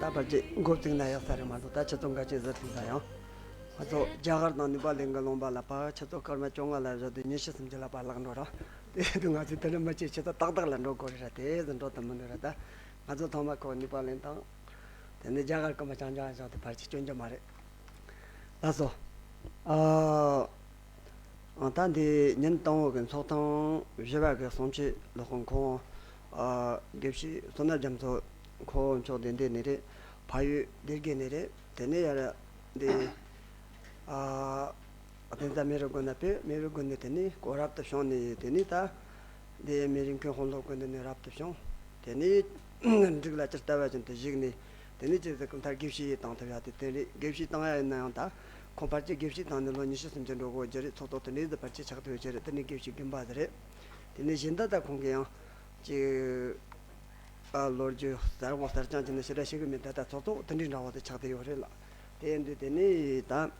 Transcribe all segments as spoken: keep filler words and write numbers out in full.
ད་བར་གྱི་འགོ་བཙུགས་ན་ཡག་ས་རེད་མ་གཏོགས། ད་ཁྱེད་ཚོ་འགའ་ཅིག་ཟིན་ཐུབ་ས་ཡང་། ང་ཚོ་རྒྱ་གར་དང་ནེ་པ་ལི་གི་ལུང་པ་ལ་ཕར་ཆུ་ཚོད་སྐར་མ་བཅོ་ལྔ་ལ་བཞག་དུས་ཉི་ཤུ་སུམ་ཅུ་ལ་ཕར་ལྷག་འགྲོ་ར། དེ་དུས་ང་ཚོས་དེ་འདྲ་མི་བྱེད། ཆུ་ཚོད་ཏག་ཏག་ལ་འགྲོ་དགོས་རེད་ར། དེ་ཟིན་འགྲོ་དུ་མི་འདུག་ར། ད་ང་ཚོ་ཐོག་མ་ཁོ་ནེ་པ་ལི་དང་། དེ་ནས་རྒྱ་གར་སྐར་མ་རྐྱང་རྐྱང་བཞག་དུས་ཕར་ཅིག་སྐྱོན་རྒྱུ་མ་རེད། ལགས་སོ། ཨ། ཨ། ད་འདི་ཉིན་དང་པོ་གི་ཚོགས་ཐེངས་བཞི་པ་གི་གསུང་ཆོས་ལོ་ཁོང་ཁོང་། ཨ། དགེ་བཤེས་བསོད་ནམས་རྒྱ་མཚོ་ཁོ་མཆོག་དེ་འདི་ནས་རེད། ཕ་ཡུལ་སྡེ་དགེ་ནས་རེད། དེ་ནས་ཡར་འདི། ཨ། གཏན་ས་མེ་རི་དགོན་ན་ཕེབས། མེ་རི་དགོན་ནས་དེ་ནས་སྐོར་རབ་ཏུ་བྱུང་ནས། དེ་ནས་ད་འདི་མེ་རི་མཁན་དཔོན་སློབ་དགོན་འདི་ནས་རབ་ཏུ་བྱུང་། དེ་ནས་འབྲུག་ལ་ཇི་ལྟ་བ་བཞིན་དུ་བཞུགས་ནས། དེ་ནས་ཅི་ཟེར་གི་མཐར་དགེ་བཤེས་ཡིས་བཏང་ཐུབ་ཡ་དེ་དེ་རེད། དགེ་བཤེས་བཏང་ཡ་ཡིན་ན་ཡང་ད་ཁོང་ཕལ་ཆེར་དགེ་བཤེས་བཏང་ནས་ལོ་ཉི་ཤུ་སུམ་ཅུ་འགྲོ་གི་ཡོད་རྒྱུ་རེད། ཚོགས་གཙོ་དེ་འདྲ་ཟིག་ཕལ་ཆེར་ཆགས་ཐུབ་ཡོད་རྒྱུ་རེད། དེ་ནས་དགེ་བཤེས་དགོན་པ་ཟིག་རེད། དེ་ནས་གཞན་དག་ད་ཁོང་གི་ཡང་ཅིག་ཨ། ལོ་རྒྱུས་གསར་བ་གསར་རྐྱང་ཅིག་ནི་ཞེ་དྲག་ཤེས་གི་མེད། ད་ལྟ་ཚོགས་གཙོ་དེ་འདྲའི་འདྲ་བོ་དེ་ཆགས་བསྡད་ཡོད་རེད་ལགས། དེ་ཡིན་དུས་དེ་ནས་ད།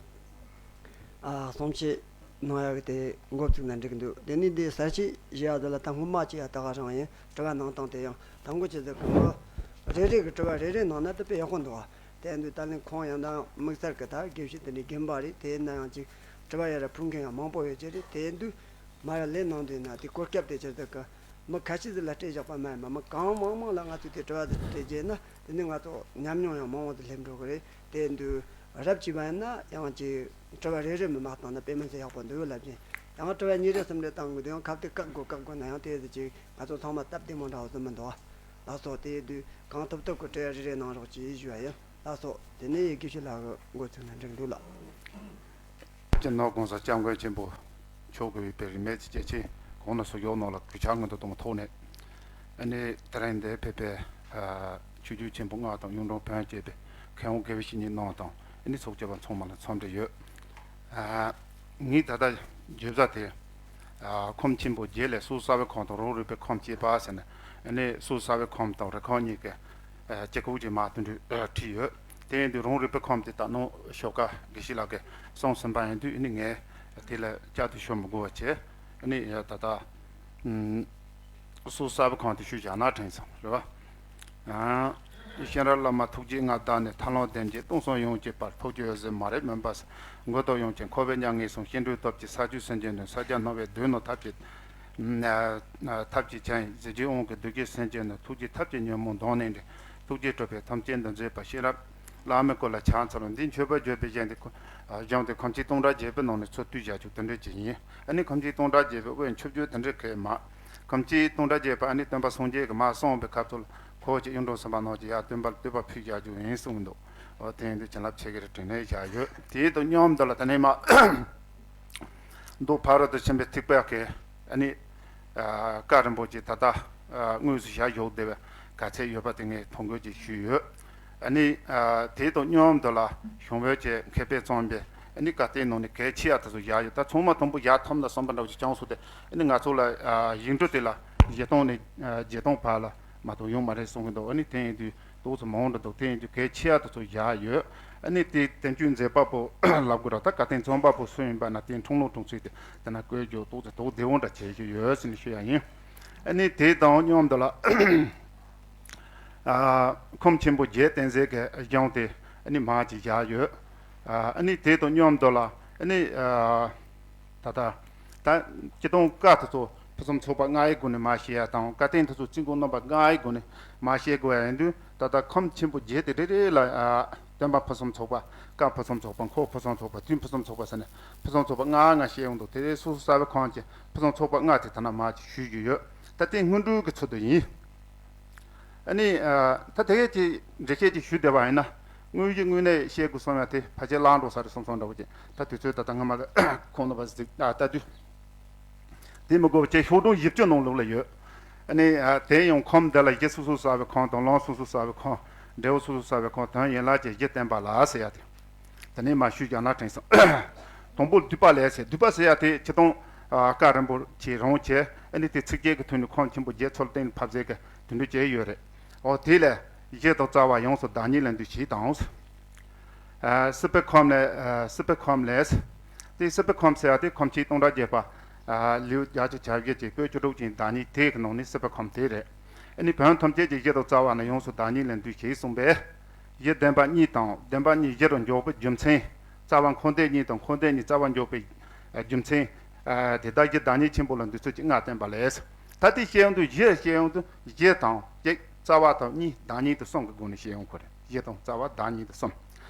ཨ། གསུང་ཆོས་གནང་ཡག་གི་དེ་འགོ་བཙུགས་ན་འགྲིག་གི་འདུག་དེ་ནས་འདི་གསར་བཤད་བྱེད་ཡག་དེ་ལ་ད་སྔོན་མ་ཅིག་ཡ་ད་ག་རང་ཡིན། དྲི་བ་གནང་སྟངས་དེ་ཡང་ད་འགོ་ཆེ་ཟེར་གི་མོ། རེ་རེ་གི་དྲི་བ་རེ་རེ་གནང་ན་དེ་དཔེ་ཡག་པོ་འདུག་དེ་ཡིན་དུས་ད་ལན་ཁོང་ཡང་ད་དམིགས་བསལ་གི་ད་དགེ་བཤེས་དེ་འདྲའི་རྒན་པ་རེད། དེ་ཡིན་ན་ཡང་ཅིག་དྲི་བ་ཡ་ར་ཕུལ་མཁན་ཡང་མང་པོ་ཡོད་ཀྱི་རེད། དེ་ཡིན་དུས། མར་ལན་གནང་དུས་ན་དེ་གོ་སྐབས་དེ་ཅི་ཟེར་གི། མི་ཁ་ཤས་ཟིག་ལ་སྤྲད་བཞག་པ་མ་ཡིན་པ། མི་གང་མང་མང་ལ་ང་ཚོས་དེ་དྲི་བ་ཟིག་སྤྲད་རྗེས་ན། དེ་ནི་ང་ཚོ་ཉམས་མྱོང་ཡང་མང་བོ་ཟིག་སླེབས་འགྲོ་གི་རེད། དེ་དུས་རབ་བྱས་པ་ཡིན་ན་ཡང་ཅིག་དྲི་བ་རེ་རེ་མི་མ་བཏང་ན་དཔེ་མི་སྲིད་ཡག་པོ་འདུག་ལབ་ཀྱིན། ཡང་དྲི་བ་གཉིས་རེ་གསུམ་རེ་བཏང་དགོས་དུས་ཡང་ཁ་གཏད་བཀག་དགོས་བཀག་དགོས་ན་ཡང་དེ་ཟིག་ཅིག་ང་ཚོ་ཚང་མ་སྟབས་བདེ་མོ་འདྲ་བོ་ཟིག་མི་འདུག་ལགས་སོ། དེ་དུས་གང་ཐུབ་ཐུབ་ཀྱི་དྲི་བ་རེ་རེ་གནང་རོགས་གྱིས་ཞུ་བ་ཡིན། ལགས་སོ། དེ་ནས་དགེ་བཤེས་ལགས་ཀྱི་འགོ་ཚུགས་ན་འགྲིག་འདུག་ལགས། སྤྱི་ནོར་༸གོང་ས་༸སྐྱབས་མགོན་ཆེན་པོ་མཆོག་གིས་དབུས་པའི་རིས་མེད་ཀྱི་སྐྱེས་ཆེན་གོང་ན་སོགས་ཡོངས་རྣམས་ལ་གུས་ཕྱག་སྔོན་དུ་གཏོང་བའི་ཐོག་ནས། ཨ་ནི་དེ་རིང་འདིར་ཕེབས་པའི་ཨ་ཆོས་བརྒྱུད་ཆེན་པོ་ལྔ་དང་གཡུང་དྲུང་བོན་བཅས་པའི་མཁས་དབང་དགེ་བའི་བཤེས་གཉེན་རྣམས་དང་། ཨ་ནི་ཚོགས་བཅར་བ་ཚང་མ་ལ་འཚམས་འདྲི་ཡོད། ཨ་ངས་ད་ལྟ་བརྗོད་ས་དེ། ཨ་ཁམས་ཆེན་པོ་བརྒྱད་ལས་སོ་སོ་གསར་པའི་ཁམས་དང་རང་རིག་པའི་ཁམས་ཅེས་པ་ཟེར་ནས། ཨ་ནི་སོ་སོ་གསར་པའི་ཁམས་དང་རིག་ཁམས་གཉིས་ཀྱི་ཨ་དཀྱིལ་འཁོར་གྱི་མ་དེ་འདྲ་ཨ་བྲིས་ཡོད། དེ་ཡིན་དུས་རང་རིག་པའི་ཁམས་དེ་ད་ནང་ཞོགས་ཀ་དགེ་བཤེས་ལགས་ཀྱིས་གསུངས་ཟིན་པ་ཡིན་དུས། ཨ་ནི་ངས་དེ་ལ་བསྐྱར་དུ་ཞུ་མི་དགོས་པ་བྱས། ཨ་ནི་ད་ལྟ་ཨུམ། སོ་སོ་གསར་པའི་ཁམས་དེ་ཞུས་བཞག་ན་དྲན་སོང་། རེད་པ། ཨ། གཤེན་རབ་བླ་མ་ཐུགས་རྗེའི་མངའ་བདག་ནས། ཐར་ལམ་གདེང་ཆེན་སྟོང་གསུམ་ཡོངས་ཀྱི་དཔལ། ཐུགས་རྗེའི་འོད་ཟེར་མ་རིག་མུན་པ་སེལ། མགོན་དང་ཡུམ་གྱི་འཁོར་བའི་མྱ་ངན་སེལ། གཤེན་སྒྲུབ་སྟོབས་ཀྱིས་ས་བཅུ་སེམས་ཅན་དོན། ས་སྐྱ་སྣང་བས་བསྡུས་ནས་ཐབས་ཀྱི་ཐབས་ཀྱི་ཆ་ཡིན། གཟི་བརྗིད་དབང་གིས་བདུད་ཀྱི་སེམས་ཅན་རྣམས། ཐུགས་རྗེའི་ཐབས་ཀྱིས་ཉོན་མོངས་གདོན་ནས་འདྲེན། ཐུགས་རྗེས་གྲུབ་པའི་ཐམས་ཅད་འདུལ་མཛད་པ། གཤེན་རབ་བླ་མའི་སྐུ་ལ་ཕྱག་འཚལ་ལོ། འདིའི་མཆོད་པར་བརྗོད་པའི་གཞུང་དེ་ཁོ་གཞུང་དེ་ཁམས་ཆེན་སྟོང་ཕྲག་བརྒྱད་པའི་ནང་ནས་ཚུར་བཏུས་བཞག་རྒྱུ་དེ་འདྲ་ཅིག་ཡིན། ཨ་ནི་ཁམས་ཆེན་སྟོང་ཕྲག་བརྒྱད་པའི་དབུས་མཆོད་བརྗོད་དེ་འདྲ་གས་མ། ཁམས་ཆེན་སྟོང་ཕྲག་བརྒྱད་པ་ཨ་ནི་སྟོན་པ་སངས་རྒྱས་ཀྱིས་མར་གསུངས་པའི་སྐབས་སུ་ལ་ཁོ་ཅིག་གཡུང་དྲུང་སེམས་དཔའ་རྣམས་ཀྱིས་ཡར་སྟོན་པ་ལ་བསྟོད་པ་ཕུལ་བཞག་རྒྱུ་ཡིན་གསུངས་འདུག་འོ་དེ་ཡིན་དུས་བྱིན་རླབས་ཆེ་གི་རེད་དྲན་ནས་བཞག་ཡོད། དེ་དང་མཉམ་དུ་ལ་དེ་ནས་མ། མདོ་ཕ་རོལ་ཏུ་ཕྱིན་པའི་ཐེག་པ་གི་ཨ་ནི་ཨ་བཀའ་རིན་པོ་ཆེ་ད་ལྟ་ཨ་དངོས་སུ་ཞལ་བཞུགས་བསྡད་པའི་ག་ཚད་ཡོད་པ་དེ་ངས་ཐོ་འགོད་ཅིག་ཞུས་ཡོད། ཨ་ནི་ཨ་དེ་དང་མཉམ་དུ་ལ་ཞུང་བོད་ཀྱི་མཁས་པས་བརྩམས་པའི་ཨ་ནི་བཀའ་བསྟན་ནང་ནས་གལ་ཆེ་ཡ་དེ་ཚོ་བཞག་ཡོད། ད་ཚང་མ་དང་པོ་ཡར་ཐོན་ལ་གསུངས་པ་འདྲ་བོ་ཅིག་བྱུང་སོང་སྟེ། ཨ་ནི་ང་ཚོ་ལ་ཨ་ཡིག་འབྲུ་དེ་ལ་བཞི་སྟོང་ནས་ཨ་བརྒྱད་སྟོང་བར་ལ་མ་གཏོགས་ཡོད་མ་རེད་གསུང་གི་འདུག་ཨ་ནི་དེ་ཡིན་དུས་ཏོག་ཙམ་མང་འདྲ་འདུག་དེ་ཡིན་དུས་གལ་ཆེ་ཡ་དེ་ཚོ་བཞག་ཡོད། ཨ་ནི་དེ་བསྟན་བཅོས་མཛད་པ་པོ་ལབ་དགོས་ར། ད་བཀའ་བསྟན་བརྩམས་པ་པོ་སུ་ཡིན་པ་ན་དེ་འཁྲུངས་ལུང་འཁྲུངས་ཚུལ་དེ་དེ་ན་བཀོད་རྒྱུ་ཏོག་ཙམ་དོགས་བདེ་བོ་འདྲ་བྱེད་ཀྱི་ཡོད་ཟེར་ནས་ཞུ་ཡ་ཡིན། ཨ་ནི་དེ་དང་མཉམ་དུ་ལ་ཨ་ཁམས་ཆེན་པོ་བརྒྱད་བསྟན་འཛིན་གྱི་གཞུང་དེ་ཨ་ནི་མར་ཅིག་བཞག་ཡོད། ཨ་ནི་དེ་དང་མཉམ་དུ་ལ་ཨ་ནི་ཨ་ད་ལྟ་ད་སྤྱིར་བཏང་བཀའ་དེ་ཚོ་ཕུན་སུམ་ཚོགས་པ་ལྔ་ཡི་སྒོ་ནས་མར་བཤད་ཡ་དང་། བཀའ་བསྟན་དེ་ཚོ་རྩིས་འགོ་རྣམ་པ་ལྔ་ཡི་སྒོ་ནས་མར་བཤད་དགོས་ཡ་ཡིན་དུས། ད་ལྟ་ཁམས་ཆེན་པོ་བརྒྱད་དེ་རེ་རེ་ལ་ཨ་སྟོན་པ་ཕུན་སུམ་ཚོགས་པ། བཀའ་ཕུན་སུམ་ཚོགས་པ། འཁོར་ཕུན་སུམ་ཚོགས་པ། དུས་ཕུན་སུམ་ཚོགས་པ་ཟེར་ནས་ཕུན་སུམ་ཚོགས་པ་ལྔ་ལྔ་བཤད་ཡོང་འདུག་དེ་རེ་སོ་སོ་གསར་པའི་ཁམས་ཀྱི་ཕུན་སུམ་ཚོགས་པ་ལྔ་དེ་ད་ནང་མར་ཅིག་ཞུས་ཀྱི་ཡོད། ད་དེ་སྔོན་འགྲོའི་གི་ཚུལ་དུ་ཡིན། ཨ་ནི་ཨ་ད་དེ་གས་ཀྱི་འགྲེལ་བཤད་ཅིག་ཞུ་བསྡད་པ་ཡིན་ན། དངོས་གཞི་དངོས་གནས་བཤད་དགོས་བསམ་ཡ་དེ་ཕལ་ཆེར་བརླག་འགྲོ་ས་རེད་བསམ་བསམ་འདྲ་བོ་ཅིག་ད་དུས་ཚོད་ད་ལྟ་སྔ་མ་གི་ཁོང་རྣམ་པ་ཟིག་ཨ་ལྟ་དུས། དེ་མི་དགོས་པ་བྱས་ཤོག་གྲངས་བཞི་བཅུ་ནང་ལོགས་ལ་ཡོད། ཨ་ནི་ཨ་དེ་ཡང་ཁམས་འདི་ལ་གཞི་སོ་སོ་གསར་པའི་ཁམས་དང་། ལམ་སོ་སོ་གསར་པའི་ཁམས། འབྲས་བུ་སོ་སོ་གསར་པའི་ཁམས། དོན་ཡན་ལག་གི་གཞི་བསྟན་པ་ལ་ཟེར་ཡ་དེ། དེ་ནས་མར་ཞུས་བཞག་ན་དྲན་སོང་། དང་པོ་བསྡུས་པ་ལས་ཟེར། བསྡུས་པ་ཟེར་ཡ་དེ་སྤྱིར་བཏང་ཨ་བཀའ་རིན་པོ་ཆེ་རང་བྱས། ཨ་ནི་དེ་ཚིགས་བཅད་ཀྱི་ཐོག་ནས་ཁམས་ཆེན་པོ་བརྒྱད་ཚུར་གཏན་ལ་ཕབ་ཟེར་གི་དེ་འདྲ་བྱས་ཡོད་རེད། འོ་དེ་ལས་གཞི་དང་རྩ་བ་ཡོངས་སུ་བདག་ཉིད་ལ་འདུས་ཞེས་དང་། ཨ་སྲིད་པའི་ཁམས་ལས། ཨ་སྲིད་པའི་ཁམས་ལས། དེ་སྲིད་པའི་ཁམས་ཟེར་ཡ་དེ་ཁམས་ཆེན་སྟོང་ཕྲག་བརྒྱད་པ། ཨ་ལེའུ་བརྒྱད་ཅུ་གྱ་བཞི་ཅིག་པོད་བཅུ་དྲུག་ཅན་བདག་ཉིད་དེ་གི་ནང་ནས་སྲིད་པའི་ཁམས་དེ་རེད། ཨ་ནི་བོན་ཐམས་ཅད་ཀྱི་གཞི་དང་རྩ་བ་ནི་ཡོངས་སུ་བདག་ཉིད་ལ་འདུས་ཞེས་གསུངས་པས། གཞི་བདེན་པ་གཉིས་དང་བདེན་པ་གཉིས་གཞི་རུ་འཇོག་པའི་རྒྱུ་མཚན། རྩ་བ་འཁོར་འདས་གཉིས་དང་འཁོར་འདས་གཉིས་རྩ་བ་འཇོག་པའི་རྒྱུ་མཚན། དེ་དག་གཞི་བདག་ཉིད་ཆེན་པོ་ལ་འདུས་ཚུལ་གྱི་ལྔ་བསྟན་པ་ལས། ད་དེ་བཤད་ཡོང་དུས་གཞི་བཤད་ཡོང་དུས་གཞི་དང་གཅིག་རྩ་བ་དང་གཉིས་བདག་ཉིད་དུ་གསུམ་གྱི་སྒོ་ནས་བཤད་ཡོང་གི་རེད། གཞི་དང་རྩ་བ་བདག་ཉིད་དུ་གསུམ།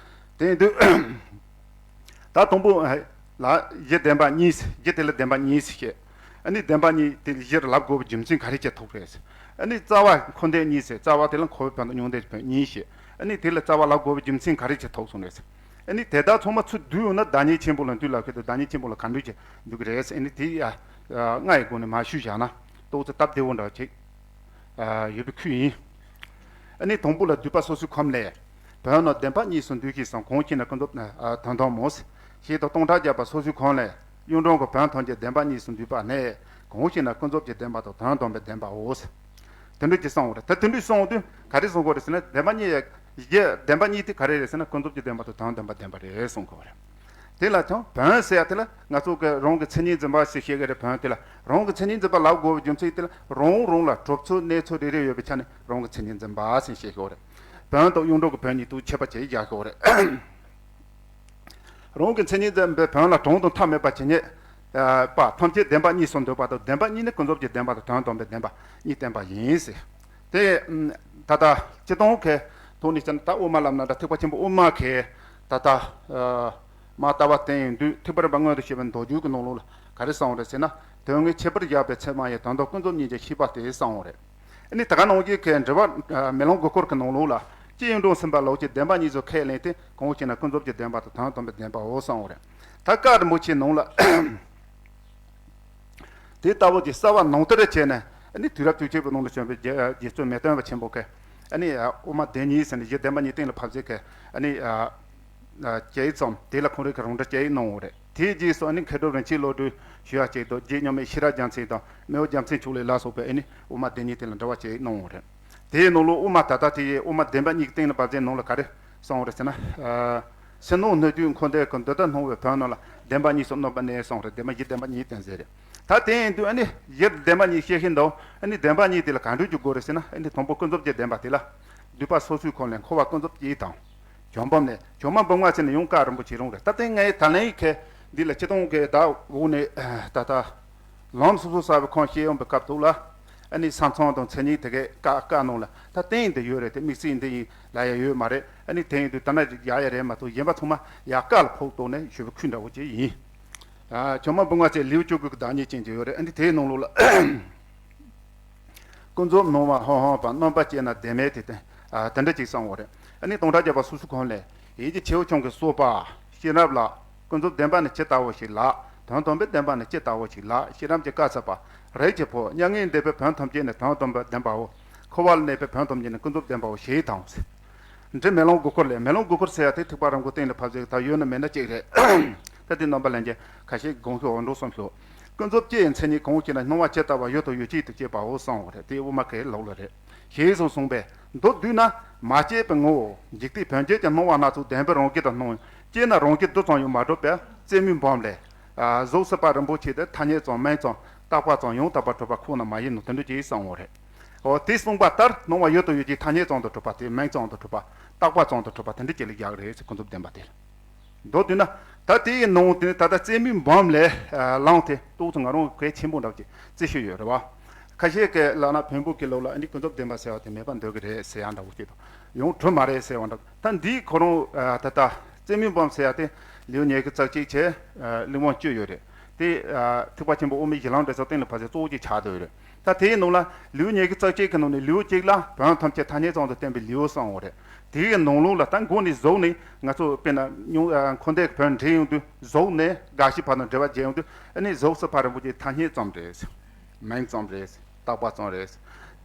དེ་ཡིན་དུས། ད་དང་པོ་ལ་གཞི་བདེན་པ་གཉིས། གཞི་དེ་ལ་བདེན་པ་གཉིས་ཞེས། ཨ་ནི་བདེན་པ་གཉིས་དེ་གཞིར་ལབ་དགོས་པའི་རྒྱུ་མཚན་ག་རེ་བྱས་ཐུག་རེད། ཨ་ནི་རྩ་བ་འཁོར་འདས་གཉིས་ཟེར། རྩ་བ་དེ་ལ་འཁོར་བའི་ཕན་དང་མྱང་འདས་ཀྱི་ཕན་གཉིས་ཞེས། ཨ་ནི་དེ་ལ་རྩ་བ་ལབ་དགོས་པའི་རྒྱུ་མཚན་ག་རེ་བྱས་ཐུག་སོང་རེད། ཨ་ནི་དེ་དག་ཚང་མ་ཚུར་བསྡུས་ཡོང་ན་བདག་ཉིད་ཆེན་པོ་ལ་འདུས་ལབ་མཁན་དེ་བདག་ཉིད་ཆེན་པོ་ལ་ག་འདྲ་བྱས་འདུས་ཀྱི་རེད། ཨ་ནི་དེ་ཡ་ལྔ་ཡི་སྒོ་ནས་མར་ཞུས་བཞག་ན་ཏོག་ཙམ་སྟབས་བདེ་བོ་འདྲ་བྱས། ཡོད་པའི་ཁུལ་ཡིན། ཨ་ནི་དང་པོ་ལ་བསྡུས་པ་སོ་སོའི་ཁམས་ལས། བོན་རྣམས་བདེན་པ་གཉིས་སུ་འདུས་ཤིང་གསུངས། གང་ཞེ་ན་ཀུན་རྫོབ་དོན་དམ་མོ། ཞེས་དང་སྟོང་ཕྲག་བརྒྱ་པ་སོ་སོའི་ཁམས་ལས། གཡུང་དྲུང་གི་བོན་ཐམས་ཅད་བདེན་པ་གཉིས་སུ་འདུས་པ་ནས། གང་ཞེ་ན་ཀུན་རྫོབ་ཀྱི་བདེན་པ་དང་དོན་དམ་པའི་བདེན་པའོ། དེ་འདྲ་ཅིག་གསུངས་པ་རེད། ད་དེ་འདྲ་གསུངས་དུས་ག་རེ་གསུང་གི་རེད་ཟེར་ན། བདེན་པ་གཉིས། བདེན་པ་གཉིས་དེ་ག་རེ་རེད་ཟེར་ན་ཀུན་རྫོབ་ཀྱི་བདེན་པ་དང་དོན་དམ་པའི་བདེན་པ་རེད་གསུང་གི་རེད། དེ་ལ་ཀྱང་བོན་ཟེར་ཡ་དེ་ལ་ང་ཚོ་གི་རང་གི་མཚན་ཉིད་འཛིན་པ་ཞེས་བཤད་ཀྱི་རེད། བོན་དེ་ལ་རང་གི་མཚན་ཉིད་འཛིན་པ་ལབ་དགོས་པའི་རྒྱུ་མཚན་དེ་ལ་རང་རང་ལ་གྲུབ་ཚུལ་གནས་ཚུལ་རེ་རེ་ཡོད་པའི་ཆ་ནས་རང་གི་མཚན་ཉིད་འཛིན་པ་ཟེར་བཤད་ཀྱི་ཡོད་རེད། བོན་དང་གཡུང་དྲུང་གི་བོན་གཉིས་དུ་ཁྱད་པར་ཅིག་བཞག་ཀྱི་ཡོད་རེད། རང་གི་མཚན་ཉིད་འཛིན་པའི་བོན་ལ་གྲངས་དང་མཐའ་མེད་པ་ཇི་སྙེད་པ་ཐམས་ཅད་བདེན་པ་གཉིས་སུ་འདུས་པ་དང་། བདེན་པ་གཉིས་ནི་ཀུན་རྫོབ་ཀྱི་བདེན་པ་དང་དོན་དམ་པའི་བདེན་པ་གཉིས་བསྟན་པ་ཡིན་ཟེར། དེ་ད་ལྟ་སྤྱིར་བཏང་གི་ཐོག་ནས་བཤད་ན། ད་དབུ་མ་ལབ་ན་འདྲ། ཐེག་པ་ཆེན་པོ་དབུ་མ་གིས་ད་ལྟ་མར་ལྟ་བ་བསྟན་ཡོང་དུས། ཐེག་པ་རིམ་པ་མངོན་དུ་བྱེད་པའི་མདོ་རྒྱུད་ཀྱི་ནང་ལོགས་ལ་ག་རེ་གསུངས་རེད་ཟེར་ན། དོན་དངོས་ཁྱད་པར་བཞག་པའི་ཚད་མ་ཡི། དོན་དམ་ཀུན་རྫོབ་ཉིད་ཀྱང་ཤེས་པ་སྟེ་གསུངས་རེད། ཨ་ནི་ད་ག་ནང་བཞིན་གྱི་འགྲེལ་པ་མེ་ལོང་མགོ་སྐོར་གྱི་ནང་ལོགས་ལ། སྤྱིར་གཡུང་དྲུང་སེམས་དཔའ་ལོག་ཅིང་བདེན་པ་གཉིས་སུ་ཁས་ལེན་ཏེ། གང་ཞེ་ན་ཀུན་རྫོབ་ཀྱི་བདེན་པ་དང་དོན་དམ་པའི་བདེན་པའོ་གསུངས་རེད། ད་བཀའ་རིན་པོ་ཆེའི་ནང་ལ། དེ་ལྟ་བུ་གྱི་གསལ་བ་ནང་ལྟར་བྱས་ནས། ཨ་ནི་དུས་རབས་བཅུ་གཅིག་པའི་ནང་ལ་བྱོན་པའི་རྗེ་རྗེ་བཙུན་མི་སྟོན་པ་ཆེན་པོ་གིས། ཨ་ནི་དབུ་མ་སྡེ་གཉིས་ཟེར་ནས་གཞི་བདེན་པ་གཉིས་གཏན་ལ་ཕབ་ཟེར་གི། ཨ་ནི་ཨ་ཨ་བྱས་ཙང་དེ་ལ་ཁོང་རང་གིས་རང་འགྲེལ་བྱས་གནང་བ་རེད། དེའི་རྗེས་སུ་ཨ་ནི་མཁས་གྲུབ་རིན་ཆེན་བློ་གྲོས་ཞུ་ཡ་གཅིག་དང་། རྗེ་མཉམ་མེད་ཤེས་རབ་རྒྱལ་མཚན་དང་། མི་བོ་རྒྱལ་མཚན་མཆོག་ལས་ལ་སོགས་པས་ཨ་ནི་དབུ་མ་སྡེ་གཉིས་གཏན་ལ་འགྲེལ་བ་བྱས་གནང་བ་རེད། དེའི་ནང་ལོགས་དབུ་མ་ད་ལྟ་དེ་ཡི་དབུ་མ་བདེན་པ་གཉིས་ཀྱི་སྟེང་ལ་བབས་ཚེ་ནང་ལ་ག་རེ་གསུངས་རེད་ཟེར་ན། ཕྱི་ནང་སྣོད་བཅུད་འཁོར་འདས་ཀྱི་འདུལ་དང་སྣང་བའི་བོན་རྣམས་ལ་བདེན་པ་གཉིས་སུ་སྣོན་པ་ནས་གསུངས་རེད། བདེན་པ་གཞི་བདེན་པ་གཉིས་བསྟན་ཟེར་རེད། ད་དེ་ཡིན་དུས་ཨ་ནི་གཞི་བདེན་པ་གཉིས་བཤད་ཤེས་འདུག་ཨ་ནི་བདེན་པ་གཉིས་དེ་ལ་ག་འདྲ་ཅིག་དགོས་རེད་ཟེར་ན། ཨ་ནི་དང་པོ་ཀུན་རྫོབ་ཀྱི་བདེན་པ་དེ་ལ། འདུས་པ་སོ་སོའི་ཁམས་ལས་འཁོར་བ་ཀུན་རྫོབ་ཀྱི་དང་། བྱང་བུམ་ནས། བྱང་མ་འབུམ་ལྔ་ཟེར་ནས་ཡང་བཀའ་རིན་པོ་ཆེ་རང་རེད། ད་དེ་ངས་ད་ལན་གྱི་འདི་ལ་སྤྱིར་བཏང་གི་ད་འོག་ནས་ད་ལྟ་ལམ་སོ་སོ་གསལ་བའི་ཁམས་བཤད་ཡོང་པའི་སྐབས་དུ་ལ། ཨ་ནི་ས་མཚམས་དང་མཚན་ཉིད་དེ་གའི་བཀའ་བཀའ་ནང་ལ་ད་བསྟན་འདི་ཡོད་རེད། དེ་དམིགས་བསལ་འདི་ཡིན་ལབ་ཡ་ཡོད་མ་རེད། ཨ་ནི་དེ་ཡིན་དུས་ད་ན་ཡག་ཡ་རེད་མ་གཏོགས། གཞན་པ་ཚང་མ་ཡ་བཀའ་ལ་ཕོག་ཐོག་ནས་ཞུ་བའི་ཁུལ་འདྲ་བོ་ཅིག་ཡིན། བྱང་མ་འབུམ་ལྔ་ཚེ་ལེའུ་བཅུ་དགུ་གི་བདག་ཉིད་ཅན་གྱི་ཡོད་རེད། ཨ་ནི་དེའི་ནང་ལོགས་ལ། ཀུན་རྫོབ་སྣང་བ་ཧང་ཧང་པ། རྣམ་པར་དཔྱད་ན་བདེན་མེད་དེ་སྟེ། ཨ་དེ་འདྲ་ཅིག་གསུངས་པ་རེད། ཨ་ནི་སྟོང་ཕྲག་བརྒྱ་པ་སོ་སོའི་ཁམས་ལས། ཡིད་ཀྱི་བྱེ་བ་ཆུང་གིས་གསུངས་པ། ཤེས་རབ་ལགས། ཀུན་རྫོབ་བདེན་པ་ནི་ཇི་ལྟ་བུ་ཞིག་ལགས། དོན་དམ་པའི་བདེན་པ་ནི་ཇི་ལྟ་བུ་ཞིག་ལགས། ཤེས་རབ་ཀྱི་བཀའ་སྩལ་པ། རིགས་ཀྱི་བུ། མྱ་ངན་འདས་པའི་བོན་ཐམས་ཅད་ནི་དོན་དམ་པའི་བདེན་པའོ། འཁོར་བ་ལ་གནས་པའི་བོན་ཐམས་ཅད་ནི་ཀུན་རྫོབ་བདེན་པའོ་ཞེས་དང་། འགྲེལ་མེ་ལོང་མགོ་སྐོར་ལས། མེ་ལོང་མགོ་སྐོར་ཟེར་ཡ་དེ་ཐེག་པ་རིམ་གྱི་སྟེང་ལ་ཕབ་ཟེར་ད་ཡོད་ན་མེད་ན་གཅིག་རེད། ད་དེ་རྣམ་པ་ལྷན་རྒྱས་ཁ་ཤས་དགོངས་ཤོག་འགྲོ་གསུངས་ཤོག་ཀུན་རྫོབ་དཔྱད་ཡི་མཚན་ཉིད་གང་ཞེ་ན། སྣང་བ་ཇི་ལྟ་བ་ཡུལ་དང་ཡུལ་ཅན་དུ་དཔྱད་པའོ་གསུངས་པ་རེད། དེ་དབུ་མ་གི་ལུགས་ལ་རེད། ཞེས་སོགས་གསུངས་པས། མདོར་བསྡུས་ན། མ་དཔྱད་པའི་ངོ་བོ་འཇིག་ལྟའི་བོན་བརྒྱད་ཀྱི་སྣང་བ་སྣ་ཚོགས་བདེན་པའི་རང་གི་དང་སྣང་། དཔྱད་ན་རང་གི་རྡུལ་ཙམ་ཡང་མ་གྲུབ་པས་རྩེ་མོའི་འབུམ་ལས། གཟུགས་སྲིད་པ་རིན་པོ་ཆེ་དེ་ཐ་སྙད་ཙམ་མིང་ཙམ་བཏགས་པ་ཙམ་ཡང་དག་པར་གྲུབ་པ་ཁོ་ན་མ་ཡིན་ནོ། དེ་འདྲ་ཅིག་གསུངས་པ་རེད། འོ་དེ་གསུངས་པ་ལྟར་སྣང་བ་ཡུལ་དང་ཡུལ་ཅན་ཐ་སྙད་ཙམ་དུ་གྲུབ་པ་དེ། མིང་ཙམ་དུ་གྲུབ་པ། བཏགས་པ་ཙམ་དུ་གྲུབ་པ་དེ་འདྲ་ཅིག་ལ་བཞག་རེད་ཟེར། ཀུན་རྫོབ་བདེན་པ་དེ། མདོར་བསྡུས་ན། ད་དེའི་ནང་དེ་ནི་ད་ལྟ་རྩེ་མོའི་འབུམ་ལས་བླངས་ཏེ་ཏོག་ཙམ་ང་རང་གལ་ཆེན་པོ་འདྲ་བོ་ཅིག་རྩི་ཤེས་ཡོད་རེད་བ། ཁ་ཤས་ཀྱིས་ལབ་ན་བོན་པོ་གི་ལུགས་ལ་ཨ་ནི་ཀུན་རྫོབ་བདེན་པ་ཟེར་བ་དེ་མེད་པར་འདོད་ཀྱི་རེད་ཟེར་ཡ་འདྲ་བོ་ཅིག་དང་། ཡང་གྲུབ་མ་རེད་ཟེར་བ་འདྲ། ད་འདིའི་ཁོ་རང་ད་ལྟ་རྩེ་མོའི་འབུམ་ཟེར་ཡ་དེ་ལེའུ་ཉི་ཤུ་རྩ་གཅིག་བྱས། གླེགས་བམ་བཅུ་ཡོད་རེད། དེ་ཐེག་པ་ཆེན་པོ་དབུ་མའི་གཞི་ལམ་འབྲས་གསུམ་གཏན་ལ་ཕབ་ཚེ་གཙོ་བོ་གཅིག་ཆགས་བསྡད་ཡོད་རེད། ད་དེའི་ནང་ལ་ལེའུ་ཉི་ཤུ་རྩ་གཅིག་གི་ནང་ནས་ལེའུ་གཅིག་ལ་བོན་ཐམས་ཅད་ཐ་སྙད་ཙམ་དུ་བསྟན་པའི་ལེའུ་གསུངས་པ་རེད། དེའི་ནང་ལོགས་ལ་ད་མགོ་ནས་གཟུགས་ནས་ང་ཚོ་དཔེར་ན་ཉུང་ཨ་འཁོར་འདས་ཀྱི་བོན་འགྲེལ་ཡོང་དུས་གཟུགས་ནས་རྒ་ཤི་བར་དུ་འགྲེལ་བ་བརྒྱབ་ཡོང་དུས། ཨ་ནི་གཟུགས་སྲིད་པ་རིན་པོ་ཆེ་ཐ་སྙད་ཙམ་རེད། མིང་ཙམ་རེད། བཏགས་པ་ཙམ་རེད།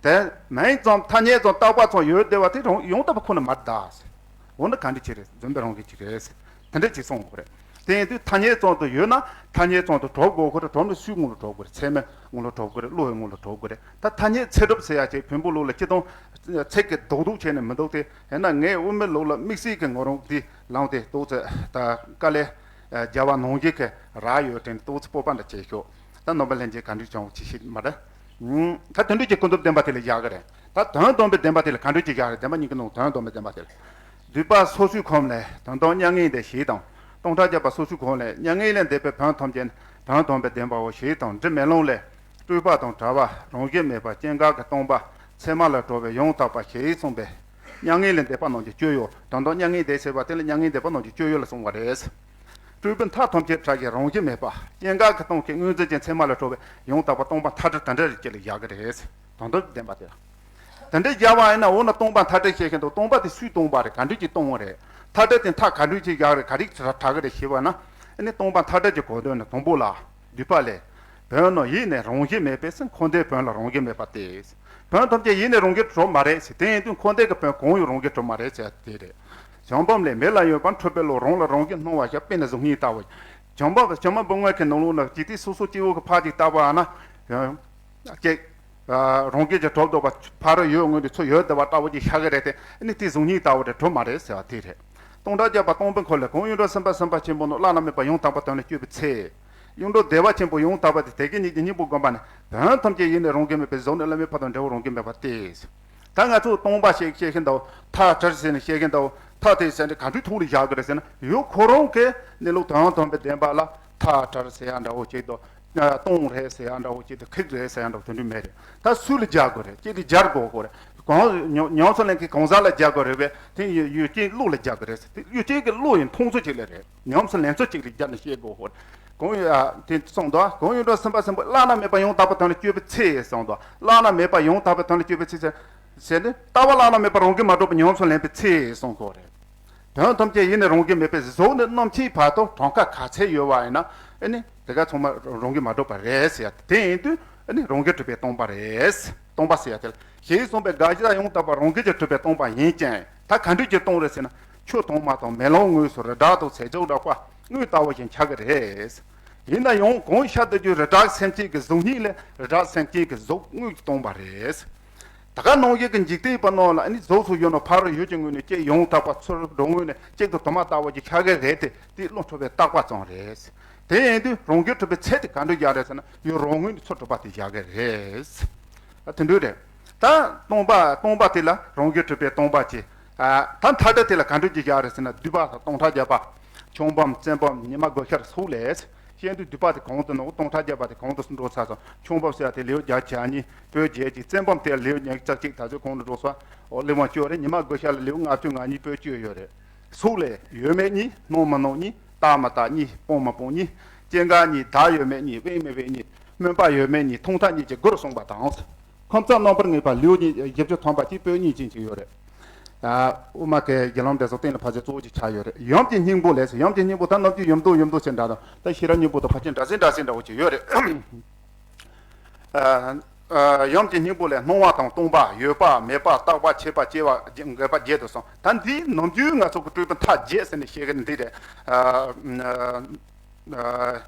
དེ་མིང་ཙམ་ཐ་སྙད་ཙམ་བཏགས་པ་ཙམ་ཡོད་བསྡད་པ་དེ་རང་ཡང་དག་པ་ཁོ་ན་མ་རེད་ད། འོ་ན་ག་འདྲ་ཅིག་རེད། རྫུན་པའི་རང་གི་ཅིག་རེད། དེ་འདྲ་ཅིག་གསུངས་པ་རེད། དེ་ཡིན་དུས་ཐ་སྙད་ཙམ་དུ་ཡོད་ན་ཐ་སྙད་ཙམ་དུ་གྲུབ་དགོས་ཁོ་རེད། གྲུབ་ན་སུའི་ངོ་ལ་གྲུབ་དགོས་རེད། ཚད་མའི་ངོ་ལ་གྲུབ་དགོས་རེད། བློ་ཡི་ངོ་ལ་གྲུབ་དགོས་རེད། ད་ཐ་སྙད་ཚད་གྲུབ་ཟེར་ཡ་ཅིག་བོན་པོའི་ལུགས་ལ་སྤྱིར་བཏང་ཚིག་གི་རྡོག་རྡོག་བྱས་ནས་མི་འདུག་སྟེ། ཡིན་ན་ངས་དབུ་མའི་ལུགས་ལ་དམིགས་བསལ་གྱི་ངོ་རང་འདི་ལངས་ཏེ་ཏོག་ཙམ་ད་དཀའ་ལས་རྒྱབ་པ་ནང་བཞིན་གྱི་རག་ཡོད་དྲན་ཏོག་ཙམ་སྤོབས་པ་འདྲ་བྱས་ཤོག་ད་རྣམ་པ་ལྷན་རྒྱས་ག་འདྲ་བྱུང་ཅི་ཤེས་མ་རེད། ད་དོན་འགྲུབ་ཀྱི་ཀུན་རྫོབ་བདེན་པ་དེ་ལ་བཞག་གི་རེད། ད་དོན་དམ་པའི་བདེན་པ་དེ་ལ་ག་འདྲ་ཅིག་བཞག་རེད། བདེན་པ་གཉིས་ཀྱི་ནང་དོན་དམ་པའི་བདེན་པ་དེ་ལ། འདུས་པ་སོ་སོའི་ཁམས་ལས་དོན་དམ་མྱ་ངན་འདས་ཞེས་དང་། སྟོང་ཕྲག་བརྒྱ་པ་སོ་སོའི་ཁམས་ལས་མྱ་ངན་ལས་འདས་པའི་བོན་ཐམས་ཅད་དོན་དམ་པའི་བདེན་པའོ་ཞེས་དང་། དྲི་མེད་ལམ་ལས་སྤྲོས་པ་དང་བྲལ་བ་རང་བཞིན་མེད་པ་སྐྱེ་འགག་གི་སྟོང་པ་མཚན་མ་ལས་གྲོལ་བའི་ཡང་དག་པ་ཞེས་གསུངས་པས། མྱ་ངན་ལས་འདས་པ་རྣམས་ཀྱི་སྤྱོད་ཡུལ། དོན་དམ་མྱ་ངན་འདས་ཟེར་བ་དེ་ལ་མྱ་ངན་འདས་པ་རྣམས་ཀྱི་སྤྱོད་ཡུལ་ལ་གསུངས་པ་རེད། སྤྲོས་པའི་མཐའ་ཐམས་ཅད་བྲལ་གྱི་རང་བཞིན་མེད་པ། སྐྱེ་འགག་གི་སྟོང་གི་དངོས་འཛིན་གྱི་མཚན་མ་ལས་གྲོལ་བའི་ཡང་དག་པ་སྟོང་པ་མཐའ་བྲལ་དེ་འདྲ་རེད་ཅེས་ལ་བཞག་གི་རེད། དོན་དམ་བདེན་པ་དེ་ལ། དེ་འདྲ་བཞག་པ་ཡིན་ན་འོ་ན་སྟོང་པ་མཐའ་བྲལ་བཤད་མཁན་དང་སྟོང་པ་དེ་སུའི་སྟོང་པ་རེད། ག་འདྲ་ཅིག་སྟོང་པ་རེད། མཐའ་བྲལ་དེ་མཐའ་ག་འདྲ་ཅིག་བཞག་རེད། ག་རེ་གྲགས་གི་རེད་ཞེས་པ་ན། ཨ་ནི་སྟོང་པ་མཐའ་བྲལ་གྱི་གོ་དོན་ནི་དང་པོ་ལ། འདུས་པ་ལས། བོན་ནི་ཡིད་ནི་རང་བཞིན་མེད་པས་ཟེར། འཁོར་འདས་བོན་ལ་རང་བཞིན་མེད་པ་སྟེ། བོན་ཐམས་ཅད་ཡིད་ནི་རང་བཞིན་གྲུབ་མ་རེད་ཟེར། དེ་ཡིན་དུས་འཁོར་འདས་ཀྱི་བོན་གང་ཡང་རང་བཞིན་གྲུབ་མ་རེད་ཟེར་དེ་རེད། བྱང་བུམ་ལས། མེ་ལ་ཡོད་པར་འཁྲུལ་པའི་བློ། རང་ལ་རང་བཞིན་སྣང་བ་ཞེས། དཔེར་ན་གཟུགས་བརྙན་ལྟ་བུ། བྱང་བུམ་བྱང་བུམ་པོ་དངོས་ཀྱི་ནང་ལོགས་ན་ཇི་སྟེ་སོ་སོ་སྐྱེ་བོ་གི་ཕར་ཅིག་ལྟ་བ་ན། ཅིག་རང་བཞིན་གྱིས་གྲུབ་འདུག་པ། ཕ་རོལ་ཡུལ་དངོས་དེ་ཚུར་ཡོད་བསྡད་པ་ལྟ་བུ་ཅིག་ཤར་གི་རེད་དེ། ཨ་ནི་དེ་གཟུགས་བརྙན་ལྟ་བུ་དེ་གྲུབ་མ་རེད་ཟེར་བ་དེ་རེད། སྟོང་ཕྲག་བརྒྱ་པ་སྟོང་པའི་འཁོར་ལས་གང་། གཡུང་དྲུང་སེམས་དཔའ་སེམས་དཔའ་ཆེན་པོ་རྣམས་བླ་ན་མེད་པ་ཡང་དག་པའི་དོན་ལ་སྤྱོད་པའི་ཚེ། གཡུང་དྲུང་བདེ་བ་ཆེན་པོ་ཡང་དག་པ་དེ་དེ་གི་གཉིས་ཀྱི་སྙིང་པོ་བསྒོམ་པ་ནི། བོན་ཐམས་ཅད་ཡིད་ནི་རང་བཞིན་མེད་པས། གཟུགས་ནི་བླ་མེད་ཕ་དང་འབྲས་བུ་རང་བཞིན་མེད་པ་སྟེ། ད་ང་ཚོས་སྟོང་པ་ཞེས་བཤད་བཞིན་དུ། མཐའ་བྲལ་ཟེར་ནས་བཤད་བཞིན་དུ། མཐའ་དེ་ཟེར་ནས་ག་འདྲའི་ཐོག་ལ་བཞག་གི་རེད་ཟེར་ན། ཡང་ཁོ་རང་གིས་གནས་ལུགས་དོན་དམ་པའི་བདེན་པ་ལ་མཐའ་བྲལ་ཟེར་ཡ་འདྲ་བོ་ཅིག་དང་། སྟོང་རེད་ཟེར་ཡ་འདྲ་བོ་ཅིག་དང་། ཁེགས་རེད་ཟེར་ཡ་འདྲ་བོ་དེ་འདྲ་མེད་རེད། ད་སུ་ལ་སྦྱར་དགོས་རེད། ཅིག་ལ་སྦྱར་དགོས་དགོས་རེད། གང་ཉམས་ཉམས་སུ་ལེན་མཁན་གང་ཟག་ལ་སྦྱར་དགོས་རེད་པས། དེ་ཡུལ་ཡུལ་ཅན་བློ་ལ་སྦྱར་དགོས་རེད། དེ་ཡུལ་ཅན་གྱི་བློ་ཡི་མཐོང་ཚུལ་ཅིག་ལ་རེད། ཉམས་སུ་ལེན་ཚུལ་ཅིག་ལ་སྦྱར་ནས་བཤད་དགོས་དགོས་རེད། གང་ཡོད་ཨ། དེ་གསུངས་འདུག་གང་། གཡུང་དྲུང་སེམས་དཔའ་སེམས་དཔའ་བླ་ན་མེད་པ་ཡང་དག་པའི་དོན་ལ་སྤྱོད་པའི་ཚེ་གསུངས་འདུག་བླ་ན་མེད་པ་ཡང་དག་པའི་དོན་ལ་སྤྱོད་པའི་ཚེ་ཟེར་ནི། ལྟ་བ་བླ་ན་མེད་པ་རང་གིས་མ་གྲུབ་པ་ཉམས་སུ་ལེན་པའི་ཚེ་གསུངས་དགོས་རེད། དོན་ཐམས་ཅད་ཡིད་ནི་རང་བཞིན་མེད་པས། གཟུགས་ནི་ནམ་འཆི་བར་དུ་གྲངས་ཀ་ག་ཚད་ཡོད་པ་ཡིན་ན། ཨ་ནི་དེ་ག་ཚང་མ་རང་གིས་མ་གྲུབ་པ་རེད་ཟེར་ཡ། དེ་ཡིན་དུས་ཨ་ནི་རང་གིས་གྲུབ་པའི་སྟོང་པ་རེད། སྟོང་པ་ཟེར་ཡ་དེ་ལ། ཞེས་གསུངས་པས། དགག་བྱ་ཡང་དག་པ་རང་གིས་ཀྱང་གྲུབ་པའི་སྟོང་པ་ཡིན་ཀྱང་། ད་ག་འདྲ་ཅིག་སྟོང་རེད་ཟེར་ན། ཆོས་དྭངས་མ་དང་མེ་ལོང་ངོས་སུ་རི་བྲག་དང་ཚལ་སྦྱོར་བྲག་པ་དངོས་ལྟ་བུ་ཞིག་ཆགས་ཀྱི་རེད། ཡིན་ན་ཡང་གང་ཤར་དུ་གྱུར་རི་བྲག་སེམས་ཅན་གྱི་གཟུགས་བརྙན་ལས་རི་བྲག་སེམས་ཅན་གྱི་གཟུགས་དངོས་ཀྱིས་སྟོང་པ་རེད། ད་ག་ནང་བཞིན་གྱི་འཇིག་རྟེན་པ་རྣམས་ལ་ནི་གཟུགས་སུ་ཡོད་ན་ཕ་རོལ་ཡུལ་གྱི་ངོས་ནས་གཅིག། ཡང་དག་པ་ཚུར་འགྲོ་ངོས་ནས་གཅིག་ཏུ་དུ་མ་ལྟ་བུ་ཅིག་ཤར་གྱི་རེད་དེ། དེ་བློ་འཁྲུལ་བའི་བརྟག་པ་ཙམ་རེད། དེ་ཡིན་དུས་རང་གིས་གྲུབ་པའི་ཚེ་དེ་ག་འདྲ་བཞག་རེད་ཟེར་ན། ཡུལ་རང་ངོས་ནས་ཚུར་གྲུབ་པ་དེ་བཞག་གི་རེད། ཨ། དེ་འདྲ་རེད། ད་སྟོང་པ་སྟོང་པ་དེ་ལ་རང་གིས་གྲུབ་པའི་སྟོང་པ་ཅེས། ཨ། ད་མཐའ་བྲལ་དེ་ལ་ག་འདྲ་ཅིག་བཞག་རེད་ཟེར་ན། འདུས་པ་དང་སྟོང་ཕྲག་བརྒྱ་པ། ཆོས་འབུམ་བཙན་བུམ་ཉི་མ་དགུ་ཤར་སོགས་ལས། བཤད་དུས་འདུས་པ་དེ་གོང་དུ་ནོར། སྟོང་ཕྲག་བརྒྱ་པ་དེ་གོང་དུ་འགྲོ་ཚར་སོང་། ཆོས་འབུམ་ཟེར་བ་དེ་ལེའུ་བརྒྱ་ཆ་གཉིས་པོད་བརྒྱད་ཅིག་བཙན་བུམ་དེ་ལེའུ་ཉི་ཤུ་རྩ་གཅིག་ད་ཚོད་གོང་དུ་འགྲོ་སོང་། ཨོ། ལེའུ་བཅུ་རེད། ཉི་མ་དགུ་ཤར་ལ་ལེའུ་ལྔ་བཅུ་ང་གཉིས་པོད་བཅུ་ཡོད་རེད། སོགས་ལས། ཡོད་མེད་གཉིས། སྣང་མི་སྣང་གཉིས། རྟག་མི་རྟག་གཉིས། སྤང་མི་སྤང་གཉིས། སྐྱེ་འགག་གཉིས། བདག་ཡོད་མེད་གཉིས། དབེན་མི་དབེན་གཉིས། སྨོན་པ་ཡོད་མེད་གཉིས། མཐོང་ཐོས་གཉིས་ཀྱི་དགུར་གསུངས་པ་དང་། ཁམས་གསུམ་རྣམ་པར་ངེས་པ་ལེའུ་གཉིས་བཞི་བཅུ་ཐམ་པ་གཅིག་པོད་གཉིས་ཅན་ཅིག་ཡོད་རེད། ཨ། དབུ་མ་གི་རྒྱུད་ལམ་འདི་ཚོ་སྟེང་ལ་ཕལ་ཆེར་གཙོ་བོ་ཅིག་ཆགས་ཡོད་རེད། ཡུམ་གྱི་སྙིང་པོ་ལས་ཟེར། ཡུམ་གྱི་སྙིང་པོ་ད་ནམ་རྒྱུན་ཡུམ་མདོ་ཡུམ་མདོ་ཟེར་འདྲ་དང་། ད་ཤེས་རབ་སྙིང་པོ་དང་ཕལ་ཆེར་འདྲ་ཟིན་འདྲ་ཟིན་འདྲ་བོ་ཅིག་ཡོད་རེད། ཨ། ཨ། ཡུམ་གྱི་སྙིང་པོ་ལས་སྣང་བ་དང་སྟོང་པ། ཡོད་པ་མེད་པ། རྟག་པ་ཆད་པ་སྐྱེ་བ་འགག་པ་བརྒྱད་དུ་གསུངས། ད་འདིའི་ནམ་རྒྱུན་ང་ཚོ་གི་སྤྲོས་པའི་མཐའ་བརྒྱད་ཟེར་ནས་བཤད་གི་འདི་རེད། ཨ། ཨ།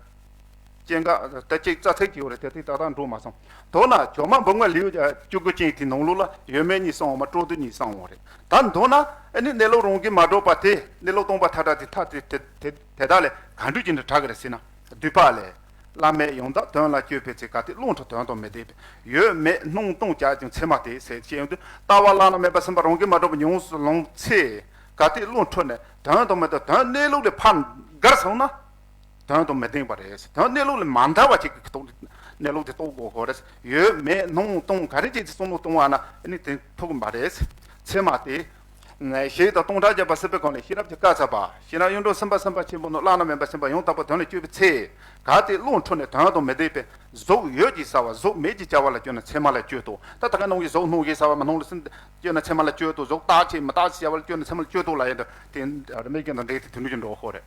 སྐྱེ་འགག་ད་ཅིག་རྩ་ཚིག་ཅིག་ཡོད་རེད། དེ་དེ་ཏག་ཏག་འགྲོ་མ་སོང་། མདོར་ན་ཇོ་མོའི་འབུམ་དངོས་ལེའུ་བཅུ་དགུ་ཅན་དེའི་ནང་ལོགས་ལ་ཡོད་མེད་གཉིས་གསུངས་པ་མ་གཏོགས་སྤྲོས་བྲལ་གཉིས་གསུངས་པ་རེད། ད་མདོར་ན་ཨ་ནི་གནས་ལུགས་རང་གིས་མ་གྲུབ་པ་དེ། གནས་ལུགས་སྟོང་པ་མཐའ་བྲལ་དེ། མཐའ་དེ་དེ་དེ་དག་ལས་ག་འདྲ་ཅིག་ནས་གྲགས་ཀྱི་རེད་ཟེར་ན། འདུས་པ་ལས། བླ་མེད་ཡང་དག་དོན་ལ་སྤྱོད་པའི་ཚེ། གལ་ཏེ་བློ་འཁྲུལ་དོན་དམ་མི་ལྡན་པས། ཡོད་མེད་སྣང་སྟོང་བྱ་ཞིང་མཚན་མ་སྟེ་ཟེར་བཤད་ཡོང་དུས། ལྟ་བ་བླ་ན་མེད་པ་སེམས་པ་རང་གིས་མ་གྲུབ་པ་ཉམས་སུ་ལེན་ཚེ། གལ་ཏེ་བློ་འཁྲུལ་ནས་དོན་དམ་མི་ལྡན། དོན་གནས་ལུགས་ལས་ཕར་འགལ་སོང་ན། དོན་དམ་མི་ལྡན་པ་རེད། དོན་གནས་ལུགས་ལས་མ་འདའ་བ་ཅིག་གི་ཐོག་ནས་གནས་ལུགས་དེ་རྟོགས་དགོས་ཀྱི་རེད། ཡོད་མེད་སྣང་སྟོང་ག་རེ་བྱས་ཏེ་བསམ་བློ་གཏོང་བ་ན་ཨ་ནི་དེ་ཐུག་གི་མ་རེད། མཚན་མ་སྟེ། ཞེས་དང་སྟོང་ཕྲག་བརྒྱ་པ་སྲིད་པའི་གོང་ལས་ཤེས་རབ་ཀྱི་བཀའ་སྩལ་པ། ཤེས་རབ་གཡུང་དྲུང་སེམས་དཔའ་སེམས་དཔའ་ཆེན་པོ་རྣམས་བླ་ན་མེད་པ་སེམས་པ་ཡང་དག་པའི་དོན་ལ་སྤྱོད་པའི་ཚེ། གལ་ཏེ་བློ་འཁྲུལ་ནས་དོན་དམ་མི་ལྡན་པས། གཟུགས་ཡོད་ཀྱིས་བྱ་བ། གཟུགས་མེད་ཀྱིས་བྱ་བ་ལ་སྤྱོད་ན་མཚན་མ་ལ་སྤྱོད་དོ། ད་ད་ག་ནང་བཞིན་གཟུགས་སྣང་ཞིང་བྱ་བ་མི་སྣང་ལ་སེམས་སྤྱོད་ན་མཚན་མ་ལ་སྤྱོད་དོ། གཟུགས་རྟག་ཅིང་མི་རྟག་ཅིང་བྱ་བ་ལ་སྤྱོད་ན་མཚན་མ་ལ་སྤྱོད་དོ་ལབ་ཡ་འདི་དེ་རིགས་ཀྱི་འགྲོ་ཁོ་རེད།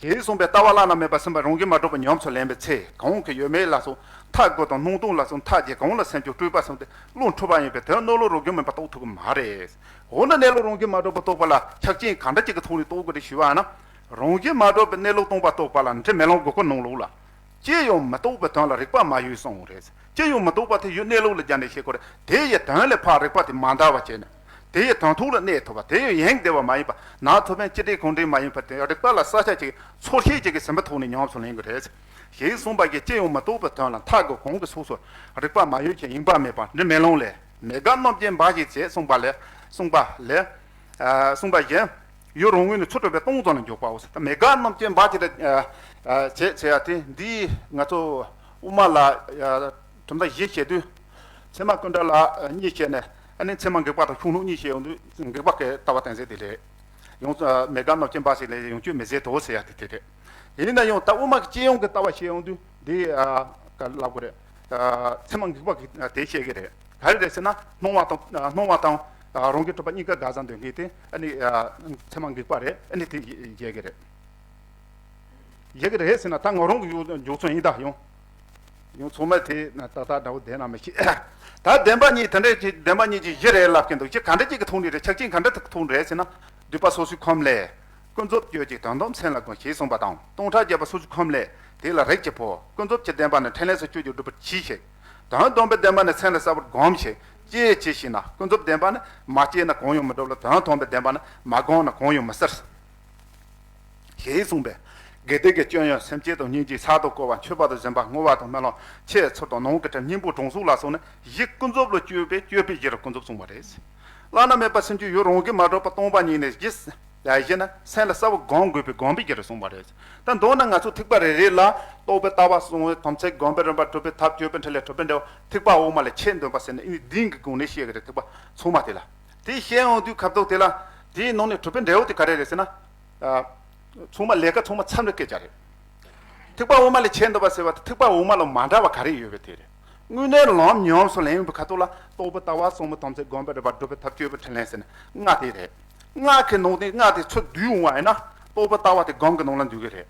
ཞེས་གསུངས་པས། ལྟ་བ་བླ་ན་མེད་པ་སེམས་པ་རང་གིས་མ་གྲུབ་པ་ཉམས་སུ་ལེན་པའི་ཚེ། གང་གིས་ཡོད་མེད་ལ་སོགས་མཐའ་དགུ་དང་སྣང་སྟོང་ལ་སོགས་མཐའ་བརྒྱད་གང་ལ་སེམས་ཀྱང་སྤྲོས་པ་སོང་སྟེ་བློ་འཁྲུལ་པ་ཡིན་པས། དོན་གནས་ལུགས་རང་གིས་མིན་པ་རྟོགས་ཐུབ་ཀྱི་མ་རེད། འོ་ན་གནས་ལུགས་རང་གིས་མ་གྲུབ་པ་རྟོགས་པ་ལ་ཆ་རྐྱེན་གང་འདྲ་ཅིག་གི་ཐོག་ནས་རྟོགས་དགོས་རེད་ཞུས་པ་ན། རང་གིས་མ་གྲུབ་པའི་གནས་ལུགས་སྟོང་པ་རྟོགས་པ་ལ་འདྲི་མེད་ལམ་དགུ་སྐོར་ནང་ལོགས་ལ། ཅི་ཡང་མི་རྟོགས་པའི་དོན་ལ་རིགས་པ་མ་ཡོད་གསུངས་རེད། ཅི་ཡང་མི་རྟོགས་པ་དེ་ཡང་གནས་ལུགས་ལ་སྦྱར་ནས་བཤད་དགོས་རེད། དེ་ཡི་དོན་ལས་ཕར་རིགས་པ་དེ་མ་འདའ་བ་བྱས་ནས། དེ་ཡི་དོན་ཐོག་ལ་གནས་ཐུབ་པ། དེ་ཡང་ཡེངས་བསྡད་པ་མ་ཡིན་པ། ནང་ཐོག་ཕན་ཅི་སྒྲིལ་གང་སྒྲིལ་མ་ཡིན་པ་དེ། རིགས་པ་ལ་ས་ཆ་ཅིག་ཚོར་ཤེས་ཅིག་གི་ཟིན་པ་ཐོག་ནས་ཉམས་སུ་ལེན་དགོས་རེད། ཞེས་གསུངས་པ་གིས་ཅི་ཡང་མི་རྟོགས་པའི་དོན་ལ་མཐའ་དགུ་གང་གི་ཚོགས་སུ་རིགས་པ་མ་ཡོད་ཅིང་ཡེངས་པ་མེད་པ་འདྲི་མེད་ལམ་ལས། མེད་དགག་རྣམ་བརྒྱད་འབའ་ཞིག་བྱས་གསུངས་པ་ལས། གསུངས་པ་ལས། ཨ། གསུངས་པ་བཞིན། ཡུལ་རང་ངོས་ནས་ཚུར་གྲུབ་པའི་སྟོང་ཙམ་ལ་འཇོག་པའོ། ད་མེ་སྒར་རྣམ་བསྐྱེད་འབའ་ཞིག་ལ་བྱེད་ཟེར་ཡ་དེ། འདིས་ང་ཚོ་དབུ་མ་ལ་གྲུབ་མཐའ་བཞི་བཤད་དུས། ཚད་མ་ཀུན་བྲལ་ལ་གཉིས་བཤད་ནས། ཨ་ནི་ཚད་མ་འགེགས་པ་དང་ཤུགས་ལྡོག་གཉིས་བཤད་ཡོང་དུས། འགེགས་པ་གི་ལྟ་བ་གཏན་ཚིགས་དེ་རེད། ཡང་མེ་སྒར་རྣམ་བསྐྱེད་འབའ་ཞིག་ལ་ཡོངས་གཅོད་མི་བྱེད་དོ་ཟེར་ཡ་དེ་དེ་རེད། ཡིན་ན་ཡང་ད་དབུ་མ་གི་སྤྱི་ཡོངས་ཀྱི་ལྟ་བ་བཤད་ཡོང་དུས། འདི་ག་ལབ་དགོས་རེད། ཚད་མ་འགེགས་པ་གི་དེ་བཤད་ཀྱི་རེད། ག་རེ་རེད་ཟེར་ན། སྣང་བ་དང་སྣང་བ་དང་རང་གི་གྲུབ་པ་གཉིས་ཀ་འགལ་ཟླར་འདོད་མཁན་དེ། ཨ་ནི་ཚད་མ་འགེགས་པ་རེད། ཨ་ནི་དེ་བཤད་ཀྱི་རེད། བཤད་ཀྱི་རེད་ཟེར་ན། ད་ང་རང་གི་ཡོ་འཇོག་ཚུལ་ཡིན། ད་ཡང་ཡང་ཚང་མ་དེ་ན་ཏག་ཏག་འདྲ་བོ་བསྡད་ན་མི་ཤེས། ད་བདེན་པ་གཉིས་དེ་འདྲ་ཅིག་བདེན་པ་གཉིས་ཀྱི་གཞི་རེད་ལབ་ཀྱི་འདུག་ཅི་ག་འདྲ་ཅིག་གི་ཐོག་ནས་རེད། ཆ་རྐྱེན་ག་འདྲ་ཐོག་ནས་རེད་ཟེར་ན། སྡུད་པ་སོ་སོའི་ཁམས་ལས། ཀུན་རྫོབ་གཅོད་ཅིང་དོན་དམ་སེམས་ལ་བསྒོམ་ཞེས་གསུངས་པ་དང་། སྟོང་ཕྲག་བརྒྱ་པ་སོ་སོའི་ཁམས་ལས། དེ་ལ་རིགས་ཀྱི་བུ། ཀུན་རྫོབ་ཀྱི་བདེན་པ་ནི་ཕྲིན་ལས་སུ་སྤྱོད་ཅིང་སྒྲུབ་པར་གྱིས་ཤིག་དོན་དམ་པའི་བདེན་པ་ནི་སེམས་ལ་གསལ་བར་བསྒོམ་ཞིག་ཅེས་བྱས་ཤིང་ན། ཀུན་རྫོབ་བདེན་པ་ནི་མ་སྐྱེས་ན་གང་ཡང་མི་འགྲུབ་ལ། དོན་དམ་པའི་བདེན་པ་ནི་མ་བསྒོམས་ན་གང་ཡང་མི་གསལ། ཞེས་གསུངས་པས། དགེ་སྡིག་གི་སྐྱོན་ཡོན་སེམས་བསྐྱེད་དང་སྙིང་རྗེ། གསར་དུ་བསྐོར་བ་མཆོད་པ་དང་སྦྱིན་པ། བསྔོ་བ་དང་སྨོན་ལམ། ཆེས་ཚོར་དང་ནང་གི་དྲིམ། སྙིང་པོ་དྲང་སྲོང་ལ་སོགས་ནི་གཞི་ཀུན་རྫོབ་ལ་སྤྱོད་པའི་སྤྱོད་པའི་གཞི་རུ་ཀུན་རྫོབ་གསུངས་པ་རེད། བླ་ན་མེད་པ་སེམས་བསྐྱེད་ཡུལ་རང་གིས་མ་གྲུབ་པ་སྟོང་པ་ཉིད་ནི་གཞི། གཞི་ནི་སེམས་ལ་གསལ་བར་བསྒོམ་དགོས་པའི་སྒོམ་པའི་གཞི་རུ་གསུངས་པ་རེད། ད་མདོར་ན་ང་ཚོ་ཐེག་པ་རེ་རེ་ལ་རྟོགས་པའི་ལྟ་བ། བསམ་པའི་དམ་ཚིག་སྒོམ་པའི་རིམ་པ། སྒྲུབ་པའི་ཐབས། སྤྱོད་པའི་འཕྲིན་ལས། གྲུབ་པའི་འབྲས་བུ། ཐེག་པ་འོག་མ་ལས་ཆེས་འདོན་པ་ཟེར་ནས། ཨ་ནི་བདུན་གྱི་སྒང་ནས་བཤད་ཀྱི་རེད། ཐེག་པ་ཚང་མ་དེ་ལ། དེ་བཤད་ཡོང་དུས་སྐབས་ཐོག་དེ་ལ། དེའི་ནང་ནས་གྲུབ་པའི་འབྲས་བུ་དེ་ག་རེ་རེད་ཟེར་ན། ཨ། ཚང་མ་ལས་ཀ་ཚང་མ་མཚམས་རེ་སྐད་ཆ་རེད། ཐེག་པ་འོག་མ་ལས་ཆེས་འདོན་པ་ཟེར་བ་དེ། ཐེག་པ་འོག་མ་ལ་མ་འདྲ་བ་ག་རེ་ཡོད་པའི་དེ་རེད། དངོས་གནས་ལམ་ཉམས་སུ་ལེན་པའི་ཁ་ཐུག་ལ་རྟོགས་པའི་ལྟ་བ། བསམ་པའི་དམ་ཚིག་སྒོམ་པའི་རིམ་པ། སྒྲུབ་པའི་ཐབས། སྤྱོད་པའི་འཕྲིན་ལས་ཟེར་ནས་ལྔ་དེ་རེད། ལྔ་གི་ནང་དེ་ལྔ་དེ་ཚུར་བསྡུས་འོང་བ་ཡིན་ན། རྟོགས་པའི་ལྟ་བ་དེ་སྒོམ་གྱི་ནང་ལ་འདུས་ཀྱི་རེད།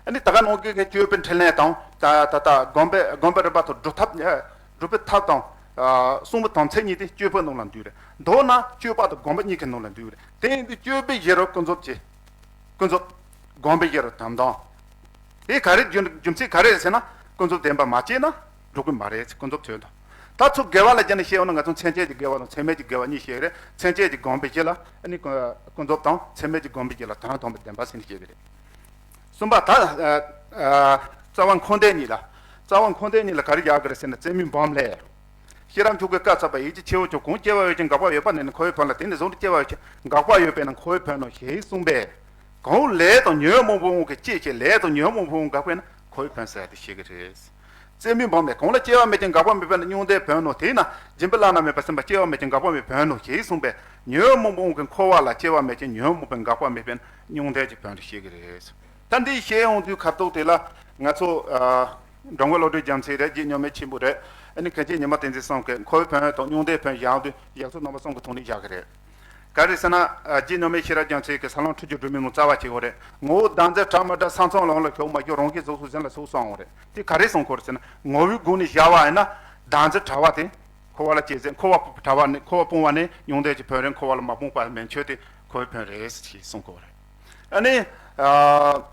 ཨ་ནི་ད་ག་ནང་གི་སྤྱོད་པའི་འཕྲིན་ལས་དང་། ད་ད་ད་སྒོམ་པའི་སྒོམ་པའི་རིམ་པ་དང་། སྒྲུབ་ཐབས། སྒྲུབ་པའི་ཐབས་དང་། ཨ། བསམ་པའི་དམ་ཚིག་གཉིས་དེ་སྤྱོད་པའི་ནང་ལ་འདུས་རེད། མདོར་ན་སྤྱོད་པ་དང་སྒོམ་པ་གཉིས་ཀྱི་ནང་ལ་འདུས་རེད། དེ་ཡིན་དུས་སྤྱོད་པའི་གཞི་རུ་ཀུན་རྫོབ་ཀྱི། ཀུན་རྫོབ། སྒོམ་པའི་གཞི་རུ་དོན་དམ། དེ་ག་རེ་རྒྱུ་རྒྱུ་མཚན་ག་རེ་རེད་ཟེར་ན། ཀུན་རྫོབ་བདེན་པ་མ་སྐྱེས་ན་འགྲོ་གི་མ་རེད། ཀུན་རྫོབ་དོན་དམ། ད་ཚུར་འགལ་བ་ལ་སྦྱར་ནས་བཤད་ཡོང་ན། ང་ཚོ་མཚན་བཅས་ཀྱི་འགལ་བ་དང་ཚད་མས་ཀྱི་འགལ་བ་གཉིས་བཤད་ཀྱི་རེད། མཚན་བཅས་ཀྱི་སྒོམ་པའི་གཞི་ལ་ཨ་ནི་ཀུན་ཀུན་རྫོབ་དང་། ཚད་མས་ཀྱི་སྒོམ་པའི་གཞི་ལ་དོན་དམ་པའི་བདེན་པ་ཟེར་ནས་བཤད་ཀྱི་རེད། གསུམ་པ། ད་ཨ་ཨ་རྩ་བ་འཁོར་འདས་གཉིས་ལ། རྩ་བ་འཁོར་འདས་གཉིས་ལ་ག་རེ་རྒྱག་གི་རེད་ཟེར་ན། རྩེ་མོའི་འབུམ་ལས། ཤེས་རབ་མཆོག་གིས་བཀའ་སྩལ་པ། ཡིད་ཀྱི་ཆེ་བ་ཀྱང་། གང་སྐྱེ་བ་ཡོད་ཀྱང་འགག་པ་ཡོད་པ་ནས་ནི། འཁོར་བའི་བོན་ལ་བརྟེན་ནས་བཟུང་སྟེ་སྐྱེ་བ་ཡོད་ཀྱང་འགག་པ་ཡོད་པས་ན་འཁོར་བའི་བོན་ནོ་ཞེས་གསུངས་པས། གང་ལས་དང་ཉོན་མོངས་པའི་དབང་གིས་སྐྱེས་ཀྱང་ལས་དང་ཉོན་མོངས་པའི་དབང་འགགས་པས་ན་འཁོར་བའི་བོན་ཟེར་ཏེ་བཤད་ཀྱི་རེད། རྩེ་མོའི་འབུམ་ལས། གང་ལ་སྐྱེ་བ་མེད་ཀྱང་འགག་པ་མེད་པས་ན་མྱང་འདས་བོན་ནོ། དེས་ན་སྦྱིན་པའི་བླ་ན་མེད་པ་སེམས་དཔའ་སྐྱེ་བ་མེད་ཀྱང་འགག་པ་མེད་བོན་ནོ་ཞེས་གསུངས་པས། ཉོན་མོངས་པའི་དབང་གིས་འཁོར་བ་ལ་སྐྱེ་བ་མེད་ཀྱང་ཉོན་མོངས་པས་འགག་པ་མེད་པས་ན་མྱང་འདས་ཀྱི་བོན་ལ་བཤད་ཀྱི་རེད། ད་འདི་བཤད་ཡོང་དུས་སྐབས་ཐོག་དེ་ལ་ང་ཚོ་ཨ་འགྲོ་མགོན་བློ་གྲོས་རྒྱལ་མཚན་རེད། རྗེ་མཉམ་མེད་ཆེན་པོ་རེད། ཨ་ནི་མཁན་ཆེན་ཉི་མ་བསྟན་འཛིན་གསུམ་གྱིས་འཁོར་བའི་བོན་དང་མྱང་འདས་བོན་བཞག་དུས་བཞག་ཚུལ་རྣམ་པ་གསུམ་གྱི་ཐོག་ནས་བཞག་གི་རེད། ག་རེ་ཟེར་ན། ཨ་རྗེ་མཉམ་མེད་ཤེས་རབ་རྒྱལ་མཚན་གྱིས་ས་ལམ་འཁྲུལ་རྒྱུ་སྒྲོན་མེའི་ནང་རྩ་བ་བྱེད་ཡོད་རེད། ངོ་བོ་བདག་འཛིན་བྲལ་མ་བྲལ། ས་མཚམས་ལམ་ལ་ཞུགས་མ་ཞུགས། རང་གི་གཟུགས་སུ་ཟིན་ལ་སོགས་གསུངས་ཡོད་རེད། དེ་ག་རེ་གསུང་གི་ཡོད་རེད་ཟེར་ན། ངོ་བོའི་སྒོ་ནས་བཞག་པ་ཡིན་ན་བདག་འཛིན་བྲལ་བ་དེ། འཁོར་བ་ལ་སྐྱེས་ཚེ། འཁོར་བ་བྲལ་བ་ནི། འཁོར་བ་སྤོང་བ་ནི་མྱང་འདས་ཀྱི་བོན་རེད། འཁོར་བ་ལ་མ་སྤངས་པ་མེ་མཆོད་དེ་འཁོར་བའི་བོན་རེད་ཅེས་གསུང་གི་ཡོད་རེད། ཨ་ནི། ཨ།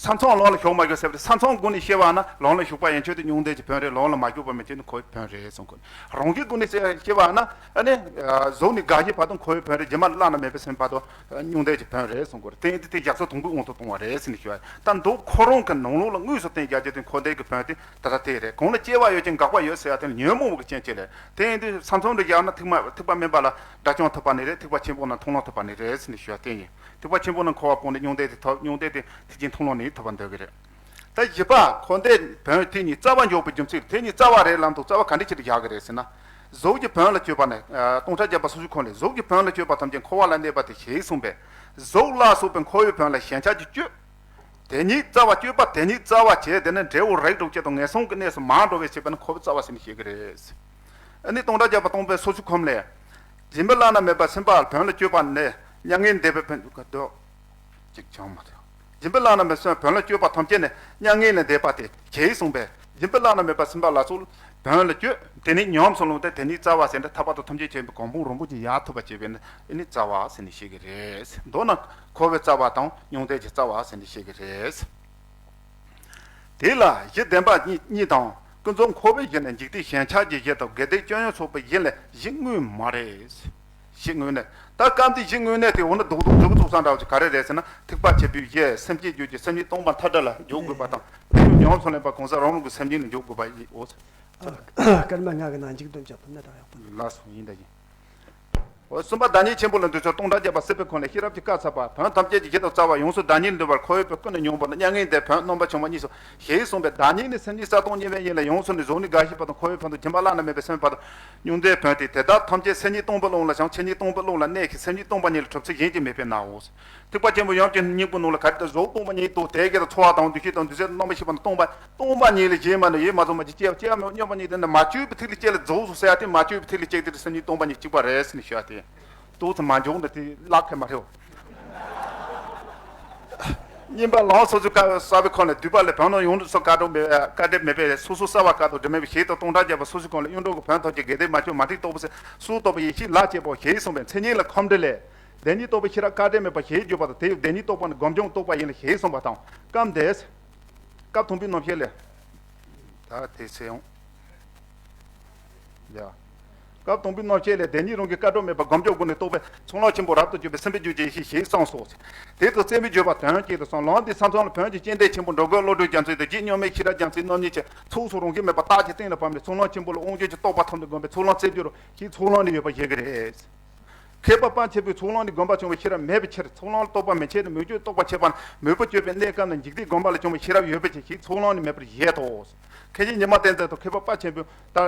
ས་མཚམས་ལམ་ལ་ཞུགས་མ་ཞུགས་ཟེར་བ་དེ། ས་མཚམས་སྒོ་ནས་སྐྱེས་པ་ན་ལམ་ལ་ཞུགས་པ་ཡན་ཆད་དེ་མྱང་འདས་ཀྱི་བོན་རེད། ལམ་ལ་མ་ཞུགས་པ་མེ་མཆོད་དེ་འཁོར་བའི་བོན་རེད་གསུང་གི་ཡོད། རང་གི་སྒོ་ནས་སྐྱེས་པ་ན། ཨ་ནི། གཟུགས་ནས་འགག་བཞིའི་བར་དུ་འཁོར་བའི་བོན་རེད། རྗེས་མ་བླ་ན་མེད་པའི་སེམས་བར་དུ་མྱང་འདས་ཀྱི་བོན་རེད་གསུང་གི་ཡོད་རེད། དེ་ཡིན་དུས་དེ་བཞག་ཚུལ་དང་པོའི་དབང་དུ་བཏང་བ་རེད་ཟེར་ནས་ཞུ་བ། ད་མདོ་ཁོ་རང་གི་ནང་ལོགས་ལ་དངོས་སུ་བསྟན་རྒྱག་རྒྱུ་དེ་འཁོར་འདས་ཀྱི་བོན་དེ་ད་ལྟ་དེ་རེད། གང་ལ་སྐྱེ་བ་ཡོད་ཀྱང་འགག་པ་ཡོད་ཟེར་ཡ་དེ་ནི་ཉོན་མོངས་པའི་རྐྱེན་གྱིས་རེད། དེ་ཡིན་དུས་ས་མཚམས་དུ་བཞག་ན་ཐེག་མ་ཐེག་པ་དམན་པ་ལ་དགྲ་བཅོམ་ཐུབ་པ་ནི་རེད། ཐེག་པ་ཆེན་པོ་ན་མཐོང་ལམ་ཐོབ་པ་ནི་རེད་ཟེར་ནས་ཞུ་བ་དེ་ཡིན། ཐེག་པ་ཆེན་པོ་ན་འཁོར་བ་སྤངས་ནས་མྱང་འདས་དེ་ཐོབ། མྱང་འདས་དེ་ཐེག་ཆེན་མཐོང་ལམ་ནི་ཐོབ་པར་འདོད་ཀྱི་རེད། ད་བཞི་པ་འཁོར་འདས་བོན་དེ་གཉིས་རྩ་བ་འཇོག་པའི་རྒྱུ་མཚན། དེ་གཉིས་རྩ་བ་རེད་ལབ་འདུག་རྩ་བ་ག་འདྲ་ཅིག་ལ་བཞག་གི་རེད་ཟེར་ན། གཟུགས་ཀྱི་བོན་ལ་སྤྱོད་པ་ནི། ཨ། སྟོང་ཕྲག་བརྒྱ་པ་སོ་སོའི་ཁམས་ལས། གཟུགས་ཀྱི་བོན་ལ་སྤྱོད་པ་ཐམས་ཅད་འཁོར་བ་ལ་གནས་པ་སྟེ་ཞེས་གསུངས་པས། གཟུགས་ལ་སོགས་པའི་འཁོར་བའི་བོན་ལ་ཞེན་ཆགས་ཀྱིས་སྤྱོད། དེ་ཉིད་རྩ་བ། སྤྱོད་པ་དེ་ཉིད་རྩ་བ་བྱས། དེ་ནི་འབྲས་བུ་རིགས་དྲུག་སྤྱི་དང་ངན་སོང་གི་གནས་སུ་མ་འགྲོ་བའི་ཕྱིར་བོན་འཁོར་བའི་རྩ་བ་ཟེར་ནས་བཤད་ཀྱི་རེད། ཨ་ནི་སྟོང་ཕྲག་བརྒྱ་པ་སྟོང་པའི་སོ་སོའི་ཁམས་ལས། སྦྱིན་པའི་བླ་ན་མེད་པ་སེམས་དཔའ་བོན་ལ་སྤྱོད་པ་ནི་མྱ་ངན་འདས་པའི་བོན་དུ་འདོད། ཅིག་ཅང་མ་ཐོས། སྦྱིན་པའི་བླ་ན་མེད་པ་བོན་ལ་སྤྱོད་པ་ཐམས་ཅད་ནི་མྱ་ངན་ལས་འདས་པ་སྟེ་ཞེས་གསུངས་པས། སྦྱིན་པའི་བླ་ན་མེད་པ་སེམས་དཔའ་ལ་སོགས་བོན་ལ་སྤྱོད། དེ་ནི་ཉམས་སུ་བླངས་ཏེ་དེ་ཉིད་རྩ་བ་ཟེར་ཏེ། ཐར་པ་དང་ཐམས་ཅད་མཁྱེན་པའི་གོ་འཕང་རིན་པོ་ཆེ་ཡར་ཐོབ་པར་བྱེད་པས་ནི་ཨ་ནི་རྩ་བ་ཟེར་ནས་བཤད་ཀྱི་རེད། མདོར་ན་འཁོར་བའི་རྩ་བ་དང་མྱང་འདས་ཀྱི་རྩ་བ་ཟེར་ནས་བཤད་ཀྱི་རེད། དེ་ལ་གཞི་བདེན་པ་གཉིས་གཉིས་དང་། ཀུན་རྫོབ་འཁོར་བའི་གཞི་ནི་འཇིག་ལྟའི་ཞེན་ཆགས་ཀྱི་གཞི་དང་། དགེ་སྡིག་སྐྱོན་ཡོན་ཚོགས་པའི་གཞི་ལས་གཞི་དངོས་མ་རེད། གཞི་དངོས་གནས། ད་སྐབས་འདིའི་གཞི་དངོས་གནས་དེ་འོ་ན་རྡོག་རྡོག་འདྲ་བོ་ཚུགས་ས་འདྲ་བོ་ཅིག་ག་རེ་རེད་ཟེར་ན། ཐེག་པ་ཆེན་པོའི་གཞི་སེམས་བསྐྱེད་རྒྱུད་ཀྱི་སེམས་ཉིད་སྟོང་པ་མཐའ་བྲལ་ལ་འཇོག་དགོས་པ་དང་། དེ་ཉིད་ཉམས་སུ་ལེན་པ་གང་ཟག་རང་རང་གི་སེམས་ཉིད་ལ་འཇོག་དགོས་པ་ཡིན། འོ་ཟེར། ཨ། སྐར་མ་ལྔ་གི་ནང་འཇིག་རྟེན་གྱི་བུ་ནི་དྲང་ཡག་པོ་འདུག་ལགས་སོ། ཡིན་ད་ཡིན། གསུམ་པ་བདག་ཉིད་ཆེན་པོ་ལ་འདུས་ཚུལ་སྟོང་ཕྲག་བརྒྱ་པ་སྲིད་པའི་ཁོང་ལས། ཤེས་རབ་ཀྱི་བཀའ་སྩལ་པ། བོན་ཐམས་ཅད་ཀྱི་ཡིད་དུ་སྩལ་བ། ཡོངས་སུ་བདག་ཉིད་འདུལ་བར་འཁོར་བའི་བུ་ཀུན་ནས་མྱོང་བ་ནི། མྱ་ངན་འདས། བོན་རྣམ་པར་བྱང་བ་གཉིས་སོ། ཞེས་གསུངས་པས། བདག་ཉིད་ནི་སེམས་ཉིད་གསལ་སྟོང་ཉིད་མེད་ཡིན་ལ། ཡོངས་སུ་ནི་གཟུགས་ནས་རྒ་ཤི་བར་དང་འཁོར་བའི་ཕན་དང་སྦྱིན་པ་བླ་ན་མེད་པའི་སེམས་དཔའ་དང་། མྱང་འདས་བོན་ཏེ། དེ་དག་ཐམས་ཅད་སེམས་ཉིད་སྟོང་པའི་ཀློང་ལ་བྱང་། ཆོས་ཉིད་སྟོང་པའི་ཀློང་ལ་གནས་ཤིང་། སེམས་ཉིད་སྟོང་པ་ཉིད་ལ་གྲུབ་ཚུལ་གཞན་གྱིས་མི་ཕན་ནའོ། ཐེག་པ་ཆེན་པོའི་ཡང་ཅིན་སྙིང་པོའི་ནང་ལ་ག་རེ་ལྟར་གཟུགས་སྟོང་པ་ཉིད་དོ། དེ་སྐད་དུ་ཚོར་བ་དང་འདུ་ཤེས་དང་འདུ་བྱེད་རྣམ་པར་ཤེས་པ་རྣམས་སྟོང་པ། སྟོང་པ་ཉིད་ལ་གཞན་མ་ནི་ཡོད་མ་རྫོགས་མ་གཅིག་སྐྱེ་བ་སྐྱེ་བ་མེད་མྱོང་བ་ཉིད་དེ་ནི་མ་བཅོས་པའི་ཐིག་ལེ་གཅིག་ལ་རྫོགས་སོ་ཟེར་ཡ་དེ། མ་བཅོས་པའི་ཐིག་ལེ་གཅིག་དེ་སེམས་ཉིད་སྟོང་པ་ཉིད་གཅིག་པ་རེད་ཟེར་ནས་ཤོད་ཡ་དེ། ཏོག་ཙམ་མ་འཇོག་ན་དེ་ལག་ཁེ་མ་རེད། གཉིས་པ་ལམ་སོ་སོའི་བཀའ་གསལ་བའི་ཁོང་ལས། སྡུད་པ་ལས། བོན་རྣམས་ཡོངས་སུ་བཀའ་སྒྲུབ་མེད་བཀའ་སྒྲུབ་མེད་པས། སོ་སོ་གསལ་བ་བཀའ་དང་སྒྲུབ་མེད་པའི་ཞེས་དང་སྟོང་ཕྲག་བརྒྱ་པ་སོ་སོའི་ཁོང་ལས། གཡུང་དྲུང་གི་བོན་ཐམས་ཅད་དགེ་སྡིག་མ་བཅོས་མ་འདྲེས་རྟོགས་པའི་ཕྱིར། སོ་སོར་རྟོག་པའི་ཡེ་ཤེས་ལ་དཔྱད་པའོ། ཞེས་གསུངས་པས། མཚན་ཉིད་ལ་ཁམས་འདྲེས་ལས། བདེན་གཉིས་རྟོགས་པའི་ཤེས་རབ་བཀའ་འདྲེས་མེད་པ་ཞེས་བརྗོད་པ་དང་། དེ་ཡང་བདེན་གཉིས་རྟོགས་པ་ནི་སྒོམ་བྱུང་རྟོགས་པ་ཡིན་ལ་ཞེས་གསུངས་པ་དང་། སྐབས་འདིར། སྐབས་དང་པོའི་རྣམ་བཤད་ལས། ད་དེ་ཚེ་ཡང་། ཡ། སྐབས་དང་པོའི་རྣམ་བཤད་ལས། བདེན་གཉིས་རང་གི་བཀའ་སྒྲུབ་མེད་པ་སྒོམ་བྱུང་སྒོ་ནས་རྟོགས་པའི་ཚོགས་ལམ་ཆེན་པོ་རབ་ཏུ་གྱུར་པའི་སེམས་དཔའི་རྒྱུད་ཀྱི་ཡེ་ཤེས་ཞེས་གསུངས་སོ། དེ་ལྟར་སེམས་དཔའི་རྒྱུད་པ་དོན་གཅིག་ཏུ་གསུངས། ལམ་འདིའི་ས་མཚམས་ལ་བོན་གྱི་སྤྱན་ལྡན་ཆེན་པོ་འགྲོ་མགོན་བློ་གྲོས་རྒྱ་མཚོའི་བདེ་སྐྱིད་གཉུག་མའི་ཤེས་རབ་རྒྱ་མཚོའི་རྣམ་སྨིན་གྱི་ཚོགས་སུ་རང་བཞིན་མེད་པར་རྟག་གཅིག་གཏན་ལ་ཕབ་ནས། ཚོགས་ལམ་ཆེན་པོ་ལ་དབང་བསྒྱུར་གྱི་རྟོགས་པ་ཐོབ་ནས་བསྒོམས་པས་ཚོགས་ལམ་རྩེ་བརྒྱད་རོ་ཞེས་ཚོགས་ལམ་ནི་ཡོད་པར་བཞེད་ཀྱི་རེད། མཁས་པ་དཔལ་ཆེན་པོས་ཚོགས་ལམ་ནི་བསྒོམ་པ་བྱུང་བའི་ཤེས་རབ་མེད་པའི་ཕྱིར། ཚོགས་ལམ་ལ་རྟོག་པ་མི་འཆད་དེ། མོས་གུས་རྟོག་པ་འཆད་པ་ན་མོས་པ་སྤྱོད་པའི་གནས་སྐབས་ན་འཇིག་རྟེན་བསྒོམ་པ་ལ་བྱུང་བའི་ཤེས་རབ་ཡོད་པའི་ཕྱིར་ཞེས་ཚོགས་ལམ་ནི་མེད་པར་བཞེད་དོ། མཁན་ཆེན་ཉི་མ་བསྟན་འཛིན་དང་མཁས་པ་དཔལ་ཆེན་པོས་ལྟར་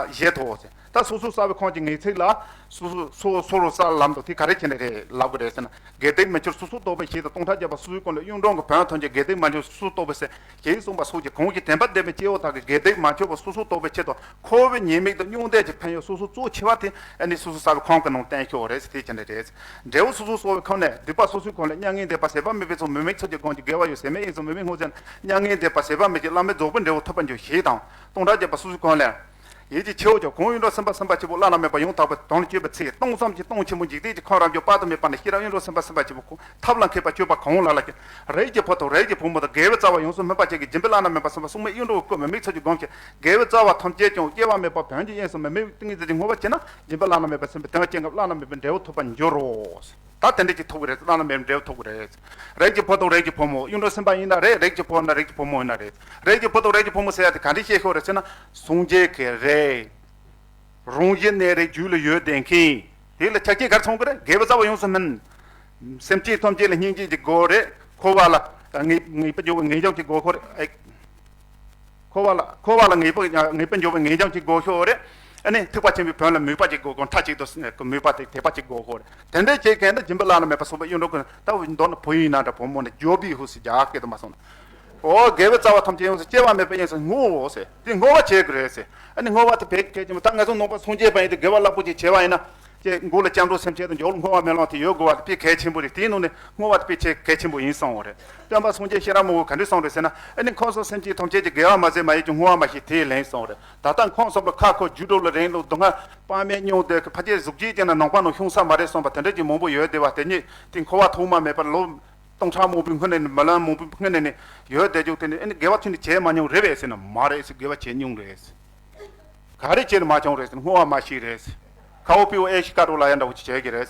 བཞེད་དོ། ད་སོ་སོ་གསལ་བའི་ཁོང་གི་ངེས་ཚིག་ལ། སོ་སོ་སོ་སོ་རུ་གསལ་ལམ་དུ་དེ་ག་རེ་བྱས་ནས་རེད་ལབ་དགོས་རེད་ཟེར་ན། དགེ་སྡིག་མི་འཆོར་སོ་སོར་རྟོག་པའི་ཞེས་དང་། སྟོང་ཕྲག་བརྒྱ་པ་སོ་སོའི་ཁོང་ལས། གཡུང་དྲུང་གི་བོན་ཐམས་ཅད་དགེ་སྡིག་མ་འཆོར་སོ་སོར་རྟོག་པའི་ཕྱིར་ཞེས་གསུངས་པ་སོགས་ཀྱིས། གོང་གི་བདེན་པ་བདེན་པའི་སྐྱེ་བོ་དག་གིས་དགེ་སྡིག་མ་འཆོར་བ་སོ་སོར་རྟོག་པའི་ཕྱིར་དང་། འཁོར་བའི་ཉེས་དམིགས་དང་མྱང་འདས་ཀྱི་ཕན་ཡོན་སོ་སོར་གཙོ་ཆེ་བ་དེ་ཨ་ནི་སོ་སོ་གསལ་བའི་ཁོང་གི་ནང་བསྟན་ཤོག་རེད་ཟེར། དེ་བྱས་ནས་རེད། འབྲས་བུ་སོ་སོར་གསལ་བའི་ཁོང་ནས། སྡུད་པ་སོ་སོའི་ཁོང་ལས། མྱ་ངན་འདས་པ་ཟད་པ་མེད་པའི་ཚོགས། མུ་མེད་ཚོགས་ཀྱི་སྒོམ་གྱི་དགེ་བ་ཡོད། ཟད་མེད་གཡུལ་ས་མུ་མེད་སྔོ་ཟེར་ན། མྱ་ངན་འདས་པ་ཟད་པ་མེད་ཀྱི་བླ་མེད་རྫོགས་པའི་འབྲས་བུ་ཐོབ་པར་འགྱུར་ཞེས་དང་། སྟོང་ཕྲག་བརྒྱ་པ་སོ་སོའི་ཁོང་ལས། ཡིད་ཀྱི་ཆེ་བ་ཀྱང་གང་། གཡུང་དྲུང་སེམས་དཔའ་སེམས་དཔའ་ཆེན་པོ་བླ་ན་མེད་པ་ཡང་དག་པའི་དོན་ལ་སྤྱོད་པའི་ཚེ། སྟོང་བསམ་གྱིས་སྟོང་ཆེན་པོ་འཇིག་རྟེན་གྱི་ཁམས་རབ་འབྱམས་དཔག་ཏུ་མེད་པ་ན་ཤེས་རབ་གཡུང་དྲུང་སེམས་དཔའ་སེམས་དཔའ་ཆེན་པོ་ཁོང་ཐབས་ལ་མཁས་པ་སྤྱོད་པ་གང་ལ་ལ་ཀྱང་། རིགས་ཀྱི་བུ་དང་རིགས་ཀྱི་བུ་མོ་དང་། དགེ་བའི་རྩ་བ་ཡོངས་སུ་སྨིན་པ་ཅན་གྱི་སྦྱིན་པའི་བླ་ན་མེད་པ་སེམས་དཔའ་སྲུང་མའི་གཡུང་དྲུང་བཀོད་མི་མེད་ཚོགས་ཀྱི་སྒོམ་ཞིང་། དགེ་བའི་རྩ་བ་ཐམས་ཅད་ཀྱང་སྐྱེ་བ་མེད་པ་བོན་གྱི་དབྱིངས་སུ་མུ་མེད་ཏིང་ངེ་འཛིན་གྱིས་བསྔོ་བ་བྱས་ན། སྦྱིན་པའི་བླ་ན་མེད་པ་སེམས་དཔའི་དོན་སྐྱེ་སྐབས་བླ་ན་མེད་པའི་འབྲས་བུ་ཐོབ་པར་འགྱུར་རོ། ད་དེ་འདྲ་ཅིག་ཐོབ་ཀྱི་རེད། བླ་ན་མེད་པའི་འབྲས་བུ་ཐོབ་ཀྱི་རེད། རིགས་ཀྱི་བུ་དང་རིགས་ཀྱི་བུ་མོ། གཡུང་དྲུང་སེམས་དཔའ་ཡིན་ན་རེད། རིགས་ཀྱི་བུ་ན་རིགས་ཀྱི་བུ་མོ་ཡིན་ན་རེད། རིགས་ཀྱི་བུ་དང་རིགས་ཀྱི་བུ་མོ་ཟེར་ཡ་དེ་ག་འདྲ་བཤད་ཤོག་རེད་ཟེར་ན། སངས་རྒྱས་ཀྱི་རིགས། རང་བཞིན་གནས་རིགས་རྒྱུད་ལ་ཡོད་བསྡད་མཁན། དེ་ལ་ཆ་རྐྱེན་ག་རེ་ཚང་གི་རེད། དགེ་བའི་རྩ་བ་ཡོངས་སུ་སྨིན། སེམས་ཅན་ཐམས་ཅད་ལ་སྙིང་རྗེ་ཅིག་དགོས་རེད། འཁོར་བ་ལ་ངེས་ངེས་པར་འགྱུར་བའི་ངེས་འབྱུང་ཅིག་དགོས་ཁོ་རེད། འཁོར་བ་ལ་འཁོར་བ་ལ་ངེས་པ་ངེས་པར་འགྱུར་བའི་ངེས་འབྱུང་ཅིག་དགོས་ཤོག་རེད། ཨ་ནི་ཐེག་པ་ཆེན་པོའི་བོན་ལ་མོས་པ་ཅིག་དགོས་ཁོ། མཐའ་གཅིག་ཏུ་མོས་པ་དེ་དད་པ་ཅིག་དགོས་ཁོ་རེད། དེ་འདྲ་བྱེད་མཁན་ནི་སྦྱིན་པའི་བླ་ན་མེད་པ་སོགས་པའི་གཡུང་དྲུང་ཀུན། ད་མདོར་ན་བུ་ཡིན་ན་འདྲ་བུ་མོ་ནི་འཇོ་བི་ཧུ་ཟེར་རྒྱ་སྐད་དུ་མ་སོང་ན། འོ་དགེ་བའི་རྩ་བ་ཐམས་ཅད་ཡོངས་སུ་སྐྱེ་བ་མེད་པའི་དབྱིངས་སུ་བསྔོའོ་ཟེར། དེ་བསྔོ་བ་བྱེད་དགོས་རེད་ཟེར། ཨ་ནི་བསྔོ་བ་དེ་བས་གལ་ཆེན་པོ། ད་ང་ཚོ་ནང་པ་སངས་རྒྱས་པ་ཡིན་དུས་དགེ་བ་རླབས་པོ་ཆེ་བྱས་པ་ཡིན་ན། ཅེས་མགོ་ལ་སྐྱབས་འགྲོ་སེམས་བསྐྱེད་དང་མཇུག་ལ་བསྔོ་བ་སྨོན་ལམ་དེ་ཡོད་དགོས་པ་དེ་དཔེ་གལ་ཆེན་པོ་རེད། དེའི་ནང་ནས་བསྔོ་བ་དེ་དཔེ་ཆེ་གལ་ཆེན་པོ་ཡིན་གསུངས་པ་རེད། སྟོན་པ་སངས་རྒྱས་ཤེས་རབ་མང་པོས་ག་འདྲ་གསུངས་རེད་ཟེར་ན། ཨ་ནི་ཁམས་གསུམ་སེམས་ཅན་ཐམས་ཅད་ཀྱིས་དགེ་བ་མ་ཟད་མ་ཡིན་ཀྱང་བསྔོ་བ་མ་ཤེས་དེས་ལན་གསུངས་པ་རེད། ད་ལྟ་ཁམས་གསུམ་ལ་ཁ་འཁོར་རྒྱུ་འགྲོ་ལ་རིང་ལུགས་སྡུག་བསྔལ་དཔག་མེད་མྱོང་བསྡད་ཀྱི་ཕ་སྐྱེས་གཟུགས་ཅན་ཅན་ན་ནང་པ་ནང་ཤོང་ས་མ་རེད་གསུངས་པ་དེ་འདྲ་ཅིག་མང་པོ་ཡོད་བསྡད་པ་དེ་ཉིད་དེ་འཁོར་བ་ཐོག་མ་མེད་པར་ལོ་སྟོང་ཕྲག་མང་པོའི་སྔོན་ནས་ནི་མི་ལོ་མང་པོའི་སྔོན་ནས་ནི་ཡོད་བསྡད་རྒྱུ་དེ་ནི། ཨ་ནི་དགེ་བ་ཁྱོན་ནས་བྱས་མ་མྱོང་རེད་པས་ཟེར་ན། མ་རེད་ཟེར། དགེ་བ་བྱས་མྱོང་རེད། ག་རེ་བྱས་ནས་མ་བྱུང་རེད་ཟེར་ན། བསྔོ་བ་མ་ཤེས་རེད། ཁ་བོ་པི་བོ་ཨེ་ཤི་ཀ་རོ་ལ་ཡ་འདྲ་བོ་ཅིག་བྱས་ཀྱི་རེད།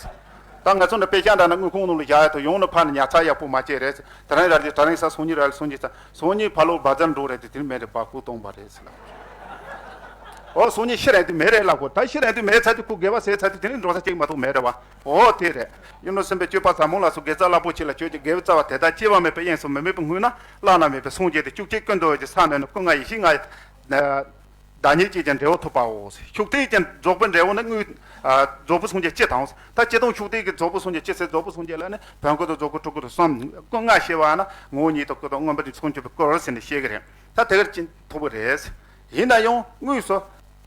ད་ང་ཚོ་འདྲ་དཔེ་ཤ་འདྲ་ན་དངུལ་ཁང་ནང་ལ་བཞག་ཡ་ཐོག་ཡོང་ནས་ཕར་ནས་ཉར་ཚགས་ཡག་པོ་མ་བྱས་རེད། དེ་རིང་ར་ལི་དེ་རིང་ས་སང་ཉིན་ར་ལི་སང་ཉིན་ས་སང་ཉིན་ཕ་ལོ་བ་ཛར་འགྲོ་རེད་དེ། དེ་རིང་མེད་རེད། བ་ཀུ་གཏོང་པ་རེད་ཟེར་ལ། འོ་སང་ཉིན་ཤི་རན་དུས་མེད་རེད་ལབ་གོ། ད་ཤི་རན་དུས་མེད་ཚར་དུས་ཁོ་དགེ་བ་ཟད་ཚར་དུས་དེ་རིང་འགྲོ་ས་གཅིག་མ་གཏོགས་མེད་རེད་བ། འོ་དེ་རེད། གཡུང་དྲུང་སེམས་དཔའི་སྤྱོད་པ་ཟབ་མོ་ལ་སོགས་དགེ་རྩ་རླབས་པོ་ཆེ་ལ་སྤྱོད་ཀྱི་དགེ་བའི་རྩ་བ་དེ་དག་སྐྱེ་བ་མེད་པའི་དབྱིངས་སུ་མི་མེད་པར་བསྔོས་ན། བླ་ན་མེད་པའི་སངས་རྒྱས་དེ་བཅུ་གཅིག་ཀུན་འདུས་ཀྱི་ས་ནས་ནི་སྐུ་ལྔ་ཡེ་ཤེས་ལྔ་ཡི། བདག་ཉིད་ཀྱི་ཀྱང་འབྲས་བུ་ཐོབ་པའོ། ཤུགས་ཐིག་ཀྱང་རྫོགས་པའི་འབྲས་བུ་ནི་དངོས། ཨ། རྫོགས་པའི་སངས་རྒྱས་སྤྱི་དང་། ད་སྤྱི་དང་ཤུགས་ཐིག་གི་རྫོགས་པའི་སངས་རྒྱས་སྤྱི་ཟེར། རྫོགས་པའི་སངས་རྒྱས་ལ་ནི་བོན་སྐུ་དང་རྫོགས་སྐུ་སྤྲུལ་སྐུ་དང་གསུམ། སྐུ་ལྔ་ཞེས་པ་ན་ངོ་བོ་ཉིད་དང་སྐུ་དང་མངོན་པ་དང་མཚོན་བྱེད་པའི་སྐུ་ཟེར་ནས་བཤད་ཀྱི་རེད། ད་དེ་གར་ཅི་ཐུབ་པ་རེད། ཡིན་ན་ཡང་དངོས་སུ་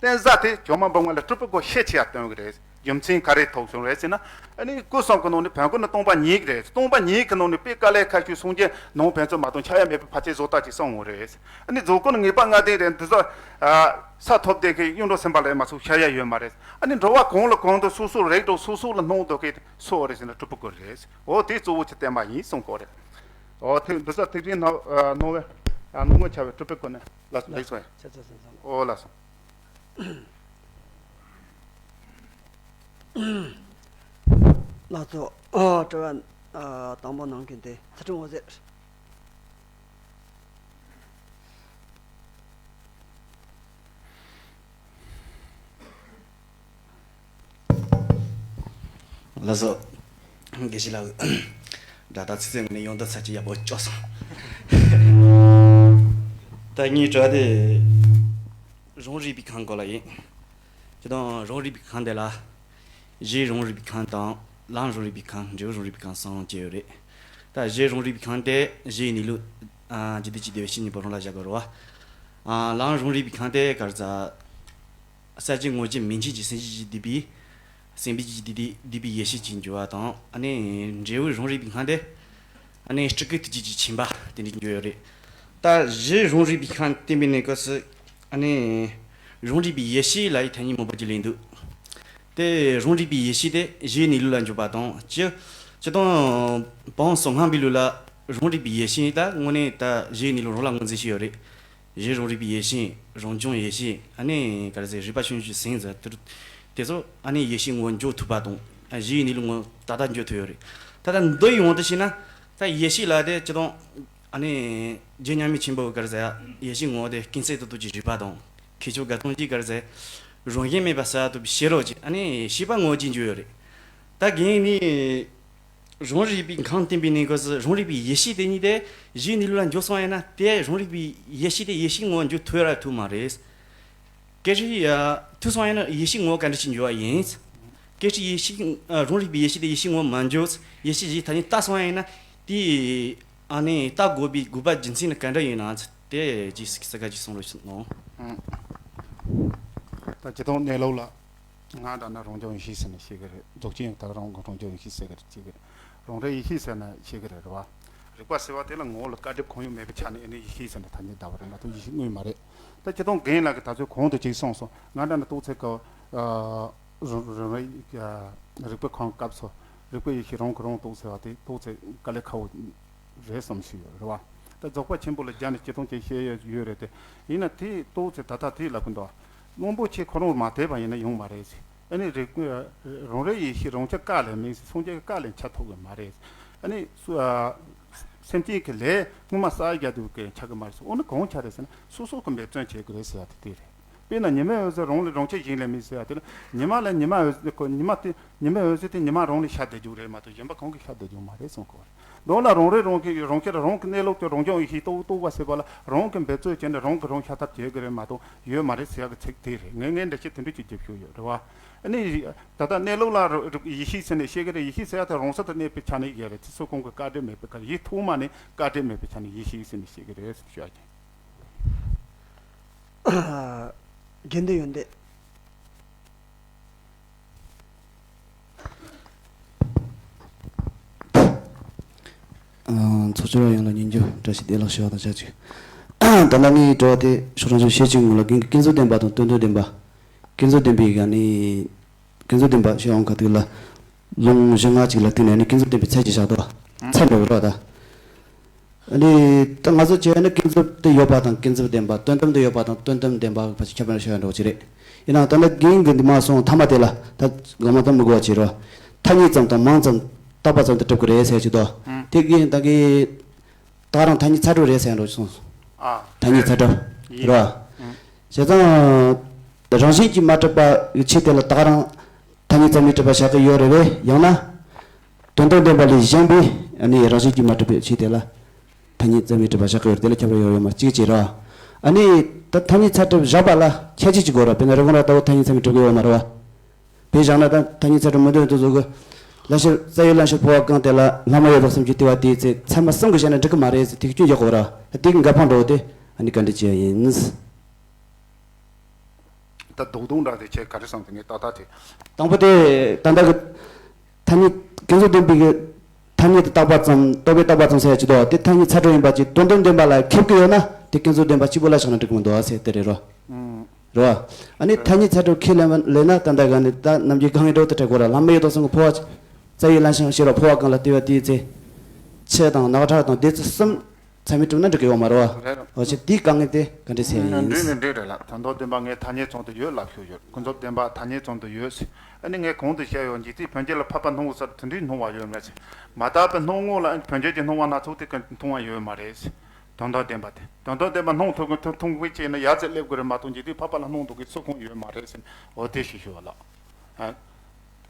གཏན་ས་དེ་ཇོ་མོ་འབུམ་ལྔ་ལས་སྤྲུལ་པའི་སྐུ་ཤས་ཆེ་ཡ་སྟོན་གྱི་རེད། རྒྱུ་མཚན་ག་རེ་ཐོགས་བྱུང་རེད་ཟེར་ན། ཨ་ནི་སྐུ་གསུམ་གྱི་ནང་ནས་བོན་སྐུ་ནི་སྟོང་པ་ཉིད་ཀྱི་རེད། སྟོང་པ་ཉིད་ཀྱི་ནང་ནས་དཔེ་དཀའ་ལས་ཁག་ཤོས་སངས་རྒྱས་ནང་ཕན་ཚུན་མ་གཏོགས་ཆགས་ཡ་མེད་པའི་ཕལ་ཆེར་བཟོ་ལྟ་ཅིག་གསུངས་ཡོད་རེད། ཨ་ནི་རྫོགས་སྐུ་ནི་ངེས་པ་ལྔ་ལྡན་རེད། འདི་ཚོ་ས་ཐོབ་བསྡད་མཁན་གཡུང་དྲུང་སེམས་དཔའ་ལས་མ་གཏོགས་ཤར་ཡ་ཡོད་མ་རེད། ཨ་ནི་འགྲོ་བ་གང་ལ་གང་འདུལ་སོ་སོར་རེག་འགྲོ་སོ་སོ་ལ་སྣང་འདུག་མཁན་སུ་རེད་ཟེར་ན་སྤྲུལ་པའི་སྐུ་རེད། འོ་དེ་གཙོ་བོ་ཆེ་བསྟན་པ་ཡིན་གསུང་གི་ཡོད་རེད། འོ་དེ་འདི་ཚོ་ཐེག་ཆེན་སྣང་བའི་སྣང་ངོར་འཆར་བའི་སྤྲུལ་པའི་སྐུ་ནི་ལ་ལེགས་སོ། འོ་ལགས་སོ། ལགས་སོ། ཨ། དྲི་བ་ཨ་དང་པོ་གནང་མཁན་དེ་ཚུལ་ཁྲིམས་འོད་ཟེར། ལགས་སོ། དགེ་བཤེས་ལགས། དགྲ་ལྟ་ཚིག་ཚིག་ངོས་ནས་ཡོང་འདི་ཚར་གྱི་ཡག་པོ་སྐྱོ་སོང་། ད་ངའི་དྲི་བ་དེ། རང་རིག་པའི་ཁམས་སྐོར་ལ་ཡིན། ཅི་དང་རང་རིག་པའི་ཁམས་དེ་ལ། གཞི་རང་རིག་པའི་ཁམས་དང་། ལམ་རང་རིག་པའི་ཁམས། འབྲས་བུ་རང་རིག་པའི་ཁམས་གསུམ་སྐྱེ་ཡོད་རེད། ད་གཞི་རང་རིག་པའི་ཁམས་དེ་གཞིའི་གནས་ལུགས། ཨ། རྒྱུ་དུས་ཀྱི་བདེ་བའི་ཤེས་གཉིས་པོ་རང་ལ་བཞག་དགོས་རེད་བ། ཨ། ལམ་རང་རིག་པའི་ཁམས་དེ་ག་རེ་ཟ། གསལ་བྱེད་ངོ་བོ་ཉིད་མིང་ཅན་གྱི་སེམས་བསྐྱེད་ཀྱིས་བསྡུས་པའི། སེམས་བསྐྱེད་ཀྱིས་བསྡུས་བསྡུས་པའི་ཡེ་ཤེས་ཀྱི་འགྱུར་བ་དང་། ཨ་ནི་འབྲས་བུ་རང་རིག་པའི་ཁམས་དེ། ཨ་ནི་སྤྲུལ་སྐུའི་ཐུགས་རྗེ་ཀྱི་མཁྱེན་པ་དེ་འདྲའི་འགྱུར་ཡོད་རེད། ད་གཞི་རང་རིག་པའི་ཁམས་བསྟན་པའི་གནས་སྐབས་སུ། ཨ་ནི་རང་རིག་པའི་ཡེ་ཤེས་ལབ་ཡས་ཐ་སྙད་མང་པོ་ཅིག་ལེན་འདུག་དེ་རང་རིག་པའི་ཡེ་ཤེས་དེ་གཞིའི་གནས་ལུགས་ལ་འཇོག་པ་དང་། སྤྱིར་སྤྱིར་བཏང་བོན་གསུམ་སྔགས་པའི་ལུགས་ལ་རང་རིག་པའི་ཡེ་ཤེས་ད་དངོས་གནས་ད་གཞིའི་གནས་ལུགས་རང་ལ་ངོས་འཛིན་བྱས་ཡོད་རེད། གཞི་རང་རིག་པའི་ཡེ་ཤེས། རང་བྱུང་ཡེ་ཤེས། ཨ་ནི་ག་རེ་ཟེར། རིག་པ་ཆུང་ཆུང་ཟིན་ཟེར་དེ་དེ་ཚོ་ཨ་ནི་ཡེ་ཤེས་ངོ་བོ་འཇོག་ཐུབ་པ་དང་། གཞིའི་གནས་ལུགས་ངོ་བོ་ཏག་ཏག་འཇོག་ཐུབ་ཡོད་རེད། ད་ལྟ་མདོ་ཡི་དབང་དུ་བྱས་ན། ད་ཡེ་ཤེས་ལ་དེ་སྤྱིར་བཏང་། ཨ་ནི་རྗེ་མཉམ་མེད་ཆེན་པོ་ག་རེ་ཟེར་ཡ། ཡེ་ཤེས་ངོ་བོ་དེ་ཀུན་གསལ་རྡོ་རྗེ་གི་རིག་པ་དང་། མཁས་མཆོག་དགའ་སྟོན་གྱིས་ག་རེ་ཟེར། རང་བཞིན་མེད་པར་གསལ་བ་རྟོགས་པའི་ཤེས་རབ་ཀྱིས། ཨ་ནི་ཤེས་པ་ངོ་བོ་གཅིག་འཇོག་ཡོད་རེད། ད་རྒན་ནི། རང་རིག་པའི་ཁམས་བསྟན་པའི་གནས་སྐབས་སུ་རང་རིག་པའི་ཡེ་ཤེས་དེ་ཉིད་དེ་གཞིའི་གནས་ལུགས་ལ་འཇོག་སོང་ཡིན་ན། དེ་རང་རིག་པའི་ཡེ་ཤེས་དེ་ཡེ་ཤེས་ངོ་བོ་འཇོག་ཐུབ་ར་ཐུབ་མ་རེད། སྐད་ཆ་ཡ། ཐུབ་སོང་ཡིན་ན་ཡེ་ཤེས་ངོ་བོ་ག་འདྲ་ཞིག་འཇོག་པ་ཡིན། སྐད་ཆ་ཡེ་ཤེས། ཨ། རང་རིག་པའི་ཡེ་ཤེས་དེ་ཡེ་ཤེས་ངོ་བོ་མ་འཇོག་ཡེ་ཤེས་གཞི་ཐ་སྙད་བཏགས་སོང་ཡིན་ན། དེ། ཨ་ནི་བཏགས་དགོས་པའི་དགོས་པ་རྒྱུ་མཚན་ནི་ག་འདྲ་ཡིན་ན། དེ་ཅིག་གསལ་ཁ་ཅིག་གསུང་རོགས་གནང་། ཨང་། ད་སྤྱིར་བཏང་གནས་ལུགས་ལ། ང་འདྲ་ན་རང་བྱུང་ཡེ་ཤེས་ཟེར་ནས་བཤད་ཀྱི་རེད། རྫོགས་ཆེན་ཡང་དག་རང་གི་རང་བྱུང་ཡེ་ཤེས་ཟེར་གྱི་རེད། བྱེད་ཀྱི་རེད། རང་རིག་ཡེ་ཤེས་ཟེར་ནས་བཤད་ཀྱི་རེད། རེད་བ། རིག་པ་ཟེར་བ་དེ་ལ་ངོ་བོ་ལ་བཀའ་སྒྲུབ་གང་ཡང་མེད་པའི་ཆ་ནས། ཨ་ནི་ཡེ་ཤེས་ཟེར་ནས་ཐ་སྙད་བཏགས་པ་རེད་མ་གཏོགས་ཡེ་ཤེས་དངོས་མ་རེད། ད་སྤྱིར་བཏང་རྒན་ལགས་ཀྱིས་ད་ཚོད་གོང་དུ་ཅིག་གསུངས་སོང་། ང་འདྲ་ན་རྟོགས་ཚད་ཀྱི། ཨ། རང་རང་རིག་རིག་པའི་ཁམས་སྐབས་སུ་རིག་པའི་ཡེ་ཤེས་རང་གིས་རང་རྟོགས་ཟེར་བ་དེ་རྟོགས་ཚད་དཀའ་ལས་ཁག་པོ་རེད་བསམ་ཞིག་ཡོད་རེད་བ། ད་རྫོགས་པ་ཆེན་པོ་ལ་སྦྱར་ནས་སྤྱིར་བཏང་ཅིག་བཤད་ཡ་ཡོད་རེད་དེ། ཡིན་ན་དེ་རྟོགས་ཚད་ད་ལྟ་དེ་ལབ་གི་འདུག། དབང་པོ་ཆོས་ཁོ་རང་མ་དད་པ་ཡིན་ན་ཡོང་མ་རེད་ཟེར། ཨ་ནི་རིག་རང་རིག་ཡེ་ཤེས་རང་རྐྱ་བཀག་ལས་མེད་ཟེར། སངས་རྒྱས་ཀྱི་བཀག་ལས་ཆ་ཐོབ་གི་མ་རེད་ཟེར། ཨ་ནི་སུ། ཨ། སེམས་ཅན་གྱི་ལས་སྔོན་མ་བསགས་རྒྱུ་དེ་གི་ཆགས་གི་མ་རེད་ཟེར། འོ་ན་གང་ཆགས་རེད་ཟེར་ན། སོ་སོ་གི་འབད་བརྩོན་བྱེད་དགོས་རེད་ཟེར་ཡ་དེ་དེ་རེད། དཔེར་ན་ཉི་མའི་འོད་ཟེར་རང་ལས་རང་ཆས་གཞན་ལས་མེད་ཟེར་ཡ་དེ་ལ། ཉི་མ་ལ་ཉི་མ་འོད་ཟེར་ཁོ། ཉི་མ་དེ། ཉི་མའི་འོད་ཟེར་དེ་ཉི་མ་རང་ལས་ཤར་བསྡད་རྒྱུ་རེད་མ་གཏོགས་གཞན་པ་གང་གིས་ཤར་བསྡད་རྒྱུ་མ་རེད་གསུང་གི་རེད། མདོ་ལ་རང་རིག་རང་གི་རང་ཁྱེར་རང་གི་གནས་ལུགས་དེ་རང་བྱུང་ཡེ་ཤེས་རྟོགས་རྟོགས་པ་ཟེར་བ་ལ། རང་གིས་འབད་རྩོལ་བྱས་ནས་རང་གིས་རང་ཤར་ཐབས་བྱེད་དགོས་རེད་མ་གཏོགས་ཡོད་མ་རེད་ཟེར་ཡ་གི་ཚིག་དེ་རེད། ངས་ངས་འགྲེལ་བཤད་དེ་འདྲ་ཅིག་རྒྱབ་ཤོག་ཡོད་རེད་བ། ཨ་ནི་ད་ལྟ་གནས་ལུགས་ལ་རིག་ཡེ་ཤེས་ཟེར་ནས་བཤད་གི་རེད། ཡེ་ཤེས་ཟེར་ཡ་དེ་རང་སོ་དང་གནས་པའི་ཆ་ནས་ཡོད་རེད། དེ་ཚོ་གང་གི་བཀའ་དྲིན་མེད་པའི་ཁར། ཡིད་ཐོག་མ་ནས་བཀའ་དྲིན་མེད་པའི་ཆ་ནས་ཡེ་ཤེས་ཟེར་ནས་བཤད་གི་རེད་ཟེར་ཞུ་ཡ་ཅིག། དགེ་འདུན་ཡོན་ཏན། ཚོགས་བཅར་བ་ཡོངས་ལ་སྙན་རྒྱུན་བཀྲ་ཤིས་བདེ་ལེགས་ཞུ་བ་དང་ཆབས་ཅིག། ད་ལྟ་ངའི་དྲི་བ་དེ་ཕྱོགས་རང་ཚོས་བཤད་ཀྱི་ངོ་ལ་རྒན་གྱིས་ཀུན་རྫོབ་བདེན་པ་དང་དོན་དམ་བདེན་པ། ཀུན་རྫོབ་བདེན་པའི་ག་ནི། ཀུན་རྫོབ་བདེན་པ་ཞེས་འོང་ཁ་ཐུག་ལ། ལུང་བཞི་ལྔ་ཅིག་ལ་བརྟེན་ནས་ནི་ཀུན་རྫོབ་བདེན་པའི་ཚད་ཅིག་བཞག་འདུག། ཚད་འགྲོ་གི་རེད་བ་ད། ཨ་ནི་ད་ང་ཚོ་བྱས་ན་ཀུན་རྫོབ་དེ་ཡོད་པ་དང་ཀུན་རྫོབ་བདེན་པ། དོན་དམ་དེ་ཡོད་པ་དང་དོན་དམ་བདེན་པ་བར་གྱི་ཁྱད་པར་ཤོད་ཡ་འགྲོ་གི་རེད། ཡིན་ནའང་ད་ནི་རྒན་གྱིས་འདི་མ་གསུངས་མཐའ་མ་དེ་ལ་ད་དགོངས་པ་གཏོང་མི་དགོས་པ་བྱས་རོགས། ཐ་སྙད་ཙམ་དང་མིང་ཙམ་བཏགས་པ་ཙམ་དུ་གྲུབ་ཀྱི་རེད་ཟེར་གྱི་འདུག། དེ་རྒན་ད་གི་ད་རང་ཐ་སྙད་ཚད་གྲུབ་རེད་ཟེར་ཡ་འགྲོ་གི་སོང་། ཨ། ཐ་སྙད་ཚད་གྲུབ་ཡིན། རེད་བ། བྱས་ཙང་རང་བཞིན་གྱིས་མ་གྲུབ་པའི་ཆོས་དེ་ལ་ད་རང་ཐ་སྙད་ཙམ་མི་གྲུབ་པ་བཞག་གི་ཡོད་རེད་བས། ཡང་ན། དོན་དམ་བདེན་པ་ལས་གཞན་པའི་ཨ་ནི་རང་བཞིན་གྱིས་མ་གྲུབ་པའི་ཆོས་དེ་ལ་ཐ་སྙད་ཙམ་མི་གྲུབ་པ་བཞག་གི་ཡོད་རེད། དེ་ལ་ཁྱད་པར་ཡོད་ཡོད་མ་གཅིག་བྱས་ར། ཨ་ནི་ད་ཐ་སྙད་ཚད་གྲུབ་བཞག་པ་ལ་ཁྱད་ཆོས་ཅིག་དགོས་ར། དཔེར་ན་རི་བོང་རྭ་ལྟ་བུ་ཐ་སྙད་ཚད་མི་གྲུབ་ཀྱི་ཡོད་མ་རེད་བ། དཔེ་བཞག་ན་ད་ཐ་སྙད་ཚད་གྲུབ་མི་འདོད་དུ་བཟོ་གི། ལ་ཕྱིར་རྩ་བའི་ལམ་ཕྱིར་འཕོ་བ་གང་དེ་ལ་ལྷག་མ་ཡོད་དོ་བསམ་གྱི་ལྟེ་བ་དེའི་ཚེ་ཚད་མ་གསུམ་གྱིས་བཤད་ན་འགྲིག་གི་མ་རེད་ཟེར། དེ་གི་སྐྱོན་རྒྱག་དགོས་ར། དེ་གི་འགལ་ཕང་འགྲོ་དེ་ཨ་ནི་ག་འདྲ་བྱས་ཡིན། ད་རྡོག་རྡོག་འདྲ་དེ་ཁྱེད་ག་རེ་བསམ་དེ་ངས་ཏག་ཏག་དེ། དང་པོ་དེ་ད་ལྟ་གི་ཐ་སྙད་ཀུན་རྫོབ་བདེན་པའི་གི་ཐ་སྙད་དུ་བཏགས་པ་ཙམ། རྟོག་པས་བཏགས་པ་ཙམ་ཟེར་ཡ་ཅིག་འདུག། དེ་ཐ་སྙད་ཚད་གྲུབ་ཡིན་པ་ཅིག་དོན་དམ་བདེན་པ་ལ་ཁེབས་ཀྱི་ཡོད་ན་དེ་ཀུན་རྫོབ་བདེན་པ་གཅིག་པུ་ལ་བཞག་ན་འགྲིག་གི་མི་འདུག་ཨ་ཟེར་དེ་རེད་རོ། རེད་བ། ཨ་ནི་ཐ་སྙད་ཚད་གྲུབ་ཁས་ལེན་པ་ལེན་ན་ད་ལྟ་ག་ནི་ད་རྣམ་འགྱུར་གང་ཡིན་འགྲོ་དེ་འགྲིག་གོ་ར། ལྷག་མ་ཡོད་དོ་བསམ་གི་འཕོ་བ། རྩ་བའི་ལམ་ཕྱིར་འཕོ་བ་གང་ལ་ལྟེ་བ་དེའི་ཚེ། ཆུ་དང་རྣག་ཁྲག་དང་བདུད་རྩི་གསུམ། ཚད་མས་གྲུབ་ན་འགྲིག་གི་ཡོད་མ་རེད་བ། རེད། འོ་ཅེ་དེའི་དཀའ་ངལ་དེ་ག་འདྲ་སེལ་ཡིན། འགྲིག་ནི་འགྲིག་རེད་ལ། དོན་དམ་བདེན་པ་ངས་ཐ་སྙད་ཙམ་དུ་ཡོད་ལབ་ཤོད་ཡོད། ཀུན་རྫོབ་བདེན་པ་ཐ་སྙད་ཙམ་དུ་ཡོད་ཟེར། ཨ་ནི་ངས་གོང་དུ་བཤད་ཡོད། འཇིག་རྟེན་བོད་འགྱུར་ལ་འཕགས་པ་སྣང་བ་ཟེར་དེ་འདྲའི་སྣང་བ་ཡོད་མེད་ཟེར། མ་དག་པའི་སྣང་ངོ་ལ་ཨ་ནི་བོད་འགྱུར་གྱི་སྣང་བ་སྣ་ཚོགས་དེ་ག་མཐོང་བ་ཡོད་མ་རེད་ཟེར། དོན་དམ་བདེན་པ་དེ། དོན་དམ་བདེན་པ་སྣང་ཐུབ་ཀྱི་མཐོང་མཐོང་བའི་ཆེད་ནས་ཡར་ཙམ་སླེབས་དགོས་རེད་མ་གཏོགས་འཇིག་རྟེན་འཕགས་པ་ལ་སྣང་འདུག་གི་ཚུལ་ཁོང་ཡོད་མ་རེད་ཟེར། འོ་དེ་ཞིག་ཞུ་བ་ལགས།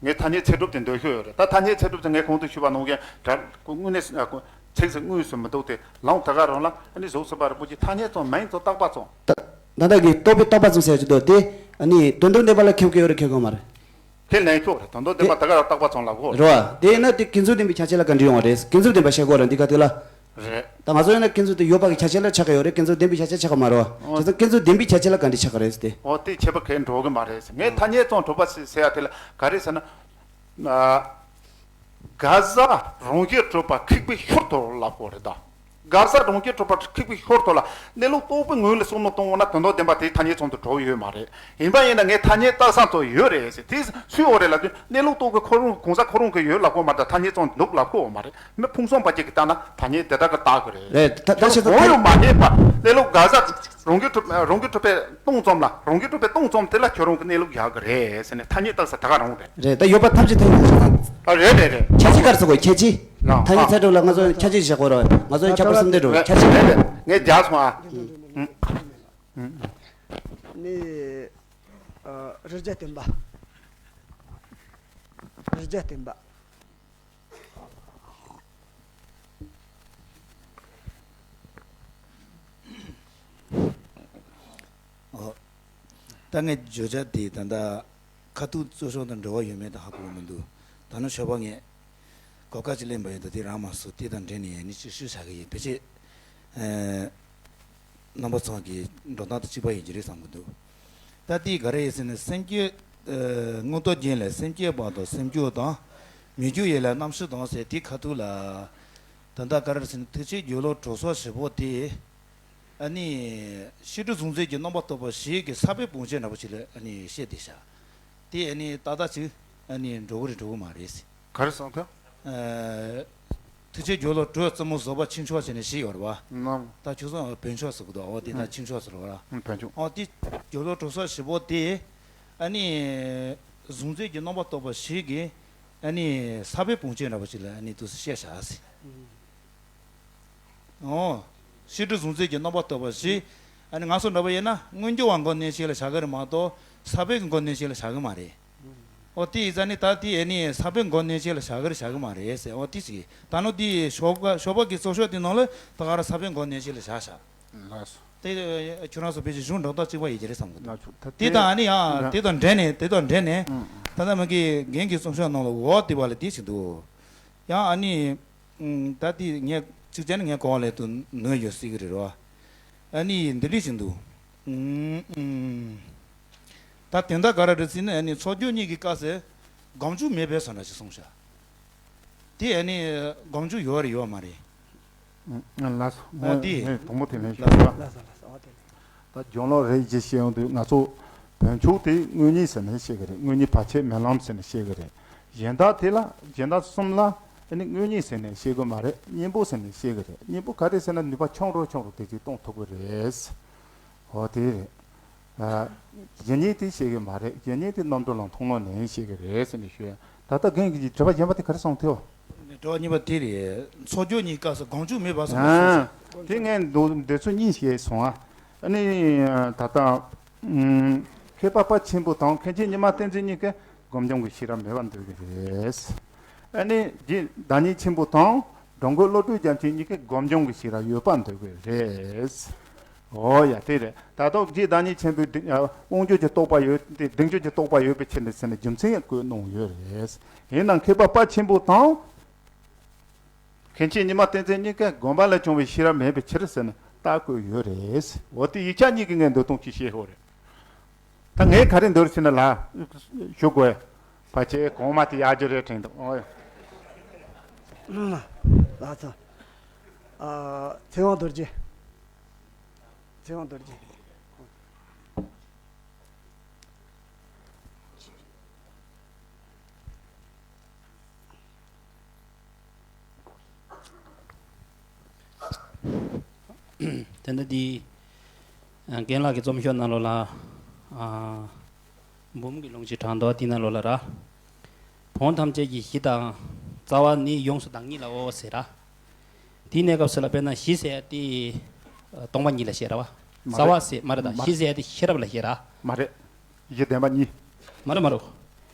ཨ། ངས་ཐ་སྙད་ཚད་གྲུབ་དེ་འདོན་ཤོས་ཡོད་རེད། ད་ཐ་སྙད་ཚད་གྲུབ་དེ་ངས་གོང་དུ་ཞུས་པ་ནང་བཞིན་དྲ་དངོས་གནས་ཚིག་ཟིག་དངོས་སུ་མི་འདུག་སྟེ། ལམ་ད་ག་རང་ལ་ཨ་ནི་གཟུགས་སུ་པར་པོ་ཅིག་ཐ་སྙད་རྩོམ་མིང་རྩོམ་བཏགས་པ་རྩོམ། ད་ད་ལྟ་གི་རྟོག་པས་བཏགས་པ་རྩོམ་ཟེར་གྱི་འདུག་སྟེ། ཨ་ནི་དོན་དམ་བདེན་པ་ལ་ཁེལ་གྱི་ཡོད་རེད་ཁེལ་གྱི་མ་རེད། ཁས་ལེན་ཆོག་རེད། དོན་དམ་བདེན་པ་ད་ག་རང་བཏགས་པ་རྩོམ་ལབ་གོ། རེད་བ། དེ་ཡིན་ན་དེ་ཀུན་རྫོབ་བདེན་པའི་ཁྱད་ཆོས་ལ་ག་འདྲ་ཡོང་བ་རེད། ཀུན་རྫོབ་བདེན་པ་བཤད་དགོས་རེད་འདི་ག་དུས་ལ། རེད། ད་ང་ཚོ་ཡིན་ན་ཀུན་རྫོབ་དེ་ཡོད་པ་གི་ཁྱད་ཆོས་ལ་ཆགས་ཀྱི་ཡོད་རེད། ཀུན་རྫོབ་བདེན་པའི་ཁྱད་ཆོས་ཆགས་ཀྱི་མ་རེད་བ། ཨོ། བྱས་ཙང་ཀུན་རྫོབ་བདེན་པའི་ཁྱད་ཆོས་ལ་ག་འདྲ་ཆགས་ཀྱི་རེད་ཟེར་ཏེ། ཨོ་དེ་ཁྱད་པར་གང་འགྲོ་གི་མ་རེད་ཟེར། ངས་ཐ་སྙད་རྩོམ་གྲུབ་པ་ཟེར་ཡ་དེ་ལ་ག་རེ་ཟེར་ན། ཨ། ག་ས་རང་བཞིན་གྲུབ་པ་ཁེགས་པའི་ཤུལ་དུ་ལབ་དགོས་རེད་ད། ག་ས་རང་བཞིན་གྲུབ་པ་ཁེགས་པའི་ཤུལ་དུ་ལ་གནས་ལུགས་རྟོགས་པའི་ངོས་ལ་བསམ་བློ་གཏོང་བ་ན་དོན་དམ་བདེན་པ་དེ་ཐ་སྙད་རྩོམ་དུ་འགྲོ་ཡོད་མ་རེད། ཡིན་པ་ཡིན་ན་ངས་ཐ་སྙད་བཏགས་ས་དུ་ཡོད་རེད་ཟེར། དེ་སུས་འོ་རེད་ལབ་དུས་གནས་ལུགས་རྟོགས་པའི་ཁོ་རང་གང་ཟག་ཁོ་རང་གིས་ཡོད་ལབ་དགོས་མ་རེད། ཐ་སྙད་རྩོམ་འདུག་ལབ་དགོས་མ་རེད། མི་ཕུང་སོང་པ་ཅིག་གིས་བལྟས་ན་ཐ་སྙད་དེ་འདྲ་གི་བཏགས་གི་རེད། རེད། ད་ད་ཁྱོད་ཤེས་ཚོད་གང་ཡང་མ་རྙེད་པ་གནས་ལུགས་ག་ས་རང་གི་གྲུབ་རང་གི་གྲུབ་པའི་སྟོང་ཙམ་ལ་རང་གི་གྲུབ་པའི་སྟོང་ཙམ་དེ་ལ་ཁྱོད་རང་གི་གནས་ལུགས་བཞག་གི་རེད་ཟེར་ནས་ཐ་སྙད་བཏགས་ས་ད་ག་རང་རེད། རེད། ད་ཡོད་པ་ཐམས་ཅད་ཐ་སྙད་བཏགས་ས། ཨ་རེད་རེད་རེད། ཁྱད་ཆོས་ག་རེ་ཟེར་དགོས་ཁྱད་ཆོས། ལགས། ཐ་སྙད་ཚད་གྲུབ་ལ་ང་ཚོ་ཁྱད་ཆོས་བཞག་དགོས་རེད། ང་ཚོ་ཁྱད་པར་གསུམ་ལྡན་འགྲོ་ཁྱད་ཆོས། རེད་རེད། ངས་རྒྱག་སོང་ཨ། ནི། ཨ། རི་རྒྱལ་བསྟན་པ། རི་རྒྱལ་བསྟན་པ། ཨོ། ད་ངས་བརྗོད་བྱ་དེ་ད་ལྟ་ཁ་ཐུག་རྩོད་ཤོག་དང་འབྲེལ་བ་ཡོད་མེད་དང་ཧ་གོ་གི་མི་འདུག་ད་ནི་ཞོགས་པ་ངས་གོ་སྐབས་ཅིག་ལེན་པ་ཡིན་དུས་དེ་རང་མ་སུ་དེ་དང་འབྲེལ་ནས་ཡིན་ནི་ཅིག་ཞུ་བྱ་གི་ཡིན། ཕལ་ཆེར་ཨེ་རྣམ་པ་ཚང་གི་འགྲོ་སྟངས་དང་གཅིག་པ་ཡིན་གྱི་རེད་བསམ་གྱི་འདུག་ད་དེ་ག་རེ་ཡིན་ཟེར་ན་སེམས་བསྐྱེད། ཨེ་མངོན་རྟོགས་རྒྱན་ལས་སེམས་བསྐྱེད་པ་དང་སེམས་བསྐྱེད་དང་མི་བསྐྱེད་ཡུལ་ལ་རྣམ་ཤེས་དང་ཟེར་དེ་ཁ་ཐུག་ལ། ད་ལྟ་ག་རེ་ཟེར་ན་ཐུགས་རྗེ་སྦྱོར་ཀློག་གྲོལ་སོགས་བཞི་པོ་དེ། ཨ་ནི། ཤེས་སྒྲིབ་གཟུང་འཛིན་གྱི་རྣམ་པར་རྟོག་པ་བཞི་གི་ས་བོན་བུང་ཆེན་འདྲ་པོ་ཅིག་ལ་ཨ་ནི་བཤད་དེ་བཞག་དེ་ཨ་ནི་ཏག་ཏག་ཅིག་ཨ་ནི་འགྲོ་གི་རེད་འགྲོ་གི་མ་རེད་ཟེར། ག་རེ་གསུངས་ཐལ། ཨ། ཐུགས་རྗེ་སྦྱོར་ཀློག་གྲོལ་རྩེ་མོ་བཟོད་པ་ཆོས་མཆོག་ཟེར་ནས་བཞི་ཡོད་རེད་བ། ནམ། ད་ཁྱོད་ཚོ་བོན་མཆོག་ཟེར་གི་འདུག་འོ་དེ་ད་ཨང་། ཆོས་མཆོག་ཟེར་བ་ར། ཨང་། བོན་མཆོག་འོ་དེ་སྦྱོར་ཀློག་གྲོལ་སོགས་བཞི་པོ་དེ། ཨ་ནི། གཟུང་འཛིན་གྱི་རྣམ་པར་རྟོག་པ་བཞི་གི། ཨ་ནི། ས་བོན་བུང་ཆེན་འདྲ་པོ་ཅིག་ལ་ཨ་ནི་དུས་སུ་བཤད་བཞག་ཟེར། ཨོ། ཤེས་སྒྲིབ་གཟུང་འཛིན་གྱི་རྣམ་པར་རྟོག་པ་བཞི། ཨ་ནི་ང་ཚོ་འདྲ་པོ་ཡིན་ན་མངོན་གྱུར་བ་མགོ་ནས་ཤེས་ལ་བཞག་གི་རེད་མ་གཏོགས་ས་བོན་གྱི་མགོ་ནས་ཤེས་ལ་བཞག་གི་མ་རེད། ཨོ་དེ་ཡིན་ཙང་ནི་ད་དེ་ཨ་ནི་ས་བོན་མགོ་ནས་ཤེས་ལ་བཞག་གི་རེད་བཞག་གི་མ་རེད་ཟེར། ཨོ་དེ་ཟེར་གི་ད་ནོ་དེ་ཞོགས་པ་ཞོགས་པ་གི་རྩོད་ཤོག་དེ་ནང་ལ་ད་ག་ར་ས་བོན་མགོ་ནས་ཤེས་ལ་བཞག་བཞག་ལགས་སོ། དེ་ཁྱོད་རང་ཚོ་ཕལ་ཆེར་གཞུང་འགྲོ་སྟངས་གཅིག་པ་ཡིན་གྱི་རེད་བསམ་གི་འདུག་ལགས་སོ། ད་དེ་དང་ཨ་ནི་ཡང་ཡ། དེ་དང་འབྲེལ་ནས་དེ་དང་འབྲེལ་ནས། ཨང་། ད་ལྟ་མ་གི་རྒན་གྱི་རྩོམ་ཤོག་ནང་ལ་འོ་དེ་བ་ལ་དེ་ཞིག་འདུག་ཡང་ཨ་ནི། ཨུམ། ད་དེ་ངས་གཅིག་བྱས་ན་ངས་གོ་བ་ལས་དུ་ནོར་ཡོད་སྲིད་གི་རེད་རོ། ཨ་ནི་འདི་འདྲ་ཞིག་འདུག་ཨུམ། ཨུམ། ད་དེ་འདྲ་ག་རེ་རེད་ཟེར་ན་ཨ་ནི་ཚོགས་རྒྱུ་གཉིས་ཀྱི་སྐབས་སུ་སྒོམ་རྒྱུ་མེད་པའི་བཟོ་འདྲ་ཞིག་གསུངས་ཤག་དེ་ཨ་ནི་སྒོམ་རྒྱུ་ཡོད་རེད་ཡོད་མ་རེད། ཨུམ། ལགས་སོ། ཨོ་དེ། ངས་དང་པོ་དེ་ལན་ཞུ་ལགས་སོ། ལགས་སོ། ལགས་སོ། ཨོ་དེ། ད་སྦྱོར་ཀློག་རེ་བཞི་བཤད་ཡོང་དུས་ང་ཚོ་བོན་ཆོས་དེ་དངོས་གཉེན་ཟེར་ནས་བཤད་གི་རེད། དངོས་གཉེན་བར་ཆད་མེད་ལམ་ཟེར་ནས་བཤད་གི་རེད། གཞན་དག་དེ་ལ་གཞན་དག་གསུམ་ལ་ཨ་ནི་དངོས་གཉེན་ཟེར་ནས་བཤད་གི་མ་རེད། གཉེན་པོ་ཟེར་ནས་བཤད་གི་རེད། གཉེན་པོ་ག་རེ་ཟེར་ན་ནུས་པ་ཆུང་རུ་ཆུང་རུ་དེ་ཅིག་གཏོང་ཐུབ་གི་རེད། འོ་དེ་རེད། ཨ། གཞན་གཉིས་དེ་བཤད་གི་མ་རེད། གཞན་གཉིས་དེ་རྣམ་གྲོལ་ལམ་ཐུན་མོང་ནས་བཤད་གི་རེད་ཟེར་ནས་ཞུ་ཡ། ད་ལྟ་རྒན་གྱིས་དྲི་བ་གཞན་པ་དེ་ག་རེ་གསུངས་ཐལ། དྲི་བ་གཉིས་པ་དེ་རེད། ཚོགས་རྒྱུ་གཉིས་སྐབས་སུ་སྒོམ་རྒྱུ་མེད་པ་གསུངས་སོང་ཟེར། དེ་ངས་འདོད་འདོད་ཚུལ་གཉིས་བཤད་སོང་ཨ། ཨ་ནི་ད་ལྟ་ཨུམ། མཁས་པ་དཔལ་ཆེན་པོ་དང་མཁན་ཆེན་ཉི་མ་བསྟན་འཛིན་གཉིས་ཀས་སྒོམ་སྦྱང་གི་ཤེས་རབ་མེད་པར་འདོད་ཀྱི་རེད། ཨ་ནི་རྗེ་བདག་ཉིད་ཆེན་པོ་དང་འགྲོ་མགོན་བློ་གྲོས་རྒྱ་མཚོ་གཉིས་ཀས་སྒོམ་སྦྱང་གི་ཤེས་རབ་ཡོད་པར་འདོད་ཀྱི་རེད། འོ་ཡ་དེ་རེད། ད་ལྟ་རྗེ་བདག་ཉིད་ཆེན་པོས་དབང་སྒྱུར་གྱི་རྟོགས་པ་ཡོད་དེ་གདེང་སྒྱུར་གྱི་རྟོགས་པ་ཡོད་པའི་ཕྱིར་ནི་ཟེར་ནས་རྒྱུ་མཚན་ཡང་བཀོད་གནང་ཡོད་རེད། ཡིན་ནའང་མཁས་པ་དཔལ་ཆེན་པོ་དང་། མཁན་ཆེན་ཉི་མ་བསྟན་འཛིན་གཉིས་ཀས་སྒོམ་པ་ལས་བྱུང་བའི་ཤེས་རབ་མེད་པའི་ཕྱིར་ཟེར་ནས་རྟགས་བཀོད་ཡོད་རེད། འོ་དེ་ཡིག་ཆ་གཉིས་ཀྱི་ངས་འདོད་སྟངས་ཅིག་བཤད་ཤོག་རེད། ད་ངས་ག་རེ་འདོད་ཟེར་ན་ལ། ཞུ་དགོས། ཕལ་ཆེར་གོང་མ་དེ་ཡག་རྒྱུ་རེད་དྲན་འདུག་ཨོ། ལགས་སོ། ཨ། ཚེ་དབང་རྡོ་རྗེ། ཚེ་དབང་རྡོ་རྗེ། དེ་འདྲ་འདི། རྒན་ལགས་ཀྱི་རྩོམ་ཤོག་ནང་ལོགས་ལ། ཨ། འབུམ་གྱི་ལུང་གཅིག་དྲངས་འདུག་དེ་ནང་ལོགས་ལ་ར། བོན་ཐམས་ཅད་ཀྱི་གཞི་དང་། རྩ་བ་ནི་ཡོངས་སུ་བདག་ཉིད་ལའོ་ཟེར་ར། དེའི་གནས་སྐབས་སུ་ལ་དཔེར་ན་གཞི་ཟེར་ཡ་དེ། སྟོང་པ་ཉིད་ལ་བཤད་ར་བ། མ་རེད། རྩ་བ་ཟེར་མ་རེད་ད། མ་གཞི་ཟེར་ཡ་དེ་ཤེས་རབ་ལ་བཤད་ར། མ་རེད། གཞི་བདེན་པ་གཉིས། མ་རེད་མ་རེད།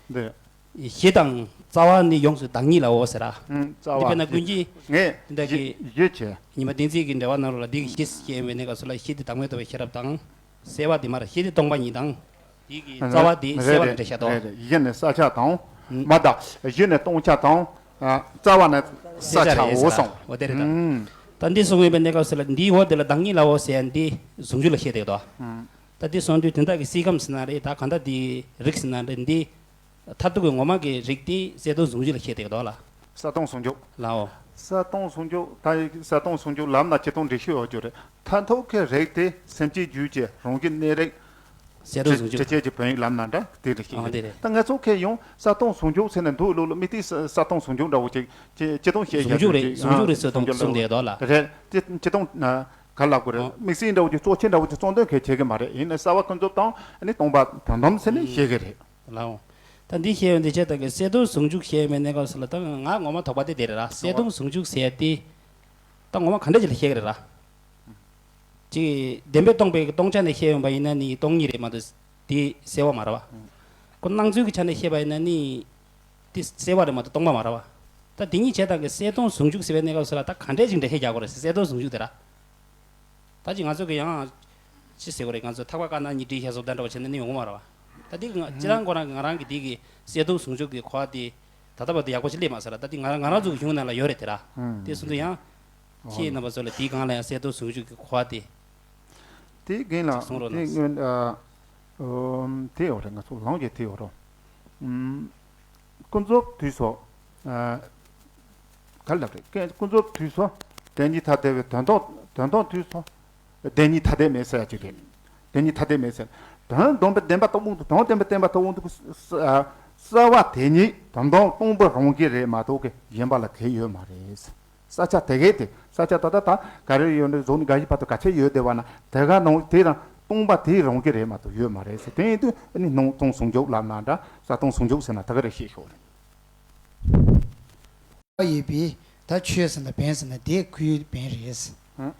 འདི། གཞི་དང་རྩ་བ་ནི་ཡོངས་སུ་བདག་ཉིད་ལའོ་ཟེར་ར། ཨུམ། རྩ་བ། འདི་དཔེར་ན་ཀུན་མཁྱེན། ངས་འདི་འདྲ་གི་གཞི་བྱས། ཉི་མ་བདེན་ཚིག་གི་འགྲེལ་པ་ནང་ལོགས་ལ་འདི་གི་གཞི་ཞེས་པའི་གནས་སྐབས་སུ་ལ་གཞི་དེ་བདག་མེད་རྟོགས་པའི་ཤེས་རབ་དང་། གསལ་བ་དེ་མར་གཞི་དེ་སྟོང་པ་ཉིད་དང་། དེ་གི་རྩ་བ་དེ་གསལ་བ་ལ་འགྲེལ་བཤད་དོ། རེད་རེད། གཞི་ནི་གསལ་བྱ་དང་། མ་དག་གཞི་ནི་སྟོང་བྱ་དང་། ཨ། རྩ་བ་ནི་གསལ་བྱའོ་གསུངས། འོ་དེ་རེད་ད། ཨུམ། ད་འདི་གསུངས་ཡོད་པའི་གནས་སྐབས་སུ་ལ་འདིའི་འོ་དེ་ལ་བདག་ཉིད་ལའོ་ཟེར་ཡ་འདི་ཟུང་འཇུག་ལ་བཤད་དེ་དོ། ཨུམ། ད་འདི་གསུངས་དུས་དོན་དག་གི་སྲིད་ཁམས་ཟེར་ན་རེད། ད་གང་ལྟར་འདི་རིགས་ཟེར་ན་རེད། འདི་མཐར་ཐུག་གི་ངོ་མ་གི་རིགས་དེ་གསལ་སྟོང་ཟུང་འཇུག་ལ་བཤད་དེ་དོ་ལ། གསལ་སྟོང་ཟུང་འཇུག་ལའོ། གསལ་སྟོང་ཟུང་འཇུག་ད་གསལ་སྟོང་ཟུང་འཇུག་ལབ་ན་སྤྱི་སྟོང་འགྲེལ་བཤད་ཡོད་རྒྱུ་རེད། མཐར་ཐུག་གི་རིགས་དེ་སེམས་ཅན་རྒྱུད་ཀྱི་རང་བཞིན་གནས་རིགས། གསལ་སྟོང་ཟུང་འཇུག་དྲི་བཅས་ཀྱི་བོན་ཡིག་ལབ་ན་འདྲ་དེ་རེད་ཤེས། ཨ། དེ་རེད། ད་ང་ཚོ་གས་ཡང་གསལ་སྟོང་ཟུང་འཇུག་ཟེར་ནས་འདུག་ལོ་ལོ་མི་དེ་གསལ་སྟོང་ཟུང་འཇུག་འདྲ་བོ་ཅིག་ཅི་ཅི་སྟོང་བཤད་ཟུང་འཇུག་རེད། ཟུང་འཇུག་རེད། གསལ་སྟོང་གསུངས་བསྡད་དོ་ལ། རེད། དེ་ཅི་སྟོང་ན་ག་ལབ་དགོས་རེད། ཨོ། དམིགས་བསལ་འདྲ་བོ་ཅིག་གཙོ་ཆེ་འདྲ་བོ་ཅིག་གཙོ་འདོན་གལ་ཆེ་གི་མ་རེད། ཡིན་ནའི་གསལ་བ་ཀུན་རྫོབ་དང་ཨ་ནི་སྟོང་པ་དོན་དམ་ཟེར་ནས་བཤད་གི་རེད། ལའོ། ད་འདི་བཤད་ཡོང་དུས་ཆེ་ད་གི་གསལ་སྟོང་ཟུང་འཇུག་བཤད་ཡོང་མེད་གནས་སྐབས་སུ་ལ་ད་ང་ངོ་མ་དོགས་པ་དེ་དེ་རེད་ར། གསལ་སྟོང་ཟུང་འཇུག་ཟེར་ཏེ་ད་ངོ་མ་ག་འདྲ་ཅིག་ལ་བཤད་གི་རེད་ར། ཅིག་བདེན་པས་སྟོང་པའི་སྟོང་ཆ་ནས་བཤད་ཡོང་པ་ཡིན་ན་ནི་སྟོང་ཉིད་རེད་མ་གཏོགས་དེ་གསལ་བ་མ་རེད་བ། ཁོ་སྣང་ཚུལ་གྱི་ཆ་ནས་བཤད་པ་ཡིན་ན་ནི་དེ་གསལ་བ་རེད་མ་གཏོགས་སྟོང་པ་མ་རེད་བ། ད་དེ་གཉིས་བྱས་ད་གི་གསལ་སྟོང་ཟུང་འཇུག་ཟེར་བའི་གནས་སྐབས་སུ་ལ་ད་ག་འདྲས་ཅིག་འགྲེལ་བཤད་རྒྱག་དགོས་རེད་ཟེར། གསལ་སྟོང་ཟུང་འཇུག་དེ་ར། ད་ཅིག་ང་ཚོ་གི་ཡང་ཅི་ཟེར་དགོས་རེད། ང་ཚོ་ཐག་པ་བཀག་ན་གཉིས་བྲིས་བཞག་བཟོ་ལྟ་འདྲ་བ་བྱས་ན་ནི་ཡོང་གི་མ་རེད་བ། ད་དེ་གི་ང་སྤྱིར་བཏང་ཁོ་རང་གི་ང་རང་གི་དེ་གི་གསལ་སྟོང་ཟུང་འཇུག་གི་གོ་བ་དེ་ད་ལྟ་བར་དུ་ཡག་པོ་ཞིག་སླེབས་མ་སོང་ར། ད་དེ་ང་རང་ང་རང་ཚོ་གི་གཞུང་ནང་ལ་ཡོད་རེད་དེ་ར། ཨང་། དེ་སོང་ཙང་ཡང་ཁྱེད་རྣམ་པ་ཚོ་ལ་དེའི་སྒང་ལ་ཡང་གསལ་སྟོང་ཟུང་འཇུག་གི་གོ་བ་དེ། དེའི་རྒན་ལགས། གསུང་རོགས་གནང་། དེ་སྔོན་ཨ། ཨོམ། དེ་ཡོད་རེད། ང་ཚོ་ལོངས་ཀྱི་དེ་ཡོད་རོ། ཨུམ། ཀུན་རྫོབ་དུས་སོ། ཨ། ག་ལབ་རེད། ཀུན་ཀུན་རྫོབ་དུས་སོ། བདེན་གཉིས་ཐ་དད་པའི་དོན་སྟོང་དོན་སྟོང་དུས་སོ། བདེན་གཉིས་ཐ་དད་མེད་ཟེར་ཡ་ཅིག་རེད། བདེན་གཉིས་ཐ་དད་མེད་ཟེར། དོན་སྟོང་པའི་བདེན་པ་རྟོགས་འོང་དུས་དོན་སྟོང་པའི་བདེན་པ་རྟོགས་འོང་དུས་ཀྱི་ས་ཨ། གསལ་བ་དེ་ཉིད་དོན་སྟོང་སྟོང་པ་རང་གི་རེད་མ་གཏོགས་ཀྱི་གཞན་པ་ལ་གལ་ཡོད་མ་རེད། ས་ཆ་དེ་གའི་དེ་ས་ཆ་ད་ལྟ་ད་ག་རེ་ཡོད་ནི་གཟུགས་ནི་འགའ་ཞིག་བར་དུ་ག་ཚད་ཡོད་བསྡད་པ་ན་དེ་ག་ནང་དེ་དང་སྟོང་པ་དེ་རང་གི་རེད་མ་གཏོགས་ཡོད་མ་རེད་ཟེར། དེ་ཡིན་དུས་ཨ་ནི་སྣང་སྟོང་ཟུང་འཇུག་ལབ་ན་འདྲ། གསལ་སྟོང་ཟུང་འཇུག་ཟེར་ན་དེ་ག་རེ་བཤད་ཤོག་རེད། ཡོད་པས་ད་ཆོས་ཟེར་ན་བོན་ཟེར་ན་དེ་ཁོའི་བོན་རེད། ཧུམ།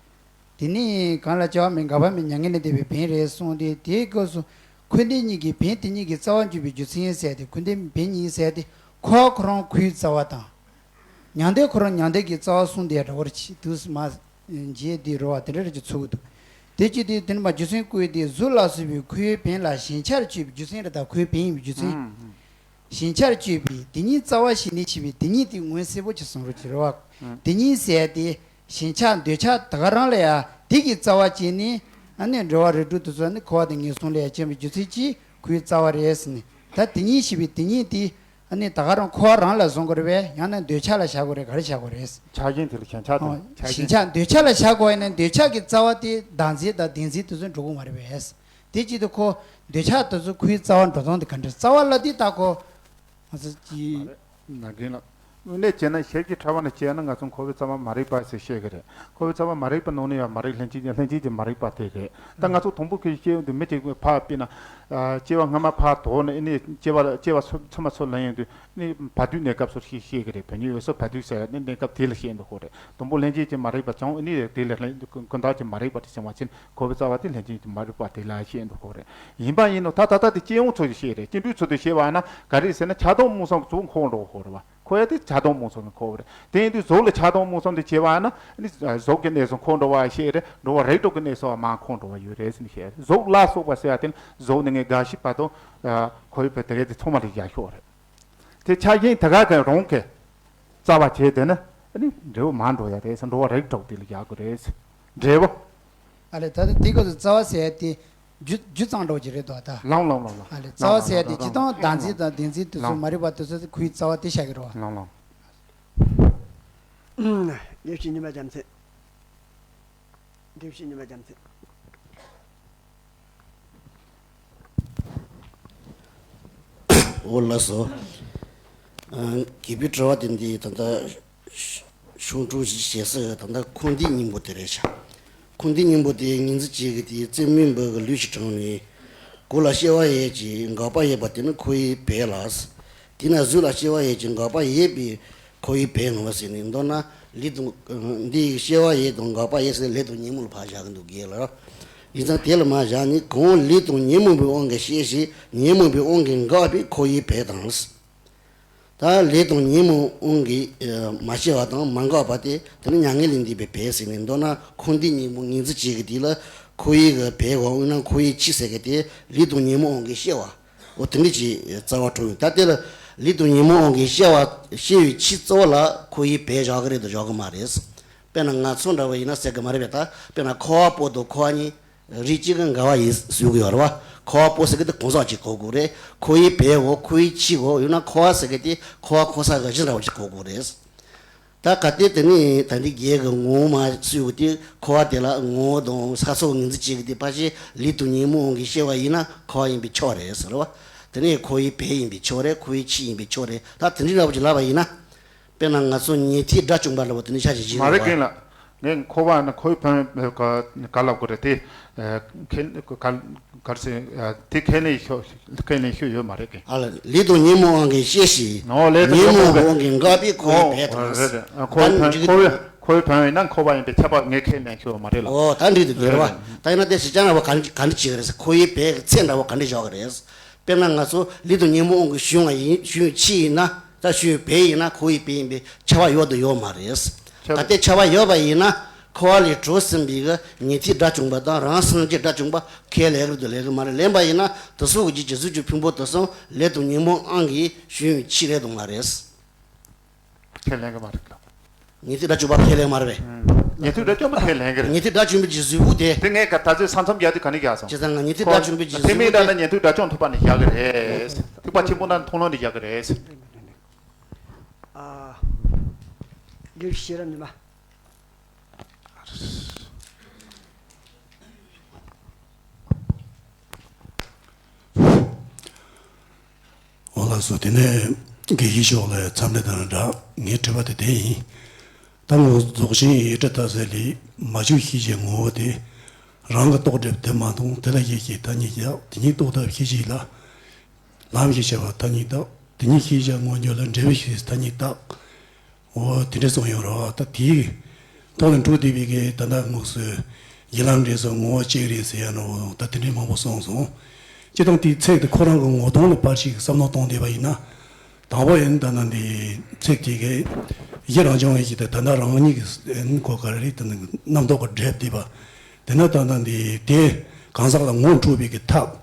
དེ་ནི་གང་ལ་བྱ་བ་མེད་འགག་པ་མེད་མྱ་ངན་ལས་འདས་པའི་བོན་རེད་གསུངས་ཏེ་དེའི་སྐབས་སུ་འཁོར་འདས་གཉིས་ཀྱི་བོན་དེ་གཉིས་ཀྱི་རྩ་བ་འཇུག་པའི་རྒྱུ་མཚན་ཟེར་ཏེ་འཁོར་འདས་བོན་གཉིས་ཟེར་ཏེ་འཁོར་བ་ཁོ་རང་ཁོའི་རྩ་བ་དང་། མྱང་འདས་ཁོ་རང་མྱང་འདས་ཀྱི་རྩ་བ་གསུངས་ཏེ་འདྲ་བར་ཆེ་དུས་སུ་མ་རྗེས་འདི་རོ་བ་དེ་འདྲ་རེ་ཅིག་ཚུགས་འདུག་དེ་ཅི་སྟེ་དེ་ནི་མ་རྒྱུ་མཚན་བཀོད་དེ་གཟུགས་ལ་སོགས་པའི་ཁོའི་བོན་ལ་ཞེན་ཆགས་སྤྱོད་པའི་རྒྱུ་མཚན་རེད། ད་ཁོའི་བོན་ཡིན་པའི་རྒྱུ་མཚན། ཨང་། ཞེན་ཆགས་སྤྱོད་པའི་དེ་ཉིད་རྩ་བ་ཞེས་ནི་ཞེས་པའི་དེ་ཉིད་དེ་ངོས་གསལ་པོ་ཅིག་གསུང་རོགས་ཀྱི་རེད་བ། ཨང་། དེ་ཉིད་ཟེར་ཏེ་ཞེན་ཆགས་འདོད་ཆགས་ད་ག་རང་ལ་ཡང་དེ་གི་རྩ་བ་བྱས་ནས་ཨ་ནི་འགྲོ་བ་རིགས་དྲུག་དེ་ཚོ་ནི་འཁོར་བ་དང་ངན་སོང་ལ་ཡང་སྐྱེ་བའི་རྒྱུ་མཚན་གྱིས་ཁོའི་རྩ་བ་རེད་ཟེར་ནས། ད་དེ་ཉིད་ཞེས་པའི་དེ་ཉིད་དེ་ཨ་ནི་ད་ག་རང་འཁོར་བ་རང་ལ་བཟུང་དགོས་རེད་པས། ཡང་ན་འདོད་ཆགས་ལ་བཞག་དགོས་རེད། ག་རེ་བཞག་དགོས་རེད། ཆགས་ཞེན་དེ་ལ་ཞེན་ཆགས་དང་། ཨོ། ཆགས་ཞེན་ཞེན་ཆགས་འདོད་ཆགས་ལ་བཞག་དགོས་ཡིན་ན་འདོད་ཆགས་ཀྱི་རྩ་བ་དེ་བདག་འཛིན་དང་བདེན་འཛིན་དེ་ཚོ་འགྲོ་གི་མ་རེད་པས། དེ་ཅི་སྟེ་ཁོ་འདོད་ཆགས་དེ་ཚོ་ཁོའི་རྩ་བ་འགྲོ་སྟངས་དེ་ག་འདྲ། རྩ་བ་ལ་དེ་ལྟ་ཁོ། ང་ཚོ་ཀྱི། མ་རེད། ན་རྒན་ལགས། དངོས་གནས་བྱས་ན་ཞིབ་ཀྱི་ཕྲ་བ་ནས་བྱས་ན་ང་ཚོ་འཁོར་བའི་རྩ་བ་མ་རིག་པ་ཟེར་བཤད་ཀྱི་རེད། འཁོར་བའི་རྩ་བ་མ་རིག་པ་ནང་ནས་ཡང་མ་རིག་ལྷན་སྐྱེས་ཀྱི་ལྷན་སྐྱེས་ཀྱི་མ་རིག་པ་དེ་རེད། ད་ང་ཚོ་དང་པོ་ཁོས་སྐྱེ་ཡོང་དུས་མི་གཅིག་ཕར་དཔེར་ན། ཨ། སྐྱེ་བ་སྔ་མ་ཕར་དོར་ནས་ཨ་ནི་སྐྱེ་བ་སྐྱེ་བ་ཚུར་ཚུར་མ་ཚུར་ལེན་ཡོང་དུས་ཨ་ནི་བར་དོའི་གནས་སྐབས་སུ་ཤེས་ཤེས་ཀྱི་རེད། བོད་ཉིད་འོད་གསལ་བར་དོ་ཟེར་ནི་གནས་སྐབས་དེ་ལ་བཤད་འདུག་གོ་རེད། དང་པོ་ལྷན་སྐྱེས་ཀྱི་མ་རིག་པ་བྱུང་ཨ་ནི་དེ་ལ་ལྷན་ཀུན་བརྟགས་ཀྱི་མ་རིག་པ་དེ་བྱུང་བ་ཕྱིན་འཁོར་བའི་རྩ་བ་དེ་ལྷན་སྐྱེས་ཀྱི་མ་རིག་པ་དེ་ལ་བཤད་འདུག་གོ་རེད། ཡིན་པ་ཡིན་ནོ་ད་ད་ལྟ་དེ་སྐྱེ་ཡོང་ཚོ་ཞིག་བཤད་རེད། སྐྱེ་འགྲོའི་ཚུལ་དུ་བཤད་པ་ཡིན་ན་ག་རེ་ཟེར་ན་ཆགས་སྡང་རྨུགས་གསུམ་གྱི་གཙོ་བོ་འཁོར་འགྲོ་གོ་རེད་བ། འཁོར་ཡ་དེ་ཆགས་སྡང་རྨུགས་གསུམ་གྱི་འཁོར་བ་རེད། དེ་ཡིན་དུས་གཟུགས་ལ་ཆགས་སྡང་རྨུགས་གསུམ་དེ་བྱས་པ་ན་ནི་གཟུགས་ཀྱི་གནས་སུ་འཁོར་འགྲོ་བ་ཞིག་རེད། འགྲོ་བ་རིགས་དྲུག་གི་གནས་སུ་མར་འཁོར་འགྲོ་བ་ཡོད་རེད་ཟེར་ནས་བཤད་རེད། གཟུགས་ལ་སོགས་པ་ཟེར་ཡ་དེ་ནི་གཟུགས་ནི་ངས་འགའ་ཞིག་བར་དུ་ཁོ་ཡི་བོད་དེ་གའི་དེ་ཚང་མ་ལ་བཞག་ཤོག་རེད། དེ་ཆགས་ཞེན་དེ་ག་གི་རང་གི་རྩ་བ་བྱས་དེ་ནི་ནི་འབྲས་བུ་མར་འགྲོ་ཡ་རེད་ཟེར། འགྲོ་བ་རིགས་དྲུག་དེ་ལ་བཞག་དགོས་རེད་ཟེར། འབྲས་བུ། ཨ་ལས་ད་ལྟ་དེ་སྐབས་སུ་རྩ་བ་ཟེར་ཡ་དེ། རྒྱུ་རྒྱུ་གཙང་འགྲོ་གི་རེད་དོ་ད། ལང་ལང་ལང་ལང་། ཨ་ལས་རྩ་བ་ཟེར་ཡ་དེ་སྤྱི་བཏང་བདག་འཛིན་དང་བདེན་འཛིན་དེ་ཚོ་མ་རིག་པ་དེ་ཚོ་ཁོའི་རྩ་བ་དེ་བཞག་གི་རེད་བ། ལང་ལང་། ཨུམ། དགེ་བཤེས་ཉི་མ་རྒྱལ་མཚན། དགེ་བཤེས་ཉི་མ་རྒྱལ་མཚན། འོ་ལགས་སོ། ཨ། རྒྱལ་པོའི་དྲི་བ་དེ་འདི་ད་ལྟ་ཤོག་དྲུག་བཞི་བྱས་སུ་ད་ལྟ་འཁོར་འདས་སྙིང་པོ་དེ་རེད་ཤག་འཁོར་འདས་སྙིང་པོ་དེ་ངེས་འཛིན་བྱེད་ཀྱི་དེ་རྩེ་མོའི་འབུ་གི་ལུས་ཤིག་དྲངས་ནས། གོས་ལ་སྐྱེ་བ་ཡོད་ཅིང་འགག་པ་ཡོད་པ་དེ་ནི་ཁོ་ཡི་བས་ལགས། དེས་ན་གཟུགས་ལ་སྐྱེ་བ་ཡོད་ཅིང་འགག་པ་ཡོད་པས་ཁོ་ཡི་བས་ངོ་ཟེར་ནས། མདོར་ན་ལུས་དང་འདི་ཡི་སྐྱེ་བ་ཡོད་དང་འགག་པ་ཡོད་ཟེར་ལས་དང་ཉོན་མོངས་ལ་ཕར་བཞག་གི་འདུག་གས་ལ། ཡིན་ཙང་དེ་ལ་མར་བཞག་ནས་གང་ལས་དང་ཉོན་མོངས་པའི་དབང་གིས་སྐྱེ་ཞིང་ཉོན་མོངས་པའི་དབང་གིས་འགག་པས་ཁོ་ཡི་བས་དང་། ད་ལས་དང་ཉོན་མོངས་དབང་གིས་མ་སྐྱེས་པ་དང་མ་འགགས་པ་དེ་དེ་ནི་མྱ་ངན་ལས་འདས་པའི་བས་ཟེར་ནས་མདོར་ན་འཁོར་འདས་གཉིས་པོ་ངོས་འཛིན་བྱེད་ཀྱི་དུས་ལ་འཁོར་བའི་གི་བས་འོ་དབུས་ན་འཁོར་བའི་ཆོས་ཟེར་གི་དེ་ལས་དང་ཉོན་མོངས་དབང་གིས་སྐྱེ་བ། འོ་དེ་འདྲ་ཅིག་རྩ་བ་གྲུབ་ཡོད། ད་དེ་ལ་ལས་དང་ཉོན་མོངས་དབང་གིས་སྐྱེ་བ་སྐྱེ་བའི་ཆོས་གཙོ་བོ་ལ་འཁོར་བའི་བས་བཞག་གི་རེད་དང་བཞག་གི་མ་རེད། དཔེར་ན་ང་ཚོ་འདྲ་བོ་ཡིན་ན་ཟེར་གི་མ་རེད་པས། ད་དཔེར་ན་འཁོར་བ་པོ་དང་འཁོར་བ་གཉིས་རིགས་གཅིག་གི་འགལ་བ་ཡིན་ཟེར་གི་ཡོད་རེད་བ། འཁོར་བ་པོ་ཟེར་གི་དེ་གང་ཟག་གཅིག་གོ་དགོས་རེད། འཁོར་བའི་བས་འོ་འཁོར་བའི་ཆོས་འོ་ཡོད་ན་འཁོར་བ་ཟེར་གི་དེ་འཁོར་བ་འཁོར་ས་གི་གཞི་འདྲ་བོ་ཅིག་གོ་དགོས་རེད། ད་གལ་ཏེ་དེ་ནི་ད་འདི་རྒྱལ་གི་ངོ་བོ་མ་ཟེར་གི་དེ་འཁོར་བ་དེ་ལ་ངོ་བོ་དང་ས་སོགས་ངོས་འཛིན་བྱེད་གི་དེ་ཕལ་ཆེར་ལས་དང་ཉོན་མོངས་དབང་གིས་སྐྱེ་བ་ཡིན་ན་འཁོར་བ་ཡིན་པས་ཆོག་རེད་ཟེར་བ། དེ་ནི་འཁོར་བའི་བས་ཡིན་པས་ཆོག་རེད། འཁོར་བའི་ཆོས་ཡིན་པས་ཆོག་རེད། ད་དེ་འདྲའི་འདྲ་བོ་ཅིག་ལབ་པ་ཡིན་ན། དཔེར་ན་ང་ཚོ་ཉན་ཐོས་དགྲ་བཅོམ་པ་ལ་བོ་དེ་ནི་ཆ་ཞིག་བཞེས་མ་རེད་རེད་ཀན་ལགས། ངས་འཁོར་བ་ནི་འཁོར་བའི་ཕན་ཡོན་ག་ག་ལབ་དགོས་རེད་དེ། ཁས་ག་ག་རེ་ཟེར། དེ་ཁས་ལེན་ཤོ་ཁས་ལེན་ཤོད་ཡོད་མ་རེད་ཀན། ཨ་ལ་ལས་དང་ཉོན་མོངས་དབང་གིས་སྐྱེ་ཞིང་། ནོ་ལས་དང་ཉོན་ཉོན་མོངས་མོངས་དབང་གིས་འགགས་པའི་འཁོར་བའི་བས་དང་། ཨོ་རེད་རེད། འཁོར་བའི་ཕན་འཁོར་བའི་འཁོར་བའི་ཕན་ཡོན་ན་འཁོར་བ་ཡིན་པས་ཁྱབ་པ་ངས་ཁས་ལེན་ཤོད་མ་རེད་ལགས། ཨོ་ད་འགྲིག་འདུག་རེད་རེད། ད་ཡིན་ན་དེ་སྤྱིར་བཏང་ན་བ་ག་ག་འདྲ་བྱེད་ཀྱི་རེད་ཟེར། འཁོར་བའི་བས་ཀྱི་ཚད་འདྲ་བོ་ག་འདྲ་བཞག་གི་རེད། དཔེར་ན་ང་ཚོ་ལས་དང་ཉོན་མོངས་དབང་གིས་བྱུང་བ་ཡིན། བྱུང་བའི་ཆོས་ཡིན་ན། ད་བྱུང་བའི་བས་ཡིན་ན་འཁོར་བའི་བས་ཡིན་པས་ཁྱབ་པ་ཡོད་དང་ཡོད་མ་རེད། ཁྱབ་ད་ལྟའི་ཁྱབ་པ་ཡོད་པ་ཡིན་ན་འཁོར་བ་ལས་གྲོལ་ཟིན་པའི་གི་ཉན་ཐོས་དགྲ་བཅོམ་པ་དང་རང་སངས་རྒྱས་དགྲ་བཅོམ་པ་ཁས་ལེན་གི་རེད་དང་ལེན་གི་མ་རེད། ལེན་པ་ཡིན་ན་དེ་ཚོ་གི་རྗེས་ཀྱི་གཟུགས་ཀྱི་ཕུང་པོ་དེ་ཚོ་ལས་དང་ཉོན་མོངས་དབང་གིས་བྱུང་བའི་ཆོས་རེད་དང་མ་རེད། ཁས་ལེན་གི་མ་རེད་ལགས། ཉན་ཐོས་དགྲ་བཅོམ་པ་ཁས་ལེན་མ་རེད་པས། ཉན་ཐོས་དགྲ་བཅོམ་པ་ཁས་ལེན་གི་རེད། ཉན་ཐོས་དགྲ་བཅོམ་པའི་གི་གཟུགས་པོ་དེ། དེ་ངས་ག་ད་ཚོད་ས་མཚམས་རྒྱག་དུས་ག་ནས་རྒྱག་སོང་། བྱས་ཙང་ང་ཉན་ཐོས་དགྲ་བཅོམ་པའི་གི་གཟུགས་པོ་དེ། ཐེག་དམན་དགྲ་ན་ཉན་ཐོས་དགྲ་བཅོམ་ཐོབ་པ་ནས་བཞག་གི་རེད། ཐེག་པ་ཆེན་པོ་ན་མཐོང་ལམ་ནས་བཞག་གི་རེད། ཨ། ལུས་ཤེས་རབ་ཉི་མ། འོ་ལགས་སོ། དེ་ནས་དགེ་བཤེས་མཆོག་ལ་འཚམས་འདྲི་དང་སྦྲགས་ངའི་དྲི་བ་དེ་དེ་ཡིན། ད་ངོ་རྫོགས་ཆེན་ཡེ་གྲོལ་མཐའ་ཚད་ལས་མ་བཅོས་ཤེས་བྱའི་ངོ་བོ་དེ། རང་གི་རྟོག་སྒྲིབ་དེ་མ་མཐོང་དེ་ལ་ཡིད་ཀྱིས་མཐའ་གཉིས་བཞག་དེ་ཉིད་རྟོག་ལྡན་ཤེས་བྱ་ལ། ལམ་ཞེས་བྱ་བ་མཐའ་གཉིས་དག་དེ་ཉིད་ཤེས་བྱ་མངོན་གྱུར་ལ་འབྲས་བུ་ཞེས་མཐའ་གཉིས་དག་འོ་དེ་འདྲ་གསུངས་ཡོད་རེད་བ། ད་དེའི་ཐོག་ལ་འགྲོ་བསྡད་པའི་གི་ད་ལྟ་དངོས་སུ་ཡིད་ལམ་འབྲས་གསུམ་ངོ་བོ་གཅིག་རེད་ཟེར་ཡ་ནོ། ད་དེ་འདྲའི་མང་པོ་གསུངས་སོང་། སྤྱིར་བཏང་དེའི་ཚིག་དེ་ཁོ་རང་གི་ངོ་གདོང་ལ་ཕར་ཞིག་བསམ་བློ་གཏོང་བསྡད་པ་ཡིན་ན། དང་པོ་ཡིན་ད་ལྟ་འདི་ཚིག་དེ་གི་ཡིད་རང་བྱུང་བའི་ཞིག་དེ་ད་ལྟ་རང་ཉིད་ཀྱི་ཨེ་ནི་གོ་ག་རེ་ད་ལྟ་རྣམ་རྟོག་གི་སྒྲིབ་བསྡད་པ། དེ་ན་ད་ལྟ་འདི་དེ་གང་ཟག་ལ་ངོ་འཕྲོད་པའི་གི་ཐབས།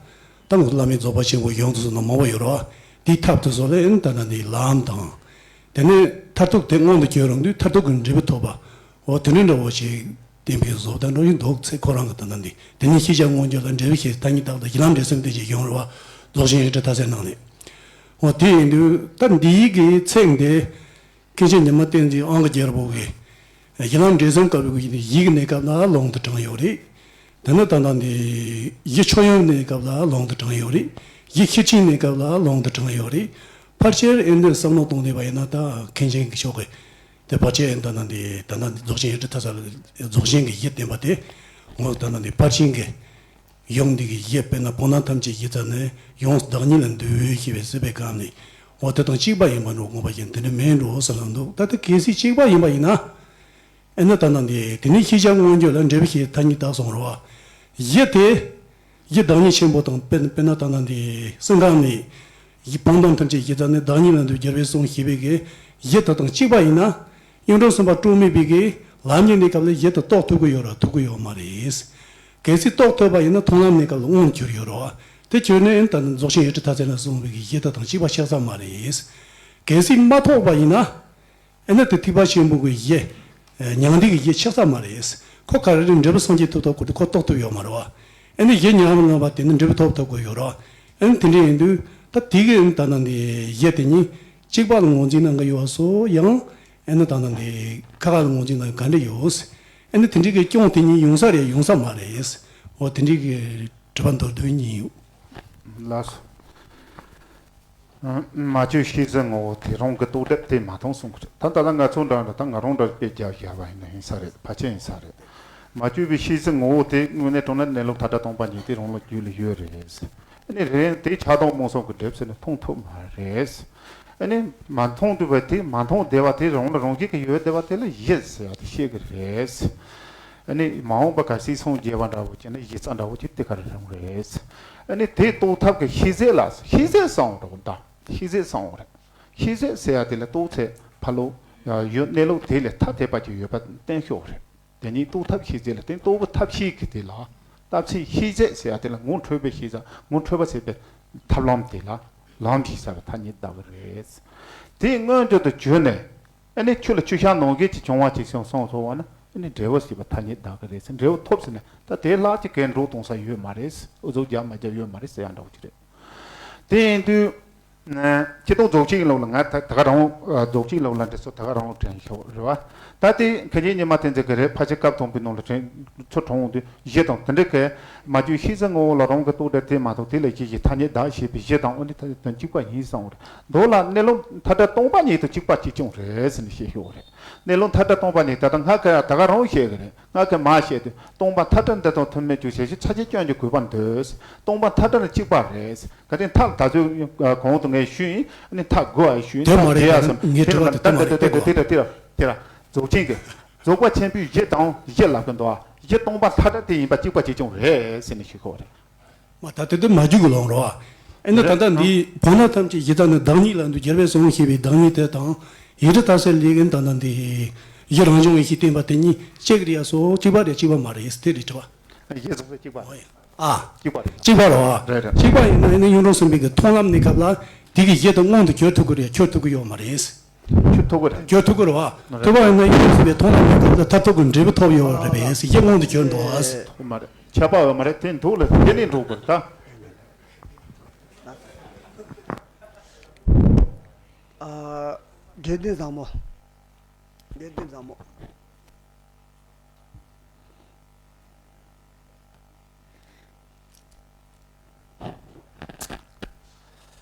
ད་ངོ་བླ་མེད་རྫོགས་པ་ཆེན་པོ་ཡོངས་སུ་བཟུང་ན་མང་པོ་ཡོད་རེད་བ། དེའི་ཐབས་དེ་ཚོ་ལ་ཨེ་ནི་ད་ལྟ་འདི་ལམ་དང་། དེ་ནས་མཐར་ཐུག་དེ་མངོན་དུ་གྱུར་རུང་དུས་མཐར་ཐུག་གི་འབྲས་བུ་ཐོབ་པ། འོ་དེ་འདྲའི་འདྲ་བོ་ཞིག་བསྟན་པའི་བཟོ་ལྟ་འགྲོ་ཡི་འདུག་ཚེ་ཁོ་རང་གི་ད་ལྟ་འདི་དེ་ཉིད་ཤེས་བྱ་མངོན་གྱུར་ལ་འབྲས་བུ་ཞེས་མཐའ་གཉིས་དག་ལ་ཡིད་ལམ་འབྲས་གསུམ་དེ་ཞིག་ཡོང་རེད་བ། རྫོགས་ཆེན་ཡེ་གྲོལ་མཐའ་ཚད་ནང་ནས། འོ་དེ་ཡིན་དུས་ད་འདིའི་གི་ཚིག་འདི་མཁན་ཆེན་ཉི་མ་བསྟན་འཛིན་དབང་གི་རྒྱལ་པོ་གི་ཡིད་ལམ་འབྲས་གསུམ་བཀབ་པའི་གི་ཡིད་ཀྱི་གནས་སྐབས་ལ་ལུང་དུ་དྲངས་ཡོད་རེད། དེ་ནས་ད་ལྟ་འདི་ཡིད་ཆོས་དབྱིངས་གནས་སྐབས་ལ་ལུང་དུ་དྲངས་ཡོད་རེད། ཡིད་ཤེར་ཕྱིན་གནས་སྐབས་ལ་ལུང་དུ་དྲངས་ཡོད་རེད། ཕལ་ཆེར་ཨེ་འདི་བསམ་བློ་གཏོང་བསྡད་པ་ཡིན་ན་ད་མཁན་ཆེན་གྱི་ཕྱོགས་ཀྱི་དེ་ཕལ་ཆེར་ཨེ་ད་ལྟ་འདི་ད་ལྟ་འདི་རྫོགས་ཆེན་ཡེ་གྲོལ་མཐའ་ས་ལ་རྫོགས་ཆེན་གྱི་ཡིད་བསྟན་པ་དེ་ངོ་ད་ལྟ་འདི་ཕར་ཕྱིན་གྱི་ཡུམ་འདི་གི་ཡིད་དཔེར་ན་བོད་ནང་ཐམས་ཅད་ཡིད་ཙམ་ནས་ཡོངས་སུ་བདག་ཉིད་ལ་འདུ་ཞེས་པའི་སྲིད་པའི་སྐབས་ནས་འོ་དེ་དང་གཅིག་པ་ཡིན་པ་འགྲོ་དགོངས་པ་ཡིན་དེ་འདྲ་མེད་འགྲོ་བསམ་ལ་འདུག་ད་ལྟ་གལ་སྲིད་གཅིག་པ་ཡིན་པ་ཡིན་ན། ཨེ་ནི་ད་ལྟ་འདི་དེ་ནི་ཤེས་བྱ་མངོན་གྱུར་ལ་འབྲས་བུ་ཞེས་མཐའ་གཉིས་དག་གསུངས་རེད་བ། ཡིད་དེ། ཡིད་བདག་ཉིད་ཆེན་པོ་དང་དཔེར་དཔེར་ན་ད་ལྟ་འདི་སེམས་ཁམས་ནི། ཡིད་བོད་ནང་ཐམས་ཅད་ཡིད་ཙམ་ནས་བདག་ཉིད་ལ་འདུ་སྒྱུར་བའི་གསུང་ཞེས་པའི་གི་ཡིད་དེ་དང་གཅིག་པ་ཡིན་ན། གཡུང་དྲུང་སེམས་དཔའ་ཀྲོང་མི་པའི་གི་ལམ་གྱི་གནས་སྐབས་ལ་ཡིད་དེ་རྟོགས་ཐུབ་ཀྱི་ཡོད་ར་ཐུབ་ཀྱི་ཡོད་མ་རེད། གལ་སྲིད་རྟོགས་ཐུབ་པ་ཡིན་ན་མཐོང་ལམ་གནས་སྐབས་ལ་དངོས་གྱུར་ཡོད་ར་བ། དེ་གྱུར་ནས་ཨེ་ནི་ད་ལྟ་རྫོགས་ཆེན་ཡེ་གྲོལ་མཐའ་ཚད་ན་གསུངས་པའི་གི་ཡིད་དེ་དང་གཅིག་པ་ཆགས་ས་མ་རེད། གལ་སྲིད་མ་རྟོགས་པ་ཡིན་ན། ཨེ་ནི་དེ་ཐེག་པ་ཆེན་པོ་གི་ཡེ། མྱང་འདས་ཀྱི་ཡེ་ཆགས་ས་མ་རེད། ཁོ་ག་རེ་རེད་འབྲས་བུ་སངས་རྒྱས་ཐོབ་ཐོབ་ཁོ་དེ་ཁོ་རྟོགས་ཐུབ་ཡོད་མ་རེད་བ། ཨེ་ནི་ཡེ་ཉམས་ལེན་པ་དེ་ནི་འབྲས་བུ་ཐོབ་ཐུབ་ཀྱི་ཡོད་རེད་བ། ཨེ་ནི་དེ་འདྲ་ཡིན་དུས་ད་དེ་གི་ཨེ་ནི་ད་ལྟ་འདི་ཡེ་དེ་གཉིས་གཅིག་པ་ལ་ངོས་འཛིན་གནང་གི་ཡོད་སོ་ཡང་། ཨེ་ནི་ད་ལྟ་འདི་ཁ་ཁ་ལ་ངོས་འཛིན་གནང་གི་ག་འདྲ་ཡོད། ཨེ་ནི་དེ་འདྲའི་གི་སྐྱོན་དེ་གཉིས་ཡོང་ས་རེད་ཡོང་ས་མ་རེད། འོ་དེ་འདྲའི་གི་དྲི་བ་མདོར་བསྡུས་གཉིས་ཡོད། ལགས་སོ། མ་བཅོས་ཤེས་བྱའི་ངོ་བོ་དེ་རང་གི་རྟོག་སྒྲིབ་དེ་མ་མཐོང་གསུང་གི་རེད། ད་ད་ལྟ་ང་ཚོ་འདྲ་འདྲ་ད་ང་རང་འདྲ་དཔེ་རྒྱག་བཞག་པ་ཡིན་ན་ཡིན་ས་རེད། ཕལ་ཆེར་ཡིན་ས་རེད། མ་བཅོས་པའི་ཤེས་བྱའི་ངོ་བོ་དེ་དངོས་གནས་དྲང་གནས་གནས་ལུགས་མཐའ་དག་སྟོང་པ་ཉིད་དེ་རང་ལ་རྒྱུད་ལ་ཡོད་རེད། ཨ་ནི་རེད་དེ་ཆགས་སྡང་རྨོངས་གསུམ་གྱི་སྒྲིབ་ཟེར་ནས་མཐོང་ཐུབ་མ་རེད། ཨ་ནི་མ་མཐོང་ཐུབ་པ་དེ་མ་མཐོང་བསྡད་པ་དེ་རང་ལ་རང་བཞིན་གྱིས་ཡོད་བསྡད་པ་དེ་ལ་ཡིད་ཟེར་བ་དེ་བཤད་ཀྱི་རེད། ཨ་ནི་མ་འོངས་པ་གལ་སྲིད་སངས་རྒྱས་པ་འདྲ་བོ་བྱས་ན་ཡིད་རྩ་འདྲ་བོ་ཅིག་དེ་ག་རེ་རང་རེད། ཨ་ནི་དེ་རྟོགས་ཐབས་ཀྱི་ཤེས་ཚད་ལ་ཤེས་ཚད་གསང་བ་རེད་ད། ཤེས་ཚད་གསང་བ་རེད། ཤེས་ཚད་ཟེར་ཡ་དེ་ལ་རྟོགས་ཚད་ཕ་ལོ་ཡོད་གནས་ལུགས་དེ་ལས་ཐ་དད་པ་ཅིག་ཡོད་པ་གཏན་ཤོག་རེད། དེ་ཉིད་རྟོགས་ཐབས་ཤེས་ཚད་ལ་བརྟེན་རྟོགས་པ་ཐབས་ཤེས་ཀྱི་དེ་ལ་རྟགས་ཚད་ཤེས་ཚད་ཟེར་ཡ་དེ་ལ་ངོ་འཕྲོད་པའི་ཤེས་ཚད། ངོ་འཕྲོད་པ་ཟེར་བའི་ཐབས་ལམ་དེ་ལ་ལམ་ཞེས་བྱ་བའི་ཐ་སྙད་གདགས་ཀྱི་རེད། དེ་མངོན་བརྗོད་དུ་བརྗོད་ནས། ཨ་ནི་ཆུ་ལ་ཆུ་ཤར་ནང་བཞིན་གྱི་བྱུང་བ་ཅིག་བྱུང་སོང་སོང་བ་ན། ཨ་ནི་འབྲས་བུ་ཞེས་པ་ཐ་སྙད་གདགས་ཀྱི་རེད་ཟེར། འབྲས་བུ་ཐོབ་ཟིན་ནས་ད་དེ་ལྷག་ཅིག་གས་འགྲོ་གཏོང་ས་ཡོད་མ་རེད། ཨུ་ཚུགས་རྒྱག་མ་རྒྱག་ཡོད་མ་རེད་ཟེར་ཡ་འདྲ་བོ་ཅིག་རེད། དེ་ཡིན་དུས། སྤྱིར་བཏང་རྫོགས་ཆེན་ལུགས་ལ་ང་ད་ད་ག་རང་། རྫོགས་ཆེན་ལུགས་ལ་འདི་ཚོ་ད་ག་རང་དྲན་ཤོག་རེད་བ། ད་དེ་མཁན་ཆེན་ཉི་མ་བསྟན་འཛིན་གྱི་རེད། ཕལ་ཆེར་སྐབས་དང་པོའི་ནང་ལ་དྲན་ཚུལ་དྲངས་འོང་དུས་གཞི་དང་དེ་འདྲ་གས་མ་བཅོས་ཤེས་བྱ་ངོ་བོ་ལ་རང་གི་རྟོག་སྒྲ་དེ་མ་གཏོགས་དེ་ལས་གཞན་གྱི་ཐ་སྙད་གདགས་ཞེས་པའི་གཞི་དང་། འོ་འདི་ཐ་སྙད་དོན་གཅིག་པ་ཡིན་གསུངས་རེད། མདོ་ལ་གནས་ལུགས་མཐའ་བྲལ་སྟོང་པ་ཉིད་དང་གཅིག་པ་གཅིག་རྐྱང་རེད་ཟེར་ནས་བཤད་ཤོག་རེད། གནས་ལུགས་མཐའ་བྲལ་སྟོང་པ་ཉིད་ད་ལྟ་ང་ག་ད་ག་རང་བཤད་གི་རེད། ང་གིས་མ་བཤད་དུས་སྟོང་པ་མཐའ་བྲལ་འདི་དང་མཐུན་མིན་གྱི་ཞལ་བཞེས་ཚར་གཅིག་སྐྱོན་གྱི་དགོས་པ་འདོད། སྟོང་པ་མཐའ་བྲལ་གཅིག་པ་རེད། ག་དེ་མཐའ་ད་ཚོད་གོང་དུ་ངས་ཞུས་ཡིན། ཨ་ནི་མཐའ་དགུ་བ་ཞུས་ཡིན། དེ་མཐའ་མ་རེད། བརྒྱད་བ་ད་སམ་ངའི་དྲི་བ་དེ་དེ་མ་རེད། དེ་དེ་དེ་དེ་དེ་དེ་དེ་ར་དེ་ར་རྫོགས་ཆེན་གྱི་རྫོགས་པ་ཆེན་པོའི་གཞི་དང་གཞི་ལབ་ཀྱི་འདུག་ཨ། གཞི་སྟོང་པ་མཐའ་བྲལ་དེ་ཡིན་པ་གཅིག་པ་གཅིག་རྐྱང་རེད་ཟེར་ནས་ཞུ་གི་རེད། མ་ད་དེ་དེ་མ་རྒྱུག་གི་ལོང་རོ། ཨ་ནི་ད་ལྟ་འདི་བོ་ན་ཐམས་ཅད་གཞི་རྩ་ནི་བདག་ཉིད་ལ་འདུ། རྒྱལ་བས་གསུངས་ཞེས་པའི་བདག་ཉིད་དེ་དང་། ཡིག་འབྲུ་ལྟར་གསལ་ལས་ཀྱི་ད་ལྟ་འདི་གཞི་རང་བྱུང་བའི་གཞི་བསྟན་པ་དེ་གཉིས་གཅིག་རེད་ཡ་སོ། གཅིག་པ་རེད་གཅིག་པ་མ་རེད་དེ་རེད་དྲི་བ། གཞི་རྫོགས་པའི་གཅིག་པ་རེད། ཨ། གཅིག་པ་རེད། གཅིག་པ་རེད་བ། རེད་རེད། གཅིག་པ་ཡིན་ན་ཡིན་ན་གཡུང་དྲུང་བསམ་འཕེལ་གྱི་མཐོང་ལམ་གནས་སྐབས་ལ་དེ་གི་གཞི་དང་མངོན་དུ་གྱུར་ཐུབ་ཀྱི་རེད། གྱུར་ཐུབ་ཀྱི་ཡོད་མ་རེད། ཁྱོད་ཐུག་གི་རེད། ཁྱོད་ཐུག་གི་རེད་བ། རེད། ཐུག་པ་ཡིན་ན་གཡུང་དྲུང་བསམ་འཕེལ་མཐོང་ལམ་གནས་སྐབས་ལ་མཐར་ཐུག་གི་འབྲས་བུ་ཐོབ་ཡོད་རེད་པས། གཞི་མངོན་དུ་གྱུར་འདུག་ཨ། ཁྱོད་མ་རེད། ཁྱབ་པ་ཡོད་མ་རེད། དེ་འདུག་ལ་དེ་ནས་འགྲོ་དགོས་ད། ཨ། དགེ་འདུན་བཟང་མོ། དགེ་འདུན་བཟང་མོ།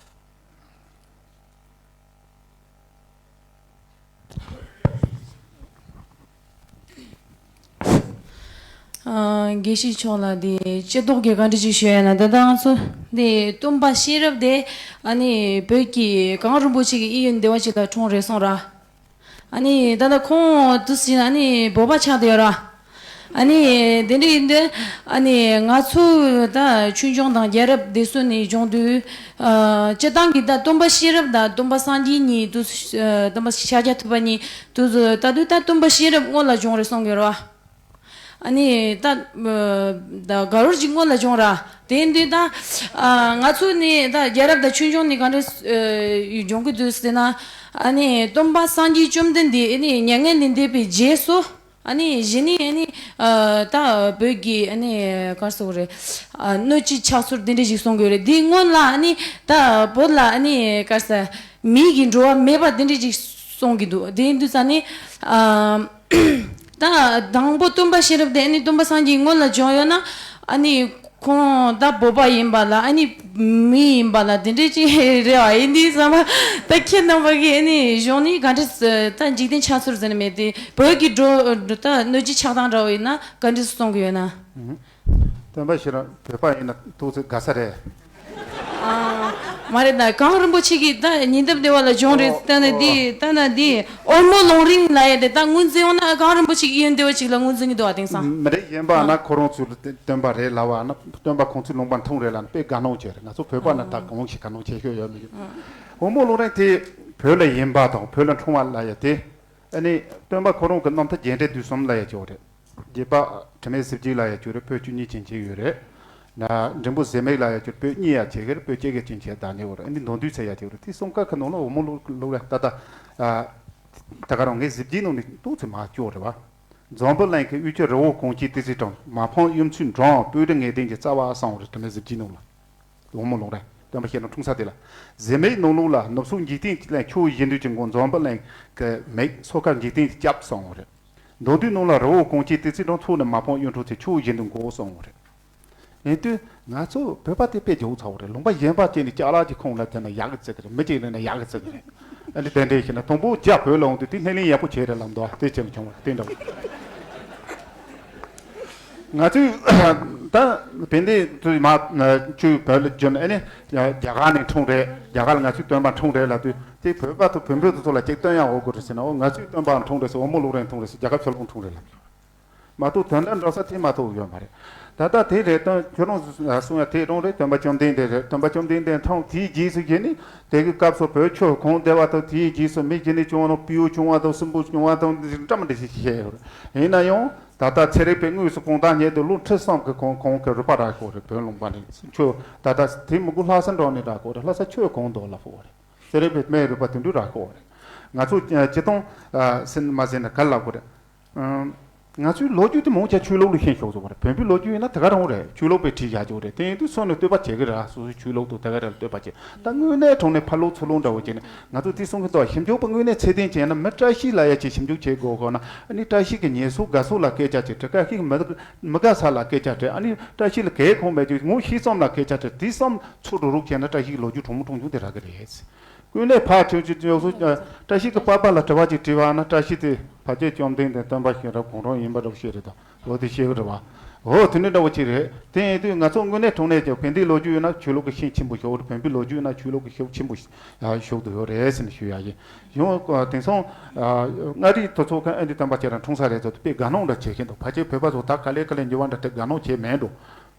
ཨ། དགེ་བཤེས་མཆོག་ལ་དེ་སྤྱི་ལྡོག་གི་བཀའ་འདྲི་ཅིག་ཞུ་ཡ་ན། ད་ལྟ་ང་ཚོ་དེ་སྟོན་པ་ཤེས་རབ་དེ་ཨ་ནི་བོད་ཀྱི་གངས་རིན་པོ་ཆེ་གི་གཡས་གཡོན་འདི་བ་ཅིག་ལ་འཁྲུངས་རེད་གསུངས་ར། ཨ་ནི་ད་ལྟ་ཁོང་དུས་ཟིན་ཨ་ནི་བོད་པ་ཆགས་བསྡད་ཡོད་ར། ཨ་ནི་དེ་འདྲ་ཡིན་དུས་ཨ་ནི་ང་ཚོ་ད་ཆོས་འབྱུང་དང་རྒྱལ་རབས་དེ་ཚོ་ནས་སྦྱོང་དུས། ཨ། སྤྱིར་བཏང་གི་ད་སྟོན་པ་ཤེས་རབ་དང་སྟོན་པ་སངས་རྒྱས་གཉིས་དུས། ཨ། སྟོན་པ་ཤཱཀྱ་ཐུབ་པ་གཉིས་དུས་ཚོད་ལྟ་དུས་ད་སྟོན་པ་ཤེས་རབ་སྔོན་ལ་བྱུང་རེད་གསུང་གི་རེད་བ། ཨ་ནི་ད་ད་ག་རོ་ཅིག་སྔོན་ལ་བྱུང་ར། དེ་ཡིན་དུས་ད། ཨ། ང་ཚོ་ནི་ད་རྒྱལ་རབས་དང་ཆོས་འབྱུང་ནི་ག་འདྲ་སྦྱོང་གི་འདུག་ཟེར་ན། ཨ་ནི་སྟོན་པ་སངས་རྒྱས་བཅོམ་ལྡན་འདས་ཨ་ནི་མྱ་ངན་ལས་འདས་པའི་རྗེས་སུ། ཨ་ནི་གཞི་ནས་ཨ་ནི་ཨ་ད་བོད་ཀྱི་ཨ་ནི་ག་རེ་ཟེར་དགོས་རེད། ཨ། སྣོད་བཅུད་ཆགས་ཚུལ་འདི་འདྲ་ཞིག་གསུང་གི་ཡོད་རེད། འདིའི་སྔོན་ལ་ཨ་ནི་ད་བོད་ལ་ཨ་ནི་ག་རེ་ཟེར། མི་གི་འགྲོ་བ་མེད་པ་འདི་འདྲ་ཞིག་གསུང་གི་འདུག་དེ་ཡིན་དུས་ཙང་ནི། ཨ། ད་དང་པོ་སྟོན་པ་ཤེས་རབ་དེ་ཨ་ནི་སྟོན་པ་སངས་རྒྱས་སྔོན་ལ་བྱུང་ཡོད་ན། ཨ་ནི་ཁོང་ད་བོད་པ་ཡིན་པ་ལ་ཨ་ནི་མི་ཡིན་པ་ལ་དེ་འདྲ་ཅིག་རེད་བ། ཡིན་དུས་ཙམ་པ་ད་ཁྱེད་རྣམ་པ་གིས་ཨ་ནི་གཞུང་ནས་ག་འདྲ་ད་འཇིག་རྟེན་ཆགས་ཚུལ་ཟེར་ནི་མེད་དེ། བོད་ཀྱི་འགྲོ་ད་སྣོད་བཅུད་ཆགས་སྟངས་འདྲ་བོ་ཡིན་ན་ག་འདྲ་གསུང་གི་ཡོད་ན། སྟོན་པ་ཤེས་རབ་བོད་པ་ཡིན་ན་ཏོག་ཙམ་དགའ་ས་རེད། ཨ། མ་རེད་ད། གངས་རིན་པོ་ཆེ་གི་ད་ཉེ་འདབས་སྡེ་བ་ལ་བྱུང་རེད། ཨོ། ད་ན་འདི་ད་ན་འདི་འོལ་མོ་ལུང་རིང་ལ་ཡ་དེ་ད་ངོས་འཛིན་ཡོང་ན་གངས་རིན་པོ་ཆེ་གི་གཡོན་སྡེ་བ་ཅིག་ལ་ངོས་འཛིན་གི་འདུག་བ། དེང་སང་། མ་རེད། གཞན་པ་ན་ཁོ་རང་ཚོ་ལ་སྟོན་པ་རེད་ལབ་བ་ན། སྟོན་པ་ཁོང་ཚོའི་ལུང་པ་འཁྲུངས་རེད་ལབ་ན་དཔེ་དགའ་སྣང་བྱེད་རེད། ང་ཚོ་བོད་པ་ན་ད་གང་ཞིག་དགའ་སྣང་བྱེད་ཤོག་ཡོད་མི་འདུག་འོལ་མོ་ལུང་རིང་དེ་བོད་ལ་ཡིན་པ་དང་བོད་ལ་འཁྲུངས་པ་ལ་ཡ་དེ། ཨ་ནི་སྟོན་པ་ཁོ་རང་གི་རྣམ་ཐར་རྒྱན་འགྲེལ་བསྡུས་གསུམ་ལ་ཡ་ཅིག་ཡོད་རེད། རྒྱས་པ་དྲི་མེད་གཟི་བརྗིད་ལ་ཡ་ཅིག་ཡོད་རེད། པོད་བཅུ་གཉིས་ཅན་ཅིག་ཡོད་རེད། ན་འགྲེང་བུ་ཟེར་མེད་ལ་ཡ་ཅིག་པོད་གཉིས་ཡ་ཅིག་རེད། པོད་གཅིག་གི་ཅན་ཅིག་བདག་ཉིད་ཡོད་རེད། ཨ་ནི་མདོར་བསྡུས་ཚད་ཡ་ཅིག་ཡོད་རེད། དེ་གསུམ་ཀ་གི་ནང་ལ་འོལ་མོ་ལུང་ལུང་རིང་ད་ལྟ། ཨ། ད་ག་རང་ངས་གཟི་བརྗིད་ནང་ནས་ཏོག་ཙམ་མར་བསྐྱོར་རེད་བ། འཛམ་བུ་གླིང་གི་དབུས་ཀྱི་རི་བོ་གངས་ཅན་ཏི་སེ་འབྲང་། མ་ཕམ་གཡུ་མཚོའི་འགྲམ་སྤོས་དཀར་ངད་ལྡན་གྱི་རྩ་བ་གསུངས་རེད། དྲི་མེད་གཟི་བརྗིད་ནང་ལ། འོལ་མོ་ལུང་རིང་སྟོན་པ་ཤེས་རབ་འཁྲུངས་ས་དེ་ལ། ཟེར་མེད་ནང་ལུགས་ལ་ནུབ་ཕྱོགས་འཇིག་རྟེན་གྱི་གླིང་། ཕྱོགས་བཞི་འདུལ་གྱི་མགོན་འཛམ་བུ་གླིང་གི་མིག། སོ་ཁ་འཇིག་རྟེན་གྱི་སྐྱབས་གསུངས་རེད། མདོར་བསྡུས་ནང་ལ་རི་བོ་གངས་ཅན་ཏི་སེ་འབྲང་། མཚོ་ནི་མ་ཕམ་གཡུ་འབྲུག་ཚེ། ཕྱོགས་བཞི་འདུལ་མགོན་གསུངས་རེད། ཡིན་དུས་ང་ཚོ་བོད་པ་དེ་དཔེ་ཇོ་བོ་ཚ་བོ་རེད། ལུང་པ་གཞན་པ་ཅིག་ནས་ལྕགས་ལག་ཅིག་ཁོང་ལ་བསྟན་ན་ཡག་གི་བརྩི་གི་རེད། མི་གཅིག་ལ་ན་ཡག་གི་བརྩི་གི་རེད། ཨ་ནི་དེ་འདྲ་ཞིག་ན་དང་པོ་རྒྱ་བོད་ལ་འོང་དུས་དེ་སྣེ་ལེན་ཡག་པོ་བྱས་རེད་ལབ་འདུག་དེ་ཅི་ལ་བྱུང་བ་དེ་འདྲ་བོ། ང་ཚོས་ད་བན་དེ་ཚོས་མ་ཆུ་བོད་ལ་བརྒྱུད་ནས་ཨ་ནི་རྒྱ་གར་ནས་འཁྲུངས་རེད། རྒྱ་གར་ལ་ང་ཚོའི་སྟོན་པ་འཁྲུངས་རེད་ལབ་དུས་དེ་བོད་པ་དང་བོད་ཕྲུག་དེ་ཚོ་ལ་ཅིག་སྟོན་ཡག་འོ་དགོས་རེད་ཟེར་ན། འོ་ང་ཚོའི་སྟོན་པ་འཁྲུངས་རེད་ཟེར། འོལ་མོ་ལུང་རིང་འཁྲུངས་རེད་ཟེར། རྒྱ་གར་ཕྱོགས་ལྷུང་འཁྲུངས་རེད་ལབ། མ་གཏོགས་དོན་དག་འགྲོ་ས་དེ་མ་གཏོགས་ཡོད་མ་རེད། ད་ལྟ་དེ་རེད་དོན་ཁྱོད་རང་གསུང་ཡ་དེ་རང་རེད། སྟོན་པ་བཅོམ་ལྡན་འདས་རེད། སྟོན་པ་བཅོམ་ལྡན་འདས་མཐོང་དེའི་རྗེས་སུ་བྱས་ནས་དེ་གི་སྐབས་སུ་བོད་ཆོས་གོང་བསྡད་པ་དང་དེའི་རྗེས་སུ་མི་གཞན་ནས་བྱུང་བ་ནང་སྤྲེའུ་བྱུང་བ་དང་སྲིན་པོ་བྱུང་བ་དང་འདྲ་མི་འདྲ་ཞིག་བཤད་ཡོད་རེད། ཡིན་ན་ཡང་ད་ལྟ་ཚན་རིག་པས་དངོས་སུ་གོང་ཐང་རྙེད་དུས་ལོ་ཁྲི་གསུམ་གི་གོང་གོང་གི་རུ་པ་རག་ཤོག་རེད། བོད་ལུང་པ་ནས་ཆོས་ད་ལྟ་དེ་མི་དགོས། ལྷ་ས་འགྲོ་ནས་རག་ཤོག་རེད། ལྷ་ས་ཆོས་གོང་དུ་ལ་ཕོག་རེད། ཚན་རིག་པས་སྨན་རུ་པ་དེ་འདྲ་རག་ཤོག་རེད། ང་ཚོ་སྤྱི་སྤྱི་དང་ཟིན་མ་ཟིན་ན་ག་ལ་གོ་རེད། ང་ཚོའི་ལོ་རྒྱུས་དེ་མང་ཆེ་ཆོས་ལུགས་ལ་ཤན་ཤོག་ཟེར་བ་རེད། བོན་པོའི་ལོ་རྒྱུས་ཡིན་ན་དེ་ག་རང་རེད། ཆོས་ལུགས་པས་བྲིས་བཞག་ཅོག་རེད། དེ་ཡིན་དུས་སོ་ནས་བསྟོད་པ་བྱེད་ཀྱི་རེད། སོ་སོའི་ཆོས་ལུགས་དང་དེ་ག་རེ་ལ་བསྟོད་པ་བྱེད། ད་དངོས་གནས་དྲང་གནས་ཕ་ལོ་ཚུར་ལོ་འདྲ་བོ་བྱས་ནས་ང་ཚོ་དེ་གསུང་གི་འདུག་ཞིབ་འཇུག་པ་དངོས་གནས་ཚད་ལྡན་བྱས་ན་མི་བཀྲ་ཤིས་ལ་ཡ་ཅིག་ཞིབ་འཇུག་བྱེད་དགོས་གོ་ན། ཨ་ནི་བཀྲ་ཤིས་ཀྱི་ཉེས་གསོག་དགའ་གསོ་ལ་སྐད་ཆ་བྱེད་དྲི་བཀྲ་ཤིས་ཀྱི་མི་མི་དགའ་ས་ལ་སྐད་ཆ་དྲི། ཨ་ནི་བཀྲ་ཤིས་ལ་གལ་ཁོང་མེད་དུས་ངོ་ཤེས་ཙམ་ལ་སྐད་ཆ་དྲི། དེ་ཙམ་ཚུར་རུག་རུག་བྱས་ན་བཀྲ་ཤིས་ཀྱི་ལོ་རྒྱུས་གྲུང་མོ་གྲུང་ཆུང་དེ་རག་གི་རེད། ཀུན་ལས་ཕར་ཁྱོད་ཀྱི་ཡོག་སུ་བཀྲ་ཤིས་ཀྱི་པ་པ་ལ་དྲི་བ་ཅིག་དྲིས་པ་ན། བཀྲ་ཤིས་དེ་ཕ་ཆེ་བཅོམ་ལྡན་འདས་སྟོན་པ་གཤེན་རབ་གང་རུང་ཡིན་པ་འདྲ་བོ་ཞིག་རེད་དོ། འོ་དེ་ཤེས་གི་རེད་བ། འོ་དེ་འདྲ་འདྲ་བོ་ཅིག་རེད། དེ་ཡིན་དུས་ང་ཚོ་དངོས་གནས་དྲང་གནས་ཀྱི་བན་དེའི་ལོ་རྒྱུས་ཡོད་ན་ཆོས་ལུགས་ཀྱི་ཤན་ཆེན་པོ་ཞིག་ཡོད་རེད། བོན་པོའི་ལོ་རྒྱུས་ཡོད་ན་ཆོས་ལུགས་ཀྱི་ཤན་ཆེན་པོ་ཞིག་ཞུགས་ཏུ་ཡོད་རེད་ཟེར་ནས་ཞུ་ཡ་ཡིན། ཡང་དེང་སང་མངའ་རིས་དུ་ཚོགས་ཁང་ཨ་འདི་སྟོན་པ་ཁྱེད་རང་འཁྲུངས་ས་རེད་ཚོ་དཔེ་དགའ་སྣང་འདྲ་བྱེད་མཁན་འདུག་ཕལ་ཆེར་བོད་པ་ཚོ་ད་ག་ལེ་ག་ལེ་འགྱུར་བ་འདྲ་དེ་དགའ་སྣང་བྱེད་མེད་འགྲོ།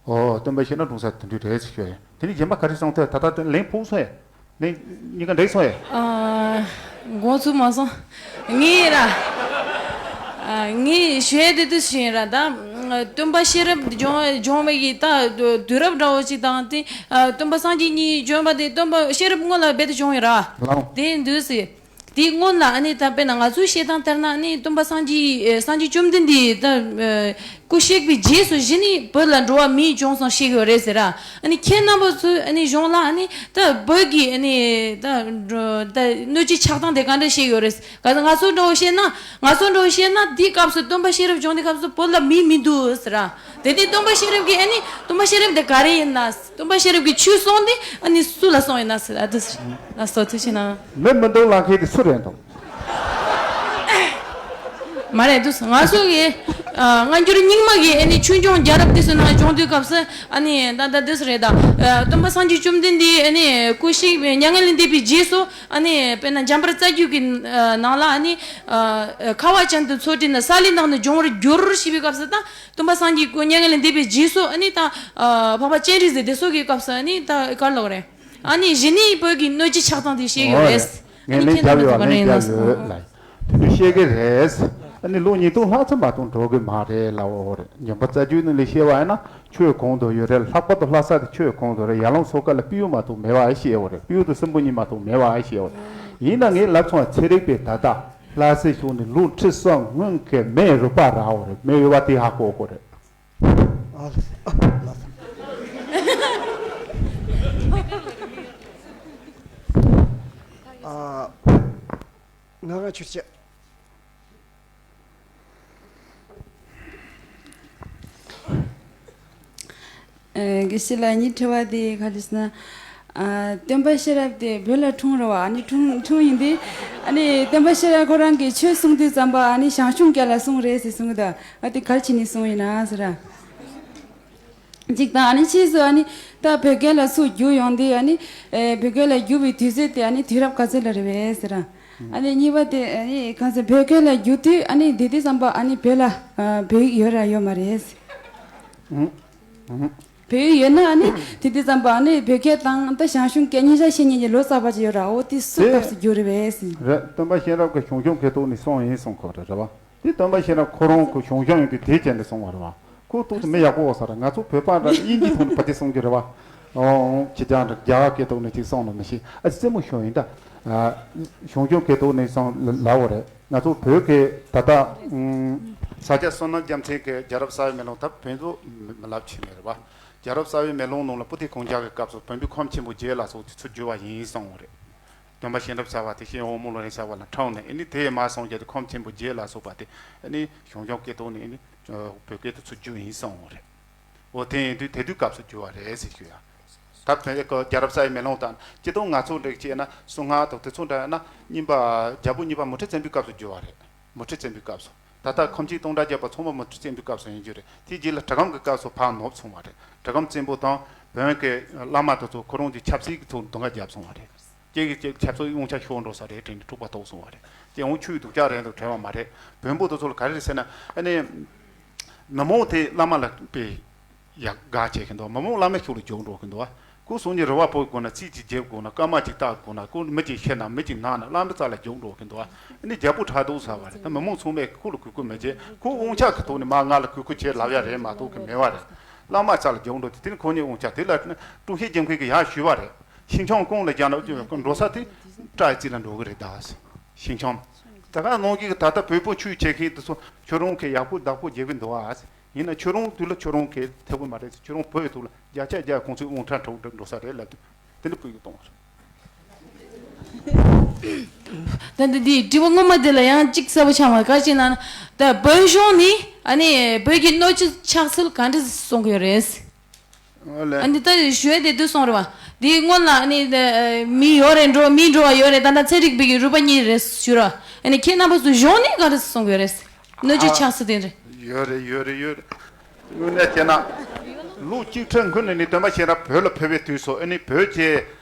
ཨོ་སྟོན་པ་ཤེས་ན་འཁྲུངས་ས་དེ་འདྲ་རེད་ཟེར་ཞུ་ཡ་ཡིན། དེ་ནས་གཞན་པ་ག་རེ་གསུང་ཐོས། ད་ལྟ་དེ་ལན་ཕུག་སོང་ཡ། ལན་གཉིས་ཀ་འགྲིག་སོང་ཡ། ཨ། མགོ་ཚུགས་མ་སོང་། ངས་ར། ཨ། ངས་ཞུ་ཡ་དེ་དུས་ཞུ་ཡིན་ར། ད་སྟོན་པ་ཤེས་རབ་སྦྱོང་སྦྱོང་བའི་གི་ད་དུས་རབས་འདྲ་བོ་ཅིག་དང་དེ། ཨ། སྟོན་པ་སངས་རྒྱས་གཉིས་བྱོན་པ་དེ་སྟོན་པ་ཤེས་རབ་སྔོན་ལ་རྦད་དེ་བྱུང་ཡོད་ར། ལའོ། དེ་འདུག་སེ། དེའི་སྔོན་ལ་ཨ་ནི་ད་དཔེར་ན་ང་ཚོའི་བཤད་སྟངས་ལྟར་ན་ཨ་ནི་སྟོན་པ་སངས་རྒྱས་ཨེ་སངས་རྒྱས་བཅོམ་ལྡན་འདས་ད་ཨེ་སྐུ་གཤེགས་པའི་རྗེས་སུ་གཞི་ནས་བོད་ལ་འགྲོ་བ་མིའི་བྱུང་སོང་བཤད་ཡོད་རེད་ཟེར་ར། ཨ་ནི་ཁྱེད་རྣམ་པ་ཚོའི་ཨ་ནི་གཞུང་ལ་ཨ་ནི་ད་བོད་ཀྱི་ཨ་ནི་ད་ད་སྣོད་བཅུད་ཆགས་སྟངས་དེ་ག་འདྲ་བཤད་ཡོད་རེད། ག་ང་ཚོ་འདྲ་བོ་བཤད་ན་ང་ཚོ་འདྲ་བོ་བཤད་ན་དེའི་སྐབས་སུ་སྟོན་པ་ཤེས་རབ་བྱུང་དུས་སྐབས་སུ་བོད་ལ་མི་མི་འདུག་ཟེར་ར། དེ་དུས་སྟོན་པ་ཤེས་རབ་ཀྱིས་ཨ་ནི་སྟོན་པ་ཤེས་རབ་དེ་ག་རེ་ཡིན་ན། སྟོན་པ་ཤེས་རབ་ཀྱིས་ཆོས་གསུངས་ཏེ་ཨ་ནི་སུ་ལ་གསུངས་ཡིན་ན་ཟེར། ཨ་དུ་ཟེར། ལ་སོ་ཐུ་ཆེ་ན། མི་མི་འདུག་ལབ་མཁན་དེ་སུ་རེད་འདུག་མ་རེད་དུ་ང་ཚོ་གི་ཨ་སྔ་འགྱུར་རྙིང་མ་གི་ཨ་ནི་ཆོས་འབྱུང་རྒྱལ་རབས་དེ་ཚོའི་ནང་བྱུང་དུས་སྐབས་སུ་ཨ་ནི་ད་ད་དེ་སུ་རེད་ད། ཨ་སྟོན་པ་སངས་རྒྱས་བཅོམ་ལྡན་འདས་ཨ་ནི་སྐུ་གཤེགས་མྱ་ངན་ལས་འདས་པའི་རྗེས་སུ་ཨ་ནི་དཔེར་ན་འཇམ་དཔལ་རྩ་རྒྱུད་ཀྱི་ཨ་ནང་ལ་ཨ་ནི་ཨ་ཁ་བ་ཅན་དུ་འཚོ་བྲིས་ན་ས་ལེ་ནང་དུ་འབྱུང་བར་འགྱུར་ཞེས་པའི་སྐབས་སུ་ད། སྟོན་པ་སངས་རྒྱས་སྐུ་མྱ་ངན་ལས་འདས་པའི་རྗེས་སུ་ཨ་ནི་ད་ཨ་འཕགས་པ་སྤྱན་རས་གཟིགས་དེ་ཚོ་གི་སྐབས་སུ་ཨ་ནི་ད་ག་རེ་ལབ་རེད། ཨ་ནི་གཞི་ནས་བོད་ཀྱི་སྣོད་བཅུད་ཆགས་སྟངས་དེ་ཤེས་ཡོད་རེད། ཨ་ནི་ཁྱེད་རྣམ་པ་ཚོ་ག་རེ་ཡིན་ན། དེ་ཤེས་ཀྱི་རེད། ཨ་ནི་ལོ་ཉིས་སྟོང་ལྷག་ཙམ་མ་གཏོགས་འགྲོ་གི་མ་རེད་ལབ་འོ་རེད། འཇམ་དཔལ་རྩ་རྒྱུད་ནང་ལ་བཤད་པ་ཡིན་ན་ཆོས་གོང་དུ་ཡོད་རེད། ལྷག་པར་དུ་ལྷ་ས་དེ་ཆོས་གོང་དུ་རེད། ཡར་ལུང་མཚོ་ཁ་ལ་སྤྲེའུ་མ་གཏོགས་མེད་པ་ཤེས་འོ་རེད། སྤྲེའུ་དང་སྲིན་པོ་གཉིས་མ་གཏོགས་མེད་པ་ཤེས་འོ་རེད། ཡིན་ན་ངས་ལབ་སོང་བ་ཚན་རིག་པས་ད་ལྟ། ལྷ་སའི་ཕྱོགས་ནས་ལོ་ཁྲི་གསུམ་སྔོན་གྱི་མེ་རུ་པ་རག་འོ་རེད། མེ་ཡོད་པ་དེ་ཧ་གོ་གོ་རེད། ཨ་ལ་སེ། ཨ་ལ་སེ། ཨ། ང་ང་ཆུར་ཆ། ཨེ། དགེ་བཤེས་ལགས་ངའི་དྲི་བ་དེ་ག་རེ་ཟེར་ན། ཨ། སྟོན་པ་ཤེས་རབ་དེ་བོད་ལ་འཁྲུངས་རེད་བ། ཨ་ནི་འཁྲུངས་འཁྲུངས་ཡིན་དུས། ཨ་ནི་སྟོན་པ་ཤེས་རབ་ཁོ་རང་གིས་ཆོས་གསུང་དུས་ཙམ་པ་ཨ་ནི་ཞང་ཞུང་སྐད་ལ་གསུངས་རེད་ཟེར་གསུངས་གི་འདུག་ཨ་དེ་ག་རེ་བྱས་ནས་གསུངས་ཡིན་ན་ཟེར་ར། གཅིག་དང་ཨ་ནི་ཕྱིས་སུ་ཨ་ནི་ད་བོད་སྐད་ལ་སུ་བསྒྱུར་ཡོང་དུས་ཨ་ནི། ཨེ། བོད་སྐད་ལ་བསྒྱུར་བའི་དུས་ཚོད་དེ་ཨ་ནི་དུས་རབས་ག་ཚོད་ལ་རེད་པས་ཟེར་ར། ཨ་ནི་གཉིས་པ་དེ་ཨ་ནི་གང་ཟེར་བོད་སྐད་ལ་བསྒྱུར་དུས་ཨ་ནི་དེ་དུས་ཙམ་པ་ཨ་ནི་བོད་ལ་ཨ་བོད་ཡིག་ཡོད་ར་ཡོད་མ་རེད། ཨུ། ཨུ། བོད་ཡིག་ཡོད་ན་ཨ་ནི་དེ་དུས་ཙམ་པ་ཨ་ནི་བོད་སྐད་དང་ད་ཞང་ཞུང་སྐད་གཉིས་ཆ་ཤེས་མཁན་གྱི་ལོ་ཙཱ་བ་ཅིག་ཡོད་ར། འོ་དེ་སུ་དེ་སྐབས་སུ་བསྒྱུར་རེད་པས་ཟེར། རེད། སྟོན་པ་གཤེན་རབ་ཀྱི་ཞང་ཞུང་སྐད་ཐོག་ནས་གསུངས་ཡིན་གསུང་གོ་རེད་རེད་བ། དེ་སྟོན་པ་གཤེན་རབ་ཁོ་རང་གི་ཞང་ཞུང་ཡིན་དུས་དེ་བྱས་ནས་གསུངས་པ་རེད་བ། ཁོ་ཐུགས་སུ་མི་ཡག་པོ་ཡོད་ས་རེད། ང་ཚོ་བོད་པ་འདྲ་དབྱིན་ཇིའི་ཐོག་ནས་ཕ་དེ་གསུང་རྒྱུ་རེད་བ། ཨོ། ཁྱེད་ཅག་འདྲ་རྒྱ་གར་སྐད་ཐོག་ནས་ཅིག་གསུང་ན་མི་ཤེས། ཨ་རྩེད་མོ་ཤོར་ཡིན་ད། ཨ། ཞང་ཞུང་སྐད་ཐོག་ནས་གསུང་ལབ་པ་རེད། ང་ཚོ་བོད་སྐད་ད་ལྟ། ཨུམ། ས་སྐྱ་བསོད་ནམས་རྒྱལ་མཚན་གྱི་རྒྱལ་རབས་གསར་བའི་མེ་ལོང་ད་བོད་དུ་མི་ལབ་ཆེ་ནས་རེད་བ། རྒྱལ་རབས་གསར་བའི་མེ་ལོང་ནང་ལ་པོ་ཏི་གུང་རྒྱལ་གྱི་སྐབས་སུ་བོན་པོའི་ཁམས་ཆེན་པོ་བརྒྱད་ལ་སོགས་དེ་ཚུར་བསྒྱུར་བ་ཡིན་གསུངས་པ་རེད། སྟོན་པ་གཤེན་རབ་གསར་བ་དེ་བཞིན་འོལ་མོ་ལོ་རེ་གསར་བ་ལ་འཁྲུངས་ནས་ཨ་ནི་དེ་མར་སོང་རྒྱལ་དུ་ཁམས་ཆེན་པོ་བརྒྱད་ལ་སོགས་པ་དེ་ཨ་ནི་ཞང་ཞུང་སྐད་ཐོག་ནས་ཨ་ནི་བོད་སྐད་དུ་ཚུར་བསྒྱུར་ཡིན་གསུངས་པ་རེད། འོ་དེ་ཡིན་དུས་དེ་དུས་སྐབས་སུ་བསྒྱུར་བ་རེད་ཟེར་ཞུ་ཡ། ད་བོད་སྐད་རྒྱལ་རབས་གསར་བའི་མེ་ལོང་དང་སྤྱི་དང་ང་ཚོ་འགྲིག་བྱས་ན་གསུང་སྔགས་དང་དེ་ཚོ་འདྲ་ན་རྙིང་པ་རྒྱལ་པོ་གཉིས་པ་མུ་ཁྲི་བཙན་པོའི་སྐབས་སུ་བསྒྱུར་བ་རེད། མུ་ཁྲི་བཙན་པོའི་སྐབས་སུ། ད་ལྟ་ཁམས་ཆེན་སྟོང་དགྲ་རྒྱལ་པོ་ཚང་མ་མུ་ཁྲི་བཙན་པོའི་སྐབས་སུ་ཡིན་རྒྱུ་རེད། དེའི་རྗེས་ལ་གྲི་གུམ་གྱི་སྐབས་སུ་ཕར་ནུབ་སོང་བ་རེད། གྲི་གུམ་བཙན་པོ་དང་བོན་གྱི་བླ་མ་དེ་ཚོ་ཁོ་རང་ཚོའི་ཆབ་སྲིད་ཀྱི་ཐོག་སྡུག་བསྔལ་བརྒྱབ་སོང་བ་རེད། སྐྱེ་གི་སྐྱེ་ཆབ་སྲིད་དབང་ཆ་ཤོར་འགྲོ་ས་རེད་དྲན་ནས་འཁྲུག་པ་ཐོག་སོང་བ་རེད། དེ་འོང་ཆུའི་སྡུག་ཅག་རེད་འདུག་དྲན་བ་མ་རེད། བོན་པོ་དེ་ཚོ་ལ་ག་རེ་རེད་ཟེར་ན་ཨ་ནི། མི་མང་དེ་བླ་མ་ལ་དཔེ་ཡག་དགའ་བྱེད་ཀྱི་འདུག་མི་མང་བླ་མའི་ཕྱོགས་ལ་རྒྱུག་འགྲོ་གི་འདུག་ཁོ་སང་ཉིན་རེ་བ་ཕོག་དགོས་ན་ཚིག་ཅིག་བརྗེད་དགོས་ན་སྐར་མ་ཅིག་བལྟ་དགོས་ན་ཁོ་མི་ཅིག་ཤི་ན་མི་ཅིག་ན་ན་བླ་མའི་རྩ་ལ་རྒྱུག་འགྲོ་གི་འདུག་ཨ་ནི་རྒྱལ་པོ་ཕྲག་དོག་ཟ་བ་རེད། ད་མི་མང་ཚང་མས་ཁོ་ལ་གུས་བཀུར་མི་བྱེད། ཁོ་དབང་ཆ་གི་ཐོག་ནས་མ་ང་ལ་གུས་བཀུར་བྱེད་ལབ་ཡ་རེད་མ་གཏོགས་གི་མེད་བ་རེད། བླ་མ་རྩ་ལ་རྒྱུག་འགྲོ་དེ་དེ་ནི་ཁོ་གཉིས་དབང་ཆ་དེ་ལ་ཀྲུའུ་ཞི་ཅིན་ཕིང་གིས་ཡར་ཞུས་པ་རེད། ཞིང་ཁམས་གང་ལ་རྒྱག་ན་འགྲོ་ས་དེ་སྤྲ་རྩི་ལ་འགྲོ་གི་རེད་ད། ཞིང་ཁམས་ད་ག་ནང་གི་ད་ལྟ་བོད་པ་ཆོས་བྱེད་མཁན་དེ་ཚོ་ཁྱོད་རང་གི་ཡག་པོ་བདག་པོ་རྒྱག་གི་འདུག་ཨ། ཡིན་ན་ཁྱོད་རང་དུས་ལ་ཁྱོད་རང་གི་ཐེ་བོ་མ་རེད། ཁྱོད་རང་བོད་ཐོག་ལ་བརྒྱ་ཆ་བརྒྱ་ཁོང་ཚོའི་དབང་ཁྲལ་འཕྲོག་འགྲོ་ས་རེད་ལབ་དུས་དེ་འདྲ་ཕུད་ཀྱི་གཏོང་བ་རེད། ད་འདི་འདི་དྲི་བ་སྔོན་མ་དེ་ལ་ཡང་གཅིག་གསལ་པོ་ཆགས་མ་ག་ཅི་ན་ད་བོད་གཞུང་ནི་ཨ་ནི་བོད་ཀྱི་སྣོད་བཅུད་ཆགས་ཚུལ་ག་འདྲ་གསུང་གི་ཡོད་རེད། ཨ་ལས། ཨ་ནི་ད་ཞུ་ཡ་དེ་དུས་སོང་རེད་བ། འདིའི་སྔོན་ལ་ཨ་ནི་ད་མི་ཡོད་རེད་འགྲོ་མི་འགྲོ་བ་ཡོད་རེད། ད་ལྟ་ཚན་རིག་པའི་གི་རུས་པ་གཉིས་རེད་ཞུ་ར། ཨ་ནི་ཁྱེད་རྣམ་པ་ཚོ་གཞུང་ནས་ག་རེ་གསུང་གི་ཡོད་རེད། སྣོད་བཅུད་ཆགས་ས་དེ་རེད། ཡོད་རེད་ཡོད་རེད་ཡོད་རེད། དངོས་གནས་བྱས་ན། ལོ་གཅིག་ཁྲི་སྔོན་ནས་ནི་སྟོན་པ་ཤེས་རབ་བོད་ལ་ཕེབས་པའི་དུས་སུ་ཨ་ནི་བོད་ཀྱི་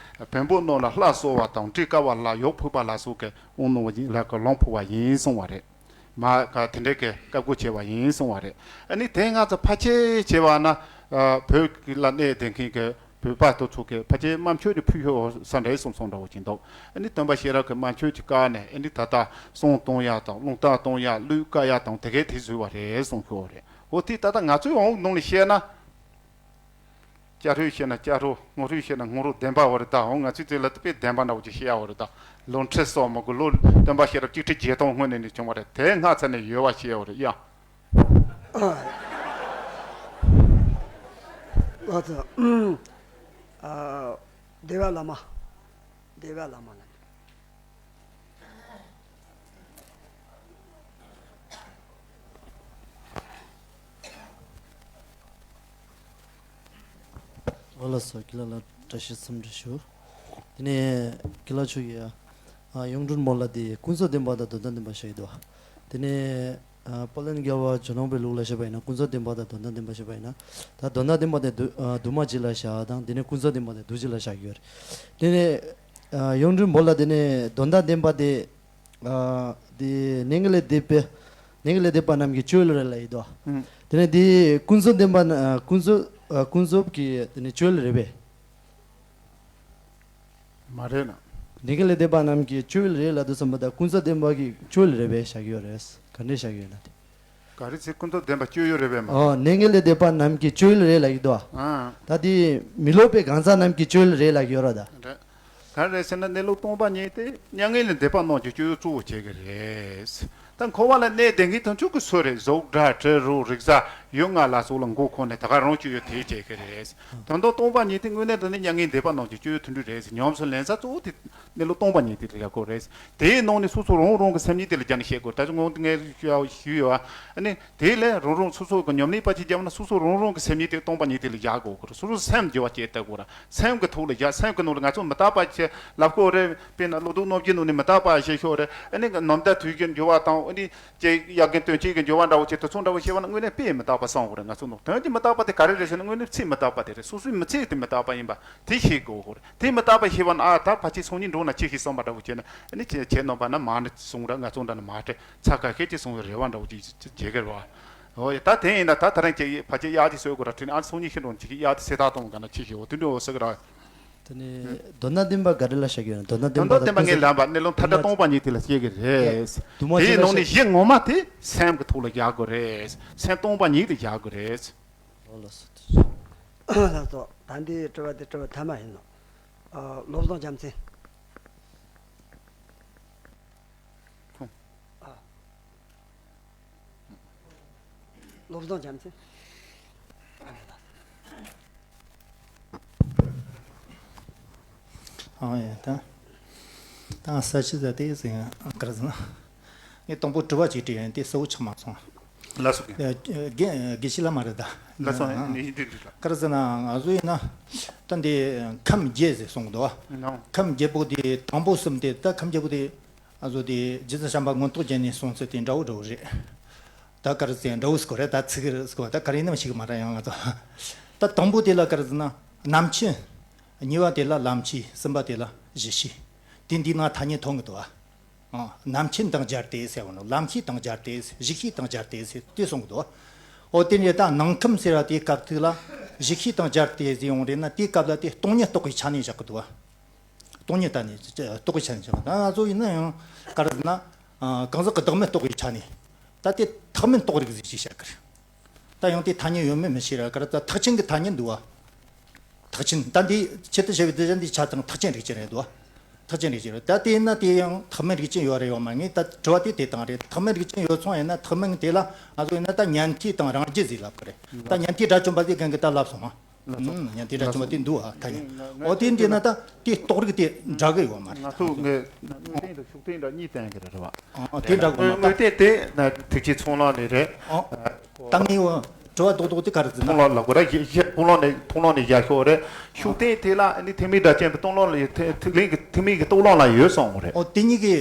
བོན་པོ་རྣམས་ལ་ལྷ་གསོལ་བ་དང་གྲི་དཀར་བ་ལ་ཡོག་ཕུག་པ་ལ་སོགས་ཀྱི་དབང་གནང་བ་ཡིན་ལ་ཀ་ལོང་ཕུག་པ་ཡིན་གསུང་བ་རེད། མ་ག་དེ་འདྲའི་གི་བཀའ་བསྒོ་བྱས་པ་ཡིན་གསུང་བ་རེད། ཨ་ནི་དེ་ང་ཚོ་ཕལ་ཆེར་བྱས་པ་ན་ཨ་བོད་ཀྱི་ལ་གནས་བསྡད་མཁན་གྱི་བོད་པ་དེ་ཚོ་གི་ཕལ་ཆེར་དམར་མཆོད་དེ་ཕུལ་ཤོག་ས་འདྲ་གསུང་གསུང་འདྲ་བོ་ཅིག་འདུག་ཨ་ནི་སྟོན་པ་ཤེས་རབ་ཀྱི་དམར་མཆོད་ཀྱི་བཀའ་ནས་ཨ་ནི་ད་ལྟ་བསང་གཏོང་ཡག་དང་རླུང་རྟ་གཏོང་ཡག་གླུད་བཀའ་ཡག་དང་དེ་གའི་དེ་བཟོས་པ་རེད་གསུང་ཤོག་རེད། འོ་དེ་ད་ལྟ་ང་ཚོའི་འོང་ནང་ལ་བཤད་ན། སྐྱ་ཧྲུལ་བཤད་ན་སྐྱ་ཧྲུལ། སྔོ་ཧྲུལ་བཤད་ན་སྔོ་ཧྲུལ་བདེན་པ་བ་རེད་ད། འོ་ང་ཚོས་དེ་ལ་དཔེ་བདེན་པ་འདྲ་བོ་ཅིག་བཤད་ཡ་བ་རེད་ད། ལོ་ཁྲི་སོགས་མ་དགོས་ལོ། སྟོན་པ་ཤེས་རབ་གཅིག་ཁྲི་བརྒྱད་སྟོང་སྔོན་ནས་ནི་བྱུང་བ་རེད། དེ་སྔ་ཚ་ནས་ཡོད་བ་བཤད་ཡ་བ་རེད་ཡ། ལགས་སོ། ཨ། སྡེ་པ་བླ་མ། སྡེ་པ་བླ་མ་ལ། འོ་ལགས་སོ། དགེ་ལགས་ལ་བཀྲ་ཤིས་འཚམས་འདྲི་ཞུ། དེ་ནས་དགེ་ལགས་ཆོས་ཀྱི་ཨ་གཡུང་དྲུང་བོན་ལ་དེ་ཀུན་རྫོབ་བདེན་པ་དང་དོན་དམ་བདེན་པ་བཤད་ཀྱི་འདུག་དེ་ནས་ཨ་དཔལ་ལྡན་རྒྱལ་བ་ཇོ་ནང་པའི་ལུགས་ལ་བཤད་པ་ཡིན་ན་ཀུན་རྫོབ་བདེན་པ་དང་དོན་དམ་བདེན་པ་བཤད་པ་ཡིན་ན། ད་དོན་དམ་བདེན་པ་དེ་དུ་ཨ་དུ་མ་གཅིག་ལ་བཞག་དང་དེ་ནས་ཀུན་རྫོབ་བདེན་པ་དེ་དུ་གཅིག་ལ་བཞག་གི་ཡོད་རེད། དེ་ནས་ཨ་གཡུང་དྲུང་བོན་ལ་དེ་ནས་དོན་དམ་བདེན་པ་དེ། ཨ་དེ་གནས་ལས་འདས་པའི། གནས་ལས་འདས་པ་རྣམས་ཀྱི་སྤྱོད་ཡུལ་རེད་ལབ་ཡོད་དོ། ཨུམ། དེ་ནས་དེ་ཀུན་རྫོབ་བདེན་པ་ན་ཨ་ཀུན་རྫོབ་ཨ་ཀུན་རྫོབ་ཀྱི་དེ་ནས་སྤྱོད་ཡུལ་རེད་པས། མ་རེད་ན། གནས་ལས་འདས་པ་རྣམས་ཀྱི་སྤྱོད་ཡུལ་རེད་ལབ་དུས་ཙམ་པ་ད་ཀུན་རྫོབ་བདེན་པ་གི་སྤྱོད་ཡུལ་རེད་པས་བཞག་གི་ཡོད་རེད། ག་འདྲས་བཞག་གི་ཡོད་ན་དེ། ག་རེ་ཚེ་ཀུན་རྫོབ་བདེན་པ་སྤྱོད་ཡུལ་རེད་པས་མ། ཨོ་གནས་ལས་འདས་པ་རྣམས་ཀྱི་སྤྱོད་ཡུལ་རེད་ལབ་ཡོད་དོ། ཨ། ད་དེ་མི་སློབ་པའི་གང་ཟག་རྣམས་ཀྱི་སྤྱོད་ཡུལ་རེད་ལབ་ཡོད་ར་ད། རེད། ག་རེ་ཟེར་ན་གནས་ལུགས་སྟོང་པ་ཉིད་དེ་མྱ་ངན་ལས་འདས་པ་རྣམས་ཀྱི་སྤྱོད་ཡུལ་གཙོ་བོ་བྱེད་ཀྱི་རེད། ད་འཁོར་བ་ལ་གནས་བསྡད་མཁན་དེ་ཚོ་གི་སུ་རེད། གཟུགས་སྒྲ་དྲི་རོ་རེག་བྱ་ཡུལ་ལྔ་ལ་སོགས་ལ་མགོ་འཁོར་ནས་ད་ག་རང་སྤྱོད་ཡུལ་དེ་བྱེད་ཀྱི་རེད། དོན་དག་སྟོང་པ་ཉིད་དེ་དངོས་གནས་དྲང་གནས་མྱ་ངན་འདས་པ་རྣམས་ཀྱི་སྤྱོད་ཡུལ་དེ་འདྲ་རེད། ཉམས་སུ་ལེན་ས་གཙོ་བོ་དེ་གནས་ལུགས་སྟོང་པ་ཉིད་དེ་ལ་ཡག་པོ་རེད། དེའི་ནང་ནས་སོ་སོ་རང་རང་གི་སེམས་ཉིད་དེ་ལ་སྦྱར་ནས་བཤད་དགོས། ད་ཅི་ངོ་ངས་ཞུས་ཡོད་ཨ་ནི། དེ་ལས་རང་རང་སོ་སོ་གི་ཉམས་ལེན་པ་ཅིག་བརྒྱབ་ན་སོ་སོ་རང་རང་གི་སེམས་ཉིད་དེ་སྟོང་པ་ཉིད་དེ་ལ་བཞག་དགོས་ཀྱི་རེད། སོ་སོའི་སེམས་འགྱུར་བ་སྐྱེ་ལྟ་དགོས་ར། སེམས་ཀྱི་ཐོག་ལ་བཞག་སེམས་ཀྱི་ནང་ལ་ང་ཚོ་མི་རྟག་པ་ཞེས་ལབ་དགོས་རེད། དཔེར་ན་བློ་ལྡོག་རྣམ་བརྒྱད་ནང་ནས་མི་རྟག་པ་ཞེས་ཤོག་རེད། ཨ་ནི་ནམ་ཟླ་དུས་ཀྱི་འགྱུར་བ་དང་ཨ་ནི་ཅེས་ཡར་རྒྱས་དོན་བྱེད་ཀྱི་འགྱུར་བ་འདྲ་བོ་ཅིག་དེ་ཚོ་འདྲ་བོ་ཤེས་པ་ན་དངོས་གནས་དཔེ་མི་རྟག་པ་བསམ་དགོས་རེད། ང་ཚོ་ནང་དོན་གྱི་མི་རྟག་པ་དེ་ག་རེ་རེད་ཟེར་ན་དངོས་གནས་ཚིག་མི་རྟག་པ་དེ་རེད། སོ་སོའི་མི་ཚེ་དེ་མི་རྟག་པ་ཡིན་པ་དེ་ཤེས་དགོས་ཀྱི་རེད། དེ་མི་རྟག་པ་ཤེས་པ་ན་ཨ་ད་ཕལ་ཆེར་སང་ཉིན་འགྲོ་ན་ཅི་ཞིག་བསམ་པ་འདྲ་བོ་བྱས་ན་ཨ་ནི་ཁྱེད་ཁྱེད་རྣམ་པ་ན་མ་ནི་གསུང་ར་ང་ཚོ་འདྲ་ན་མ་སྤྲད། ཚ་ཁ་ཤས་ཀྱིས་གསུང་བའི་རེ་བ་འདྲ་བོ་ཅིག་བྱེད་ཀྱི་རེད་བ། འོ་ཡ་ད་དེ་ཡིན་ན་ད་ད་རིང་ཁྱེད་ཕལ་ཆེར་གཡག་དེ་གསོད་དགོས་ར་དྲན་ཨ་ནི་སང་ཉིན་ཤི་འགྲོ་ཅིག་གིས་གཡག་དེ་སེ་ཐག་གཏོང་ག་ན་ཅི་ཞིག་འོ་དེ་འདྲ་འོ་ཟེར་གི་ར། དེ་ནས་དོན་དམ་བདེན་པ་ག་རེ་ལ་བཞག་གི་ཡོད་ན། དོན་དམ་བདེན་པ་དོན་དམ་བདེན་པ་ངས་ལབ་པ་གནས་ལུགས་མཐའ་བྲལ་སྟོང་པ་ཉིད་དེ་ལ་བཤད་ཀྱི་རེད། དུ་མ་དེའི་ཅི་ལ་ནང་ནས་བཤད་གཞི་ངོ་མ་དེ་སེམས་ཀྱི་ཐོག་ལ་བཞག་དགོས་རེད། སེམས་སྟོང་པ་ཉིད་དེ་བཞག་དགོས་རེད། ཨོ་ལགས་སོ། ལགས་སོ། ད་འདི་དྲི་བ་འདི་དྲི་བ་ཐ་མ་ཡིན་ནོ། ཨ། བློ་བཟང་རྒྱལ་མཚན། ཁོང་། ཨ། བློ་བཟང་རྒྱལ་མཚན། ཨ་ཡ་ད། ད་ས་ཆི་ཟ་དེ་ཟིན་ཨ་ཀར་ཟིན། ངས་དང་པོ་དྲི་བ་གཅིག་དྲིས་ཡིན་དེ་གསལ་བོ་ཆགས་མ་སོང་། ལགས་སོ། ཨ། དགེ་དགེ་བཤེས་བླ་མ་རེད་ད། ལགས་སོ། ཨ། ནི་འདི་འདི་ལ། ཀར་ཟིན་ང་ཚོ་ཡིན་ན། ད་འདི་ཁམས་བརྒྱད་ཟེར་གསུངས་འདུག་ཨ། ནོ། ཁམས་བརྒྱད་པོ་དེ་དང་པོ་གསུམ་དེ་ད་ཁམས་བརྒྱད་པོ་དེ། ང་ཚོ་དེ་རྗེ་བཙུན་བྱམས་པ་མངོན་རྟོགས་རྒྱན་ནས་གསུངས་ཚུལ་དེ་འདྲ་བོ་འདྲ་བོ་རེད། ད་ག་རེ་ཟེར་འདྲ་བོ་ཟེར་གོ་རེད། ད་ཚིག་རེད་ཟེར་གོ་ད་ག་རེ་ཡིན་ནམ་ཤེས་གི་མ་རེད་ཡང་ང་ཚོ། ད་དང་པོ་དེ་ལ་ག་རེ་ཟེར་ན་རྣམ་མཁྱེན། གཉིས་པ་དེ་ལ་ལམ་ཤེས། གསུམ་པ་དེ་ལ་གཞི་ཤེས། དེ་འདི་ན་ཐ་སྙད་ཐོན་གི་འདུག་ཨ། རྣམ་མཁྱེན་དང་སྦྱར་ཏེ་ཟེར་བ་ནི་ལམ་ཤེས་དང་སྦྱར་ཏེ་གཞི་ཤེས་དང་སྦྱར་ཏེ་ཟེར་དེ་གསུང་གི་འདུག་ཨོ་དེ་འདྲ་ད་ནང་ཁམས་ཟེར་བ་དེའི་སྐབས་ཐོག་ལ་གཞིས་བྱེས་དང་སྦྱར་ཏེ་ཟེར་ཡོང་རེད་ན། དེའི་སྐབས་ལ་དེ་སྟོང་ཉིད་རྟོགས་པའི་ཆ་ནས་བཞག་གི་འདུག་བ། སྟོང་ཉིད་ད་ནི་རྟོགས་པའི་ཆ་ནས་བཞག་གི། ད་ང་ཚོ་ཡིན་ན་ཡང་ག་རེ་ཟེར་ན། ཨ། གང་ཟག་གི་བདག་མེད་རྟོགས་པའི་ཆ་ནས། ད་དེ་ཐེག་དམན་རྟོགས་རིགས་ཟེར་ཅིག་བཤད་གི་རེད། ད་ཡང་དེ་ཐ་སྙད་ཡོད་མེད་མི་ཤེས་ར། ག་རེ་ད་ཐེག་ཆེན་གྱི་ཐ་སྙད་འདུག་བ། ཐེག་ཆེན། ད་འདི་ཆེད་དུ་བྱ་བའི་གདུལ་བྱ་འདི་ཆ་དང་ཐེག་ཆེན་རིགས་ཅན་རེད་འདུག་བ། ཐེག་ཆེན་རིགས་ཅན་རེད། ད་དེ་ཡིན་ན་དེ་ཡང་ཐེག་དམན་རིགས་ཅན་ཡོད་རེད་ཡོད་མ་རེད། ད་དྲི་བ་དེ་དེ་དང་རེད། ཐེག་དམན་རིགས་ཅན་ཡོད་སོང་ཡིན་ན། ཐེག་དམན་དེ་ལ་ང་ཚོ་ཡིན་ན་ད་ཉན་ཐོས་དང་རང་རྒྱུད་ཟེར་ལབ་གི་རེད། ད་ཉན་ཐོས་དགྲ་བཅོམ་པ་དེ་གན་གི་ད་ལབ་སོང་ང་། ལགས་སོ། ཨུམ། ཉན་ཐོས་དགྲ་བཅོམ་པ་དེ་འདུག་ཨ། ད་ཡིན། ང་ཨོ་དེ་འདྲ་ན་ད་དེ་རྟོགས་རིགས་དེ་འདྲ་གི་ཡོད་མ་རེད། ང་ཚོ་ངས་དངོས་བསྟན་དང་ཤུགས་བསྟན་འདྲ་གཉིས་བསྟན་གི་རེད་བ། ཨ། དེ་འདྲ་གི་ཡོད་མ་རེད། དངོས་བསྟན་དེ་ན་ཐེག་ཆེན་ཚོགས་ལམ་ནས་རེད། ཨ། ད་ངས་འོ་དྲི་བ་རྡོག་རྡོག་དེ་ག་རེ་ཟེར་ན། མཐོང་ལམ་ལབ་དགོས་ར། གཞི་གཞི་མཐོང་ལམ་ནས། མཐོང་ལམ་ནས་བཞག་ཤོག་རེད། ཤུགས་བསྟན་དེ་ལ་ནི་ཐེག་དམན་སྒྲ་གཅན་པའི་སྟོང་ལམ་ལ། ཐེག་ཐེག་དམན་གྱི་ཐེག་དམན་གྱི་རྟོགས་ལམ་ལ་ཡོད་གསུངས་རེད། ཨོ་དེ་གཉིས་ཀྱི་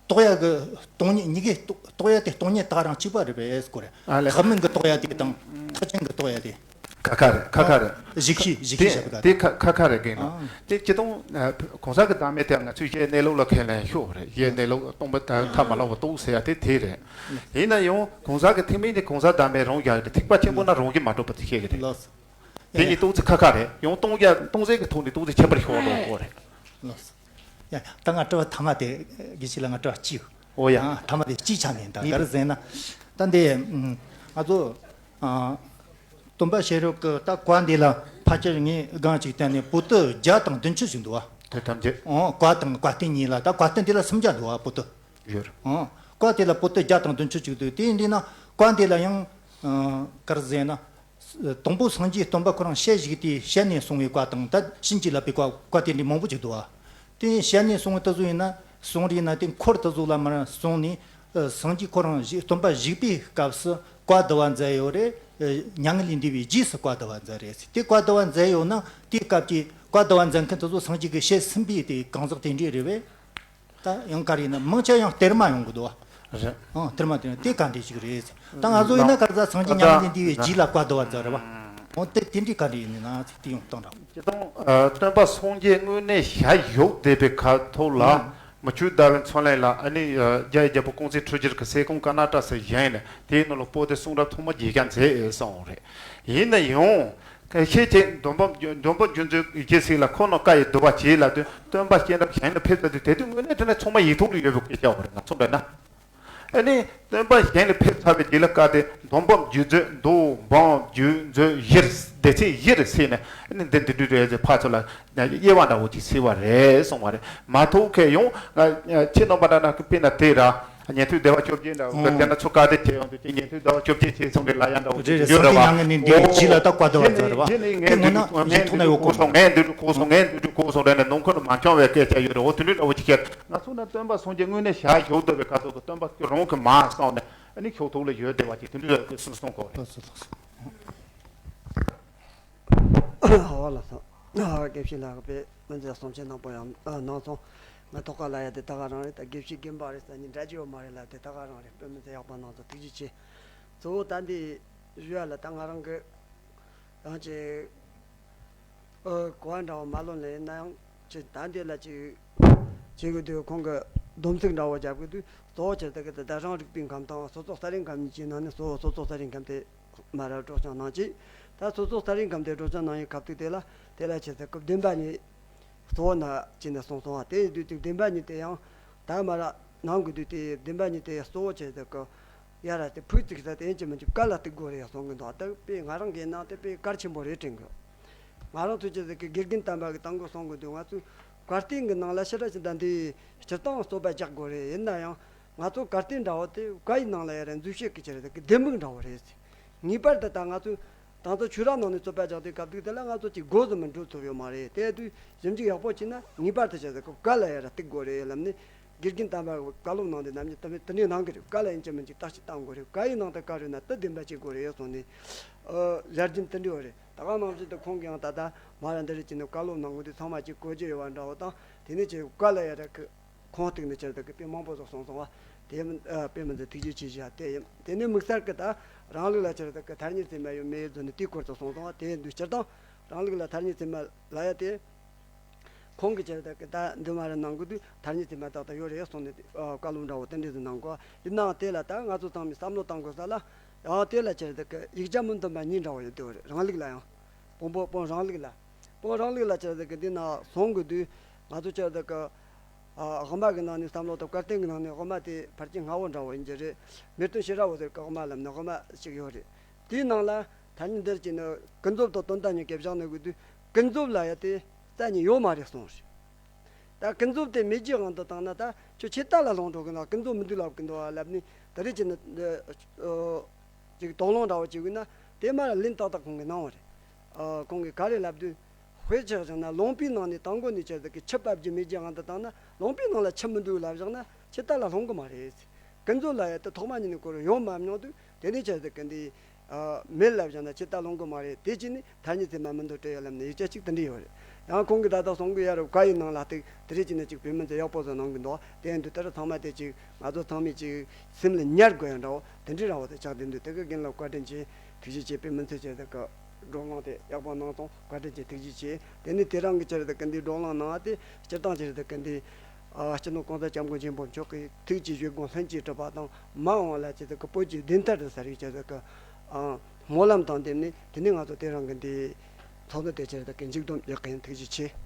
རྟོགས་ཡ་གི་སྟོང་ཉིད། གཉིས་ཀའི་རྟོགས་རྟོགས་ཡ་དེ་སྟོང་ཉིད་དག་རང་གཅིག་པ་རེད་པས་ཟེར་གོ་རེད། ཨ་ལས། ཐེག་དམན་གྱི་རྟོགས་ཡ་དེ་དང་ཐེག་ཆེན་གྱི་རྟོགས་ཡ་དེ། ཁ་ཁ་རེད། ཁ་ཁ་རེད། གཞི་གཞི་གཞི་དེ་བྱ་བ་དེ་ཁ་ཁ་ཁ་རེད་གིན་ནོ། ཨ། དེ་སྤྱིར་བཏང་། ཨ། གོང་ས་གི་བདག་མེད་དེ་ང་ཚོས་གཞི་གནས་ལུགས་ལ་ཁས་ལེན་ཤོག་རེད། གཞི་གནས་ལུགས་སྟོང་པ་ཐ་མ་ལ་བ་རྟོགས་ཟེར་ཡ་དེ་དེ་རེད། ཡིན་ན་ཡང་གོང་ས་གི་ཐེག་དམན་དེ་གོང་ས་བདག་མེད་རང་རྒྱལ་གྱི་ཐེག་པ་ཆེན་པོ་ན་རང་རྒྱུད་མ་གྲུབ་པ་དེ་བཤད་གི་རེད། ལགས་སོ། དེ་གཉིས་རྟོགས་ཚུལ་ཁ་ཁ་རེད། ཡང་སྟོང་རྒྱ་སྟོང་ཟད་ཀྱི་ཐོག་ནས་རྟོགས་ཚུལ་ཁྱད་པར་ཤོར་བ་འགྲོ་གི་རེད། ལགས་སོ། ཡ། ད་ང་དྲི་བ་ཐ་མ་དེ་དགེ་བཤེས་ལ་ང་དྲི་བ་གཅིག་ཨོ་ཡ། ཨ། ཐ་མ་དེ་གཅིག་ཆགས་ནས། ད་ག་རེ་ཟེར་ན། ད་འདི་ང་ཚོ། ཨ། སྟོན་པ་ཤེས་རབ་ཀྱི་ད་བཀའ་འདི་ལ་ཕལ་ཆེར་ངས་སྒང་གཅིག་བལྟས་ནས་པོ་ཏི་བརྒྱ་དང་བདུན་ཅུ་ཞིག་འདུག་བ། དེ་ཐམས་ཅད། ཨོ། བཀའ་དང་བཀའ་བསྟན་གཉིས་ལ། ད་བཀའ་བསྟན་འདི་ལ་སུམ་བརྒྱ་འདུག་བ། པོ་ཏི། ཡོད། ཨོ། བཀའ་དེ་ལ་པོ་ཏི་བརྒྱ་དང་བདུན་ཅུ་ཅིག་འདུག་དེ་ཡིན་དུས་ན་བཀའ་འདི་ལ་ཡང་། ཨ། ག་རེ་ཟེར་ན། དང་པོ་སངས་རྒྱས་སྟོན་པ་ཁོ་རང་ཞལ་བཞུགས་དུས་ཞལ་ནས་གསུངས་པའི་བཀའ་དང་། ད་བྱིན་གྱིས་བརླབས་པའི་བཀའ། བཀའ་དེ་འདྲའི་མང་པོ་ཅིག་འདུག་བ། དེ་ཞལ་ནས་གསུངས་པ་དེ་ཚོ་ཡིན་ན། གསུང་རིགས་ན་དེ་འཁོར་དེ་ཚོ་ལ་མར་གསུངས་ནས། ཨ། སངས་རྒྱས་ཁོ་རང་བཞུགས། སྟོན་པ་བཞུགས་པའི་སྐབས་སུ་བཀའ་བསྡུ་བ་མཛད་ཡོད་རེད། ཨ། མྱ་ངན་ལས་འདས་པའི་རྗེས་སུ་བཀའ་བསྡུ་བ་མཛད་རེད་ཟེར། དེ་བཀའ་བསྡུ་བ་མཛད་ཡོད་ན་དེའི་སྐབས་ཀྱི་བཀའ་བསྡུ་བ་མཛད་མཁན་དེ་ཚོ་སངས་རྒྱས་ཀྱི་ཞལ་ཟིན་པའི་དེ་གང་ཟག་དེ་འདྲས་རེད་པས། ད་ཡང་ག་རེ་ཡིན་ན། མང་ཆེ་ཡང་གཏེར་མ་ཡོང་གི་འདུག་བ། རེད། ཨང་། གཏེར་མ་དེ་དེ་ག་འདྲ་ཞིག་རེད་ཟེར། ད་ང་ཚོ་ཡིན་ན་ག་རེ་ཟེར། སངས་རྒྱས་མྱ་ངན་ལས་འདས་པའི་རྗེས་ལ་བཀའ་བསྡུ་བ་མཛད་རེད་བ། འོ་དེ་དེ་འདྲའི་ག་འདྲ་ཡིན་ན་ཟེར། དེ་ཡང་གཏོང་དང་། སྤྱིར་བཏང་། ཨ། སྟོན་པ་སངས་རྒྱས་དངོས་གནས་ཞལ་བཞུགས་བསྡད་པའི་ཁ་ཐོག་ལ། ཨང་། མུ་ཁྱུད་ཟླ་བའི་མཚོ་གླིང་ལ། ཨ་ནི། ཨ། རྒྱ་ཡི་རྒྱལ་པོ་ཀོང་ཙེ་ཁྲི་སྦྱོར་གྱི་སྲས་ཁོང་ཀ་ན་ཏ་སུ་བཞེངས་ནས། དེའི་ནང་ལ་པོ་ཏི་གསུང་རབ་ཐོག་མ་རྒྱས་ཀྱང་མཛད་སོང་རེད། ཡིན་ན་ཡང་། ཤེས་བྱའི་འདོན་པ། འདོན་པ་རྒྱུ་མཚན་གྱི་ཚིག་ལ་ཁོ་ན་བཀའ་ཡི་བསྡུ་བ་བྱས་ལབ་དུས། སྟོན་པ་སྤྱན་རབ་གཞན་ལ་ཕེབས་ཚར་དུས། དེ་དུས་དངོས་གནས་དྲང་གནས་ཚང་མ་ཡིག་ཐོག་ལ་ཡོད་པའི་སྐད་ཆ་རེད། ང་ཚོ་འདྲ་ན། ཨ་ནི་སྟོན་པ་གཞན་ལ་ཕེབས་ཚར་བའི་རྗེས་ལ་བཀའ་དེ་འདོན་པ་རྒྱུ་མཚན། མདོ་འབངས་རྒྱུད་མཛོད་བཞིར། སྡེ་ཚན་བཞིར་ཕྱེ་ནས། ཨ་ནི་འདི་འདི་འདྲ་རེད་ཟེར་ཕར་ཚུར་ལ་དབྱེ་བ་འདྲ་བོ་ཅིག་ཕྱེ་བ་རེད་གསུངས་པ་རེད། མ་གཏོགས་ཁྱེད་ཡོང་ང་ཁྱེད་རྣམ་པ་འདྲ་ན་དཔེར་ན་དེ་ར། ཉན་ཐོས་བདེ་བ་བཅོ་བརྒྱད་འདྲ་བོ་གི་དེ་ན་ཚུར་བཀའ་དྲིན་ཆེ་ཡོང་དུས་ཀྱི་ཉན་ཐོས་བདེ་བ་བཅོ་བརྒྱད་ཆེ་སོང་རེད་ལ་ཡང་འདྲ་བོ་ཅིག་ཡོད་རེད་བ། སངས་རྒྱས་མྱ་ངན་ལས་འདས་པའི་རྗེས་ལ་ད་བཀའ་བསྡུ་བ་མཛད་རེད་བ། དེ་ནི་ངས་འདི་འདྲ་གོ་སོང་། ངས་འདི་འདྲ་གོ་སོང་། ངས་འདི་འདྲ་གོ་སོང་། ངས་འདི་འདྲ་གོ་སོང་རེད་ནས་ནང་ཁུལ་མ་འཆམ་བའི་སྐད་ཆ་ཡོད་རེད། འོ་དེ་འདྲ་འདྲ་བོ་ཅིག་བཤད། ང་ཚོ་ན་སྟོན་པ་སངས་རྒྱས་དངོས་གནས་ཞལ་བཞུགས་བསྡད་པའི་ཁ་ཐོག་གི་སྟོན་པ་ཁྱོད་རང་གི་མ་གསུངས་ནས། ཨ་ནི་ཁྱོད་ཐོག་ལ་ཡོད་བསྡད་པ་ཅིག་དེ་འདྲ་ལ་གསུངས་སོང་གོ་རེད། ཨོ་ལགས་སོ། དགེ་བཤེས་ལགས་དཔེ་མི་སྲིད་གསུང་ཆོས་གནང་པོ་ཡང་གནང་སོང་། ང་ཐོག་ཁ་ལ་ཡ་དེ་ད་ག་རང་རེད། ད་དགེ་བཤེས་རྒན་པ་རེད་ཟེར་ནས་འདྲ་རྒྱུ་ཡོད་མ་རེད་ལ། དེ་ད་ག་རང་རེད། དཔེ་མི་སྲིད་ཡག་པ་གནང་སོང་། ཐུགས་རྗེ་ཆེ། གཙོ་བོ་ད་འདི་ཞུ་ཡ་ལ་ད་ང་རང་གི་ཡང་ཅིག་ཨ་གོ་བ་འདྲ་བོ་མ་ལོན་ལ། ཡིན་ན་ཡང་ཅིག་ད་འདི་ལ་ཅིག་བྱེད་དགོས་དུས་ཁོང་གི་སྡོམ་ཚིག་འདྲ་བོ་རྒྱབ་དགོས་དུས། གཙོ་བོ་ཆེ་ཟེར་གི་དེ་ད་རང་རིག་པའི་ཁམས་དང་སོ་སོ་གསར་རིག་ཁམས་གཉིས་ཀྱི་ནང་ནས་གཙོ་བོ་སོ་སོ་གསར་རིག་ཁམས་དེ་མར་སྒྲོག་སྦྱང་གནང་ཅིག་ད་སོ་སོ་གསར་རིག་ཁམས་དེ་སྒྲོག་སྦྱང་གནང་བའི་སྐབས་དུས་དེ་ལ་དེ་ལ་ཆེ་ཟེར་གི་བདེན་པ་གཉིས་གཙོ་བོ་ན་ཅིག་ནས་གསུངས་སོང་བ། དེ་ཡིན་དུས་ཅིག་བདེན་པ་གཉིས་དེ་ཡང་ད་མར་གནང་དགོས་དུས། དེ་བདེན་པ་གཉིས་དེ་གཙོ་བོ་ཆེ་ཟེར་གི་ཡ་ར་དེ་ཕུགས་ཚིག་ས་དེ་ཡིན་གཅིག་མིན་གཅིག་བཀའ་ལ་གཏུག་དགོས་རེད་གསུང་གི་འདུག་ད་དཔེ་ང་རང་གི་ནང་དེ་དཔེ་གལ་ཆེན་པོ་རེད་དྲན་གི། ང་རང་ཚོ་ཆེ་ཟེར་གི་དགེ་རྒན་དམ་པ་གི་དང་གི་གསུང་གི་འདུག་ང་ཚོས་བཀའ་བསྟན་གི་ནང་ལ་ཕྱི་ར་ཕྱི་ད་འདི་སྤྱིར་བཏང་རྩོད་པ་རྒྱག་དགོས་རེད། ཡིན་ན་ཡང་ང་ཚོ་བཀའ་བསྟན་འདྲ་བོ་དེ་བཀའ་ཡི་ནང་ལ་ཡ་ར་འཛུལ་བཤད་གི་ཆེ་རེད་ཟེར་གི་ལྡེ་མིག་འདྲ་བོ་རེད་ཟེར། ངེས་པར་དུ་ད་ང་ཚོས་དང་ཚོ་ཆོས་ར་ནང་ནས་རྩོད་པ་རྒྱག་དུས་སྐབས་དུས་དེ་ལ་ང་ཚོ་ཅིག་སྒོ་ཟིག་མི་འགྲོ་ཐུབ་ཡོད་མ་རེད། དེ་དུས་ཞིབ་འཇུག་ཡག་པོ་བྱས་ན་ངེས་པར་དུ་ཆེ་ཟེར་གི་བཀའ་ལ་ཡ་ར་གཏུག་དགོས་རེད་ལབ་ནས། དགེ་རྒན་དམ་པ་བཀའ་སློབ་གནང་དེ་ནམ་ཉིན་དེ་འདྲ་གནང་གི་རེད། བཀའ་ལ་ཡིན་གཅིག་མིན་གཅིག་བརྟག་དཔྱད་གཏང་དགོས་རེད། བཀའ་ཡི་ནང་དུ་བཀའ་རེད་ན་དེ་བདེན་པ་བྱེད་དགོས་རེད་གསུངས་ནས། ཨ། ཡར་རྒྱུན་དེ་འདྲ་བ་རེད། ད་ག་ནང་བཞིན་དུ་ཁོང་གིས་ཡང་ད་ལྟ་མ་ར་འདི་རེད་ཅེས་ནས་བཀའ་སློབ་གནང་དགོས་དུས་ཚང་མ་ཅིག་གོ་རྒྱུ་ཡོད་པ་འདྲ་བོ་དང་། དེ་ནས་ཅིག་བཀའ་ལ་ཡ་ར་གི་ཁོང་གཏུག་ནས་ཅིག་ད་གི་དཔེ་མང་པོ་ཟིག་གསུངས་སོང་བ། དེ་ཨ་དཔེ་མི་ཚད་ཐུགས་རྗེ་ཆེ་ཞུ་ཡ་དེ་ཡིན། དེ་ནས་དམིགས་བསལ་གི་ད་རང་ལུགས་ལ་ཅིག་ད་གི་ཐ་སྙད་ཚད་མ་ཡོད་མེད་ཡོད་ཚོ་ནས་དེའི་སྐོར་དུ་གསུངས་སོང་བ། དེ་ཡིན་དུས་སྤྱིར་བཏང་རང་ལུགས་ལ་ཐ་སྙད་ཚད་མ་ལབ་ཡ་དེ། ཁོང་གིས་ཅིག་ད་གི་ད་འདི་མ་ར་གནང་དགོས་དུས་ཐ་སྙད་ཚད་མ་ཏག་ཏག་ཡོད་རེད་གསུངས་ནས། ཨ། བཀའ་སློབ་འདྲ་བོ་དེ་འདྲ་ཟིག་གནང་གོ། ཡིན་ནའང་དེ་ལ་ད་ང་ཚོ་ཚང་མས་བསམ་བློ་གཏང་དགོས་ས་ལ། ཡང་དེ་ལ་ཆེར་དུ་གི་ཡིག་ཆ་མི་མཐུན་པ་གཉིས་འདྲ་བོ་ཡོད་དེ་བོ་རེད། རང་ལུགས་ལ་ཡང་། བོན་པོ་བོན་རང་ལུགས་ལ། བོན་རང་ལུགས་ལ་ཆེར་དུ་གི་འདི་ན་སོང་གི་དུས་ང་ཚོ་ཆེར་དུ་གི་ཨ་དབུ་མ་གི་ནང་ནས་བསམ་བློ་དང་བཀའ་བསྟན་གི་ནང་ནས་དབུ་མ་དེ་ཕལ་ཆེར་སྔ་བོ་འདྲ་བོ་ཡིན་གྱི་རེད། མེས་སྟོན་ཤེས་རབ་འོད་ཟེར་གི་དབུ་མ་ལབ་ནས་དབུ་མ་ཞིག་ཡོད་རེད། དེའི་ནང་ལ་ཐ་སྙད་འདིར་བྱས་ནས་ཀུན་རྫོབ་དང་དོན་དམ་གཉིས་ཀ་བཞག་ནས་དགོས་དུས་ཀུན་རྫོབ་ལ་ཡ་དེ་རྩ་གཉིས་ཡོད་མ་རེད་གསུངས་རེད། ད་ཀུན་རྫོབ་དེ་མེད་ཀྱི་དབང་དུ་བཏང་ན་ད་ཁྱོད་ཆད་ལྟ་ལ་ལྷུང་འགྲོ་གི་ན། ཀུན་རྫོབ་མི་འདུག་ལབ་གི་འདུག་བ་ལབ་ནས་ད་རེས་ཀྱི་ནི་ཅིག་དོགས་སློང་འདྲ་བོ་བྱེད་དགོས་ན་དེ་མར་ལན་ཏག་ཏག་ཁོང་གིས་གནང་བ་རེད། ཨ་ཁོང་གིས་ག་རེ་ལབ་དུས། དཔེ་ཆ་བཞག་ན་ལུང་པའི་ནང་ནས་དང་པོ་ནས་ཆེར་དུ་གི་ཆུ་འབབ་རྒྱུ་མེད་ཀྱི་དབང་དུ་བཏང་ན་ལུང་པའི་ནང་ལ་ཆུ་མི་འདུག་ལབ་བཞག་ན་ཆད་ལྟ་ལ་ལྷུང་གི་མ་རེད། ཀུན་རྫོབ་ལ་ཡ་དེ་ཐོག་མ་ཉིད་ནས་ཁོ་རང་ཡོང་མ་མྱོང་དུས་དེ་ནས་ཆེར་དུ་གི་འདི། ཨ་མེད་ལབ་བཞག་ན་ཆད་ལྟ་ལྷུང་གི་མ་རེད། དེ་བྱས་ནས་ཐ་སྙད་ཚད་མ་མི་འདུག་སྤྲད་ཡོད་ལབ་ནས་ཡིག་ཆ་གཅིག་དེ་འདྲ་ཡོད་རེད། ཡང་ཁོང་གིས་ད་ལྟ་གསུང་གི་ཡ་རུ་བཀའ་ཡི་ནང་ལ་ཏིག་དེ་རེད་ཅེ་ནས་ཅིག་བོད་མི་ཚོ་ཡག་པོ་བཟོ་གནང་གི་འདུག་དེ་ཡིན་དུས་དེ་རུ་ཚང་མ་དེ་ཅིག་ང་ཚོ་ཚང་མས་ཅིག་སེམས་ལ་ཉར་དགོས་ཡ་འདྲ་བོ་དེ་འདྲའི་རང་བ་དེ་ཆགས་བསྡད་འདུག་དེ་གི་རྒན་ལ་བཀའ་དྲིན་ཆེ། ཐུགས་རྗེ་ཆེ། བོད་མི་ཚོས་ཆེ་ཟེར་གི་བགྲོ་གླེང་དེ་ཡག་པོ་གནང་སོང་། བཀའ་དྲིན་ཆེ། ཐུགས་རྗེ་ཆེ། དེ་ནས་དེ་རང་གི་ཆེ་ཟེར་གི་འདི་བགྲོ་གླེང་གནང་བ་དེ་སྤྱིར་བཏང་ཆེ་ཟེར་གི་འདི། ཨ་སྤྱི་ནོར་གོང་ས་སྐྱབས་མགོན་ཆེན་པོ་མཆོག་གི་ཐུགས་ཀྱི་བཞེད་དགོངས་ལྷུན་གྱིས་གྲུབ་པ་དང་མ་འོངས་ལ་ཆེ་ཟེར་གི་བོད་ཀྱི་བདེན་མཐའ་དེ་ཟེར་གི་ཆེ་ཟེར་གི་ཨ་སྨོན་ལམ་དང་ལྡན་ནས་དེ་ནས་ང་ཚོ་དེ་རང་གི་འདི་ཚོགས་འདུ་དེ་ཆེ་ཟེར་གི་མཇུག་བསྡོམས་རྒྱག་གི་ཡིན། ཐུགས་རྗེ་ཆེ།